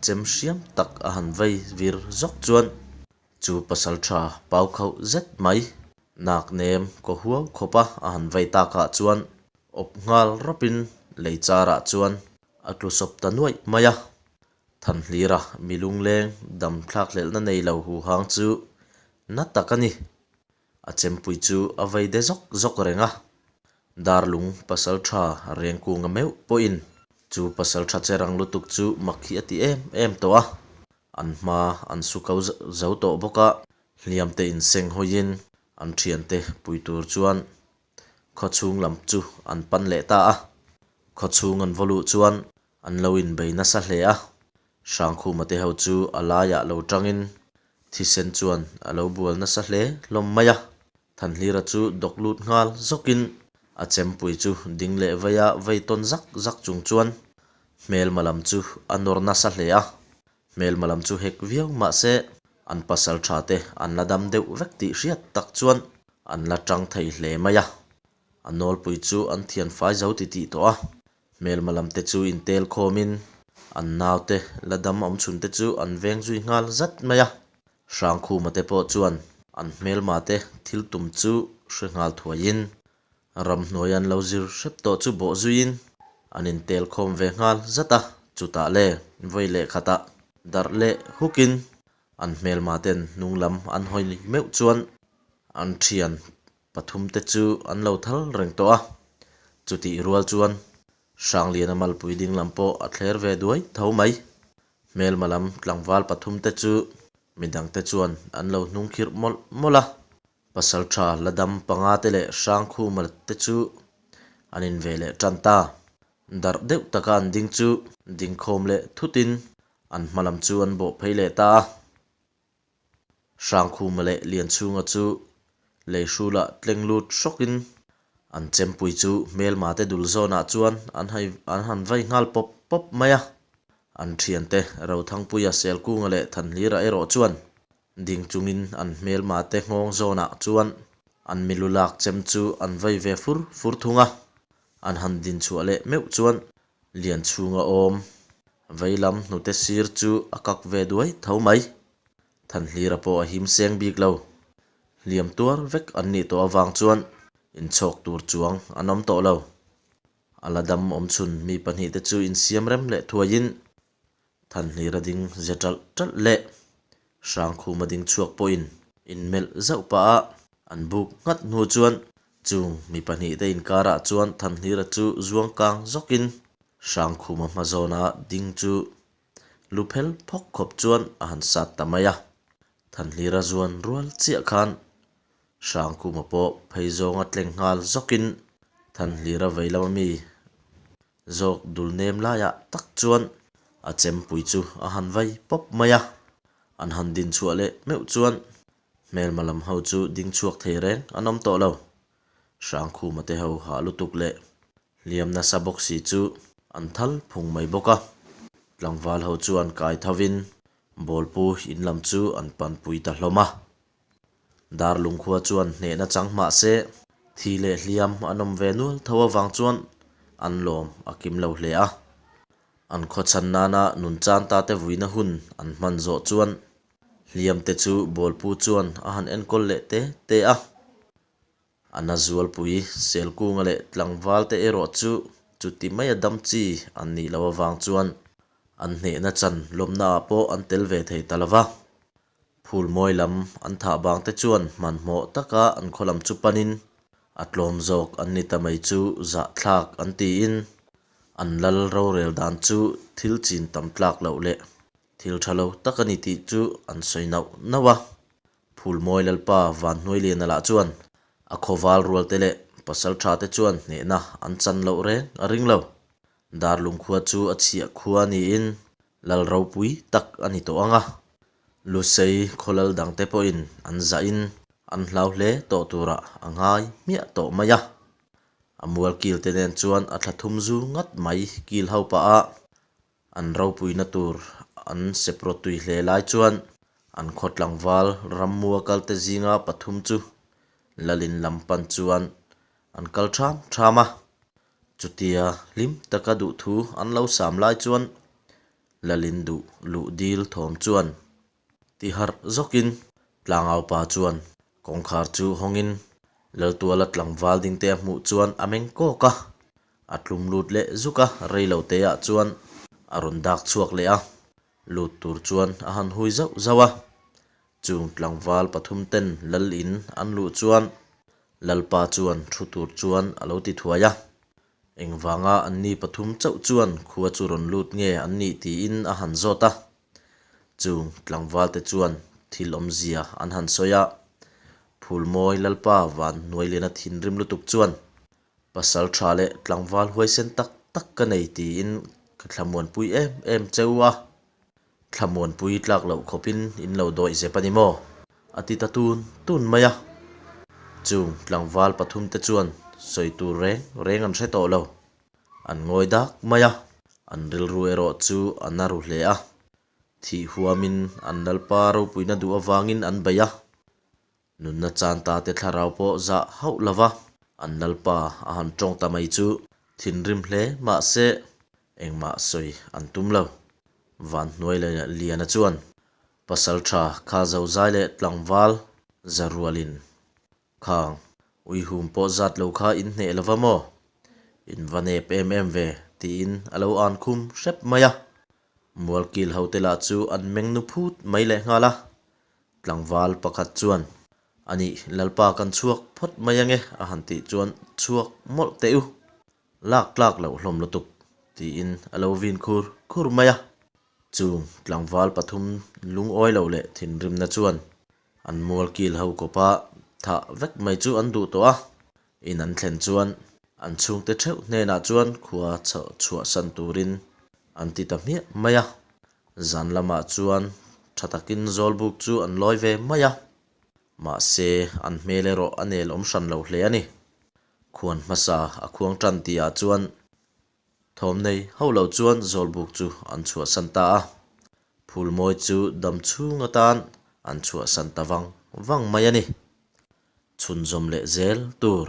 Speaker 1: chem hriam tak a han vai vir zawk chuan chu pasal tha pau khauh zet mai nak nem kaw huau khawpa a han vai takah chuan awp nghal rawpin lei charah chuan a tlu sawp ta nuaih mai a. Thanhlira mi lungleng dam thlakhlelhna nei lo huhang chu na tak a ni. A chempui chu a vei de zawk zawk reng a. Darlung pasal tha Rengkunga meuh pawhin chu pasal tha che rang lutuk chu mak hi a ti em em tawh a. An hma an su ko zo tawh bawk a, hliam te inseng hawiin an thiante pui tur chuan khawchhung lam chu an pan leh ta a. Khawchhung an vaw luh chuan an lo inbei nasa hle a. Hrangkhuma te ho chu a laiah lo tangin thisen chuan a lo bual nasa hle hlawm mai a. Thanhlira chu dawk lut nghal zawkin a chempui chu ding leh veia vei tawn zak zak chung chuan hmelma lam chu a nawr nasa hle a. Hmelma lam chu hek viau mah se an pasal tha te an la dam deuh vek tih hriat tak chuan an la tang thei hle mai a. A nawlpui chu an thian fai zo titih tawh a. Hmelma lam te chu intel khawmin an naute la dam awm chhun te chu an veng zui nghal zat mai a. Hrangkhuma te pawh chuan an hmelma te thil tum chu hre nghal thuaiin ramhnuai an lo zir hrep tawh chu bawh zuiin an intel khawm ve nghal zat a. Chutah le vawi leh khatah darh leh hukin an hmelma ten hnung lam an hawi meuh chuan an thian Pathum te chu an lo thal reng tawh a, chutih rual chuan Hrangliana malpui ding lam pawh a thler ve duai tho mai. Hmelma lam tlangval pathum te chu midang te chuan an lo hnung khirh mawlh mawlh a, pasaltha la dam panga te leh Hrangkhuma te chu an in ve leh tan ta. Darh deuh taka an ding chu dingkhawm leh thutin an hma lam chu an bawh phei leh ta a. Hrangkhuma leh Lianchhunga chu lei hrulah tleng lut hrawkin an chempui chu hmelma te dul zawnah chuan an an han vai nghal pawp pawp mai a. An thiante Rothangpuia Selkunga leh Thanhlira erawh chuan ding chungin an hmelma te nghawng zawnah chuan an milu lak chem chu an vai ve fur fur thung a. An han din chhuah leh meuh chuan Lianchhunga awm veilam hnute sir chu a kak ve duai tho mai. Thanhlira pawh a him seng bik lo. Hliam tuar vek an nih tawh avang chuan inchhawk tur chuang an awm tawh lo. A la dam awm chhun mi pahnihte chu insiam rem leh thuaiin Thanhlira ding ze ṭalh ṭalh leh Hrangkhuma ding chhuak pawhin inmelh zauh pah a, an buk nghat hnu chuan chung mi pahnihte inkarah chuan Thanhlira chu zuang kang zawkin Hrangkhuma hma zawna ding chu Lu phel phawk khawp chuan a han sat ta mai a. Thanhlira zuan rual chiah khan Hrangkhuma pawh phei zawnga tleng nghal zawkin Thanhlira vei lama mi zawk dul nem laiah tak chuan a chempui chu a han vai pawp mai a. An han din chhuah leh meuh chuan hmelma lam ho chu ding chhuak thei reng an awm tawh lo. Hrangkhuma te ho hah lutuk leh Hliam nasa bawk si chu an thal phung mai bawk a. Tlangval ho chuan kai thovin bawlpu in lam chu an panpui ta hlawm a. Darlung khua chuan hnehna chang hmah se thi leh hliam an awm ve nual tho avang chuan an lawm a kim lo hle a. An khawchhan nana nun chan ta te vuina hun an hman zawh chuan hliam te chu bawlpu chuan a han enkawl leh te te a. A na zualpui Selkunga leh tlangval te erawh chu Chuti maia dam chi an nih loh avang chuan an hnehna chan lawmnaah pawh an tel ve thei ta lo va. Phulmawi lam an thah bang te chuan hmanhmawh taka an khaw lam chu panin a tlawm zawk an ni ta mai chu zahthlak an tiin an lal rorel dan chu thil chin tam tlak loh leh thil tha lo tak a ni tih chu an sawi nauh nauh a. Phulmawi Lalpa Vanhnuailiana lah chuan a khawval rualte leh pasaltha te chuan hnehna an chan loh reng a ring lo. Darlung khua chu a chhiah khua niin lal ropui tak a ni tawh ang a. Lusei khawlal dangte pawhin an zahin an hlau hle tawh turah a ngai hmiah tawh mai a. A mual kil te nen chuan a thla thum zu ngat mai kil ho pah a, an ropuina tur an seprawt tui hle lai chuan an khaw tlangval rammua kalte zinga pathum chu lalin lam pan chuan an kal ṭham ṭham a. Chutia hlim taka duhthu an lo sam lai chuan lalin duh luh dil thawm chuan ti harh zawkin tlangaupa chuan kawngkhar chu hawngin Laltuala tlangval dingte a hmuh chuan a meng kawk a, a tlum lut leh zuk a, reiloteah chuan a rawn dak chhuak leh a, lut tur chuan a han hui zauh zauh a. Chung tlangval pathum ten lal in an luh chuan Lalpa chuan thu tur chuan a lo ti thuai a. Engvanga anni pathum chauh chuan khua chu rawn lut nge an nih tiin a han zawt a. Chung tlangvalte chuan thil awmzia an han sawi a, Phulmawi Lalpa Van Hnuailiana thinrim lutuk chuan, Pasal tha leh tlangval huaisen tak tak ka nei tiin ka thlamuanpui em em che u a, thlamuanpui tlak loh khawpin in lo dawih zep a ni maw? a ti ta tun tun mai a. Chung tlangval pathumte chuan sawi tur reng reng an hre tawh lo. An ngawi dak mai a, an rilru erawh chu a na ru hle a. Thih huamin an Lalpa ropuina duh avangin an bei a, nunna chan ta te thlarau pawh zah hauh lo va, an Lalpa a han tawng ta mai chu thinrim hle mahse engmah sawi an tum lo. Vanhnuai Liana chuan pasal tha kha zozai leh tlangval za rualin Khang, uihum pawh zat lo kha in hneh lova maw? In va nep em em ve, tiin a lo an khum hrep mai a. Mualkil hote lah chu an meng nu phut mai leh nghal a. Tlangval pakhat chuan, Anih, Lalpa kan chhuak phawt mai ange, a han tih chuan chhuak mawlh teh u. Lak tlak loh hlawm lutuk, tiin a lo vin khur khur mai a. Chung tlangval pathum lungawi loh leh thinrimna chuan An mual kil ho kawpa thah vek mai chu an duh tawh a, in an thlen chuan an chhungte theuh hnenah chuan khua chhuahsan turin an ti ta hmiah mai a. Zan lamah chuan tha takin Zawlbuk chu an lawi ve mai a, mahse an hmel erawh a nel awm hran lo hle a ni. Khuan hmasa a khuang tan tihah chuan Thawm nei hauh lo chuan Zawlbuk chu an chhuahsan ta a, Phulmawi chu dam chhung atan an chhuahsan ta vang vang mai a ni. Chhunzawm leh zel tur.